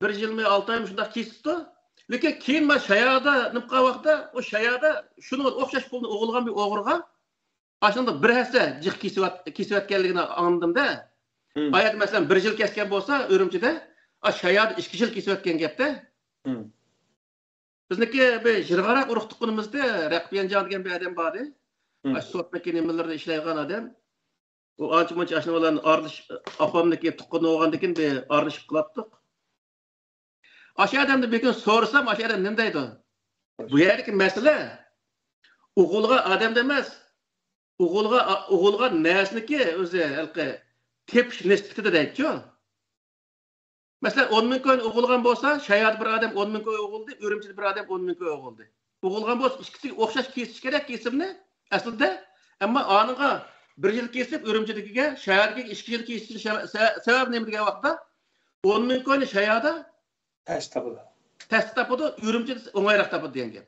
بىر يىلمۇ، ئالتە ئايمۇ شۇنداق كېسىپتۇ. لېكىن كېيىن مانا شايادا نېمە قىلغان ۋاقىتتا، ئۇ شايادا شۇنىڭغا ئوخشاش پۇلنى ئوغرىلىغان بىر ئوغرىغا، ئاشۇنىڭدا بىر ھەسسە جىق كېسىۋەت-، كېسىۋەتكەنلىكىنى ئاڭلىدىم-دە. ھىم. ئايەردە، مەسىلەن، بىر يىل كەسكەن بولسا، ئۈرۈمچىدە، ئا، شايادا ئىككى يىل كېسىۋەتكەن گەپتە. ھىم. بىزنىڭكى بىر يىرغاراق ئۇرۇق تۇغقىنىمىزدە رەقىب يەنجاڭ دېگەن بىر ئادەم باردى. ھىم. ئاشۇ سوتنىڭكى نېمىلىرىدە ئىشلەيدىغان ئادەم. ئۇ ئانچە-مۇنچە ئاشۇنىڭ بىلەن ئارىلىشىپ، ئاپامنىڭكى تۇغقىنى بولغاندىكىن بىر ئارىلىشىپ قىلاتتۇق. ئاشۇ ئادەمدىن بىر كۈن سورىسام، ئاشۇ ئادەم نېمە دەيدۇ؟ بۇ يەردىكى مەسىلە ئوغۇلغا ئادەمدە ئەمەس، ئوغۇلغا، ئوغۇلغا نەرسىنىكى ئۆزى ھېلىقى تېپىش نىسبىتىدە دەيدىچۇ. مەسىلەن، ئون مىڭ كوين ئوغۇلغان بولسا، شايادا بىر ئادەم ئون مىڭ كوين ئوغۇلدى، ئۈرۈمچىدە بىر ئادەم ئون مىڭ كوين ئوغۇلدى. ئوغۇلغان بولسا، ئىككىسى ئوخشاش كېسىش كېرەك كېسىمنى ئەسلىدە. ئەمما ئانىڭغا بىر يىل كېسىپ، ئۈرۈمچىدىكىگە، شايادىكىگە ئىككى يىل كېسىشنى شە-، سە-، سەۋەبى نېمە دېگەن ۋاقىتتا، ئون مىڭ كوينى شايادا تەس تاپىدۇ. تەس تاپىدۇ، ئۈرۈمچىدە ئوڭايراق تاپىدۇ دېگەن گەپ.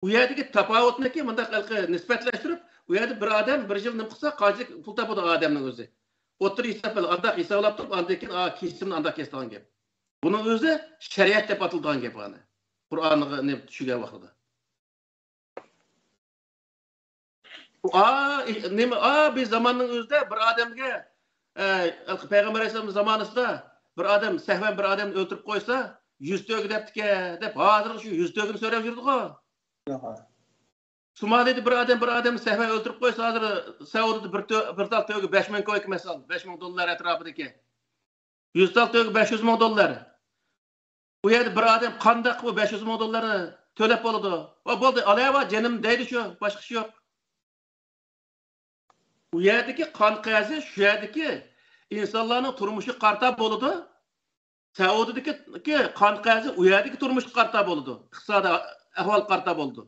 ئۇ يەردىكى تاپاۋۇتنىكى مۇنداق ھېلىقى نىسبەتلەشتۈرۈپ، ئۇ يەردە بىر ئادەم بىر يىل نېمە قىلسا، قانچىلىك پۇل تاپىدۇ ئادەمنىڭ ئۆزى. ئوتتۇرا ھېساب بىلەن ئانداق ھېسابلاپ تۇرۇپ، ئاندىن كېيىن، ئا، كېسىمنى ئانداق كېسىدىغان گەپ. بۇنىڭ ئۆزى شەرىئەت دەپ ئاتىلىدىغان گەپ ئانا. قۇرئانغا نېمە چۈشۈرگەن ۋاقتىدا. ئا، نېمە، ئا، بىر زاماننىڭ ئۆزىدە بىر ئادەمگە، ئە، پەيغەمبەر ئەلەيھىسسالام زامانىسىدا بىر ئادەم سەھۋەن بىر ئادەمنى ئۆلتۈرۈپ قويسا، يۈز تۆگە دەپتىكەن دەپ، ھازىرغىچە شۇ يۈز تۆگىنى سۆرەپ يۈرىدىغۇ. ئاھا. سومالىدە بىر ئادەم بىر ئادەمنى سەھۋەن ئۆلتۈرۈپ قويسا، ھازىر سەئۇدىدا بىر تۆ-، بىر تال تۆگە بەش مىڭ كويكا، مەسىلەن، بەش مىڭ دوللار ئەتراپىدىكى. يۈز تال تۆگە بەش يۈز مىڭ دوللار. ئۇ يەردە بىر ئادەم قانداق بۇ بەش يۈز مىڭ دوللارنى تۆلەپ بولىدۇ؟ ۋە بولدى، ئالايۋا جېنىم دەيدۇ شۇ، باشقا ئىش يوق. ئۇ يەردىكى قان قەرزى شۇ يەردىكى ئىنسانلارنىڭ تۇرمۇشىغا قارىتا بولىدۇ. سەئۇدىدىكى قان قەرزى ئۇ يەردىكى تۇرمۇشقا قارىتا بولىدۇ. ئىقتىسادىي ئەھۋالغا قارىتا بولىدۇ.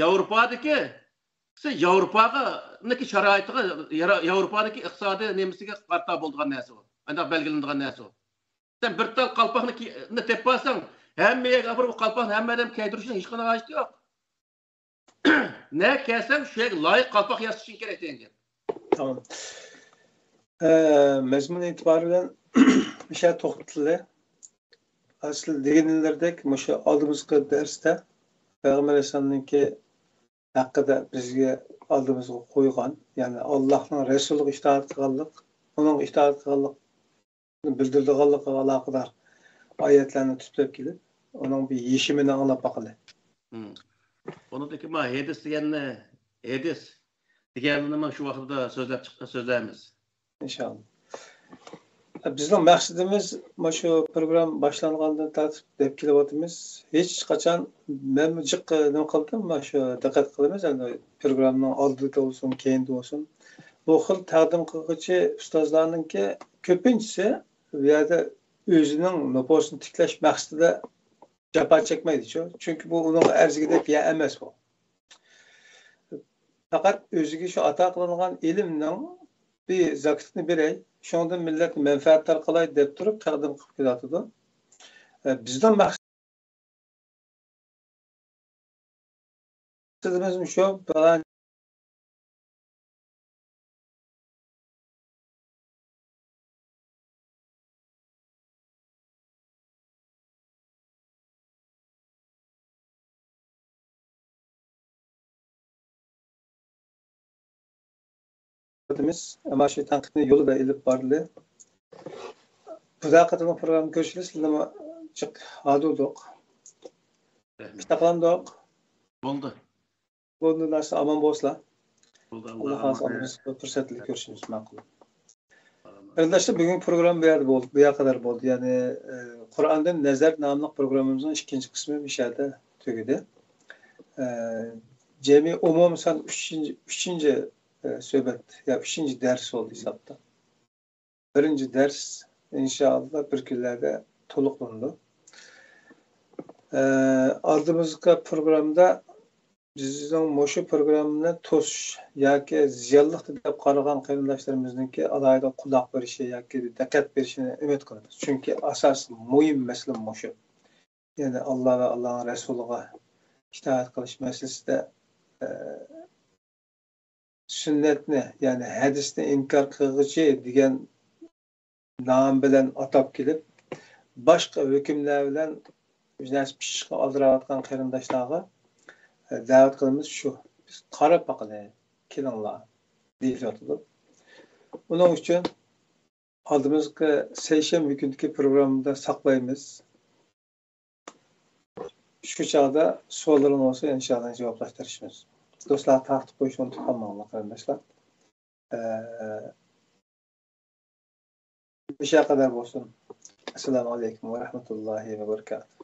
ياۋروپادىكى، ياۋروپانىڭكى شارائىتىغا، يارا-، ياۋروپانىڭكى ئىقتىسادىي نېمىسىگە قارىتا بولىدىغان نەرسە ئۇ. ئانداق بەلگىلىنىدىغان نەرسە ئۇ. سەن بىر تال قالپاقنى كى-، نى تېپىپ ئالساڭ، ھەممە يەرگە ئاپىرىپ، قالپاقنى ھەممە ئادەم كىيدۈرۈشنىڭ ھېچقانداق ھاجىتى يوق. نەگە كەلسەڭ، شۇ يەرگە لايىق قالپاق ياسىشىڭ كېرەك دېگەن گەپ. تامام. ئە، مەزمۇن ئېتىبارى بىلەن مۇشۇ يەردە توختىتىلدى. ئەسلى دېگىنلىرىدەك، مۇشۇ ئالدىمىزقى دەرستە پەيغەمبەر ئەلەيھىسسالامنىڭكى ھەققىدە بىزگە ئالدىمىزغا قويغان، يەنى ئاللاھنىڭ رەسۇلىغا ئىتائەت قىلغانلىق، ئۇنىڭغا ئىتائەت قىلغانلىقنى بىلدۈرىدىغانلىقىغا ئالاقىدار ئايەتلەرنى تۈپلەپ كېلىپ، ئۇنىڭ بىر يېشىمىنى ئاڭلاپ باقىلى. مم. ئۇنىڭدىكى ما ھەدىس دېگەننى، ھەدىس دېگەننى شۇ ۋاقتىدا سۆزلەپ چىق-، سۆزلەيمىز. ئىنشاللا. بىزنىڭ مەقسىتىمىز مۇشۇ پروگرامما باشلانغاندىن تارتىپ دەپ كېلىۋاتىمىز. ھېچقاچان مەنمۇ جىق نېمە قىلدىم، مۇشۇ دىققەت قىلىمىز، ئەمدى پروگراممىنىڭ ئالدىدا بولسۇن، كەينىدە بولسۇن. بۇ خىل تەقدىم قىلغۇچى ئۇستازلارنىڭكى كۆپىنچىسى بۇ يەردە ئۆزىنىڭ نوپۇسىنى تىكلەش مەقسىتىدە جاپا چەكمەيدىچۇ. چۈنكى بۇ ئۇنىڭغا ئەرزىگۈدەك يەر ئەمەس بۇ. پەقەت ئۆزىگە شۇ ئاتا قىلىنغان ئىلىمنىڭ بىر زاكىتىنى بېرەي، شۇنىڭدىن مىللەتنى مەنپەئەتدار قىلاي دەپ تۇرۇپ تەقدىم قىلىپ كېلىۋاتىدۇ. ئە، بىزنىڭ مەقسىتىمىز مۇشۇ، پالان ئەمما شۇ تەنقىدنى يولىدا ئېلىپ باردى. بۇ قېتىملىق پروگرامما كۆرۈشىلى سىلەرنى جىق ھادۇردۇق. رەھمەت. ئىشتاقلاندۇق. بولدى. بولدى، نەرسە ئامان بولسىلا. بولدى، ئاللا خالىسا، ئاللا پۇرسەتلىك كۆرۈشىمىز ماقۇل. قېرىنداشلار، بۈگۈنكى پروگرامما بۇ يەردە بولدى، بۇ يەرگە قەدەر بولدى. يەنى، ئە، قۇرئاندىن نەزەر ناملىق پروگراممىمىزنىڭ ئىككىنچى قىسمى مۇشۇ يەردە تۈگىدى. ئە، جەمئىي ئومۇمىي سان ئۈچىنچى، ئۈچىنچى، ئە، سۆھبەت يا ئۈچىنچى دەرس بولدى ھېسابتا. بىرىنچى دەرس ئىنشائاللا بىر كۈنلەردە تولۇقلىنىدۇ. ئە، ئالدىمىزقى پروگراممىدا بىزنىڭ مۇشۇ پروگراممىنى توسۇش ياكى زىيانلىق دەپ قارىغان قېرىنداشلىرىمىزنىڭكى ئالاھىدە قۇلاق بېرىشى ياكى دىققەت بېرىشىنى ئۈمىد قىلىمىز. چۈنكى ئاساسىي مۇھىم مەسىلە مۇشۇ. يەنى ئاللا ۋە ئاللانىڭ رەسۇلىغا ئىتائەت قىلىش مەسىلىسىدە، ئە، سۈننەتنى، يەنى ھەدىسنى ئىنكار قىلغۇچى دېگەن نام بىلەن ئاتاپ كېلىپ، باشقا ھۆكۈملەر بىلەن بىر نەرسە پىشىشقا ئالدىراۋاتقان قېرىنداشلارغا، ئە، دەۋەت قىلىمىز شۇ. بىز قاراپ باقىلى، كېلىڭلار، دېيىلىۋاتىدۇ. ئۇنىڭ ئۈچۈن ئالدىمىزقى سەيشەنبە كۈنىدىكى پروگراممىدا ساقلايمىز. شۇ چاغدا سوئاللىرىڭ بولسا، ئىنشاللا جاۋابلاپ تىرىشىمىز. دوستلار، تارقىتىپ قويۇشنى ئۇنتۇپ قالماڭلار، قېرىنداشلار. ئە، مۇشۇ قەدەر بولسۇن. ئەسسالامۇ ئەلەيكۇم ۋە رەھمەتۇللاھى ۋە بەرىكاتۇھ.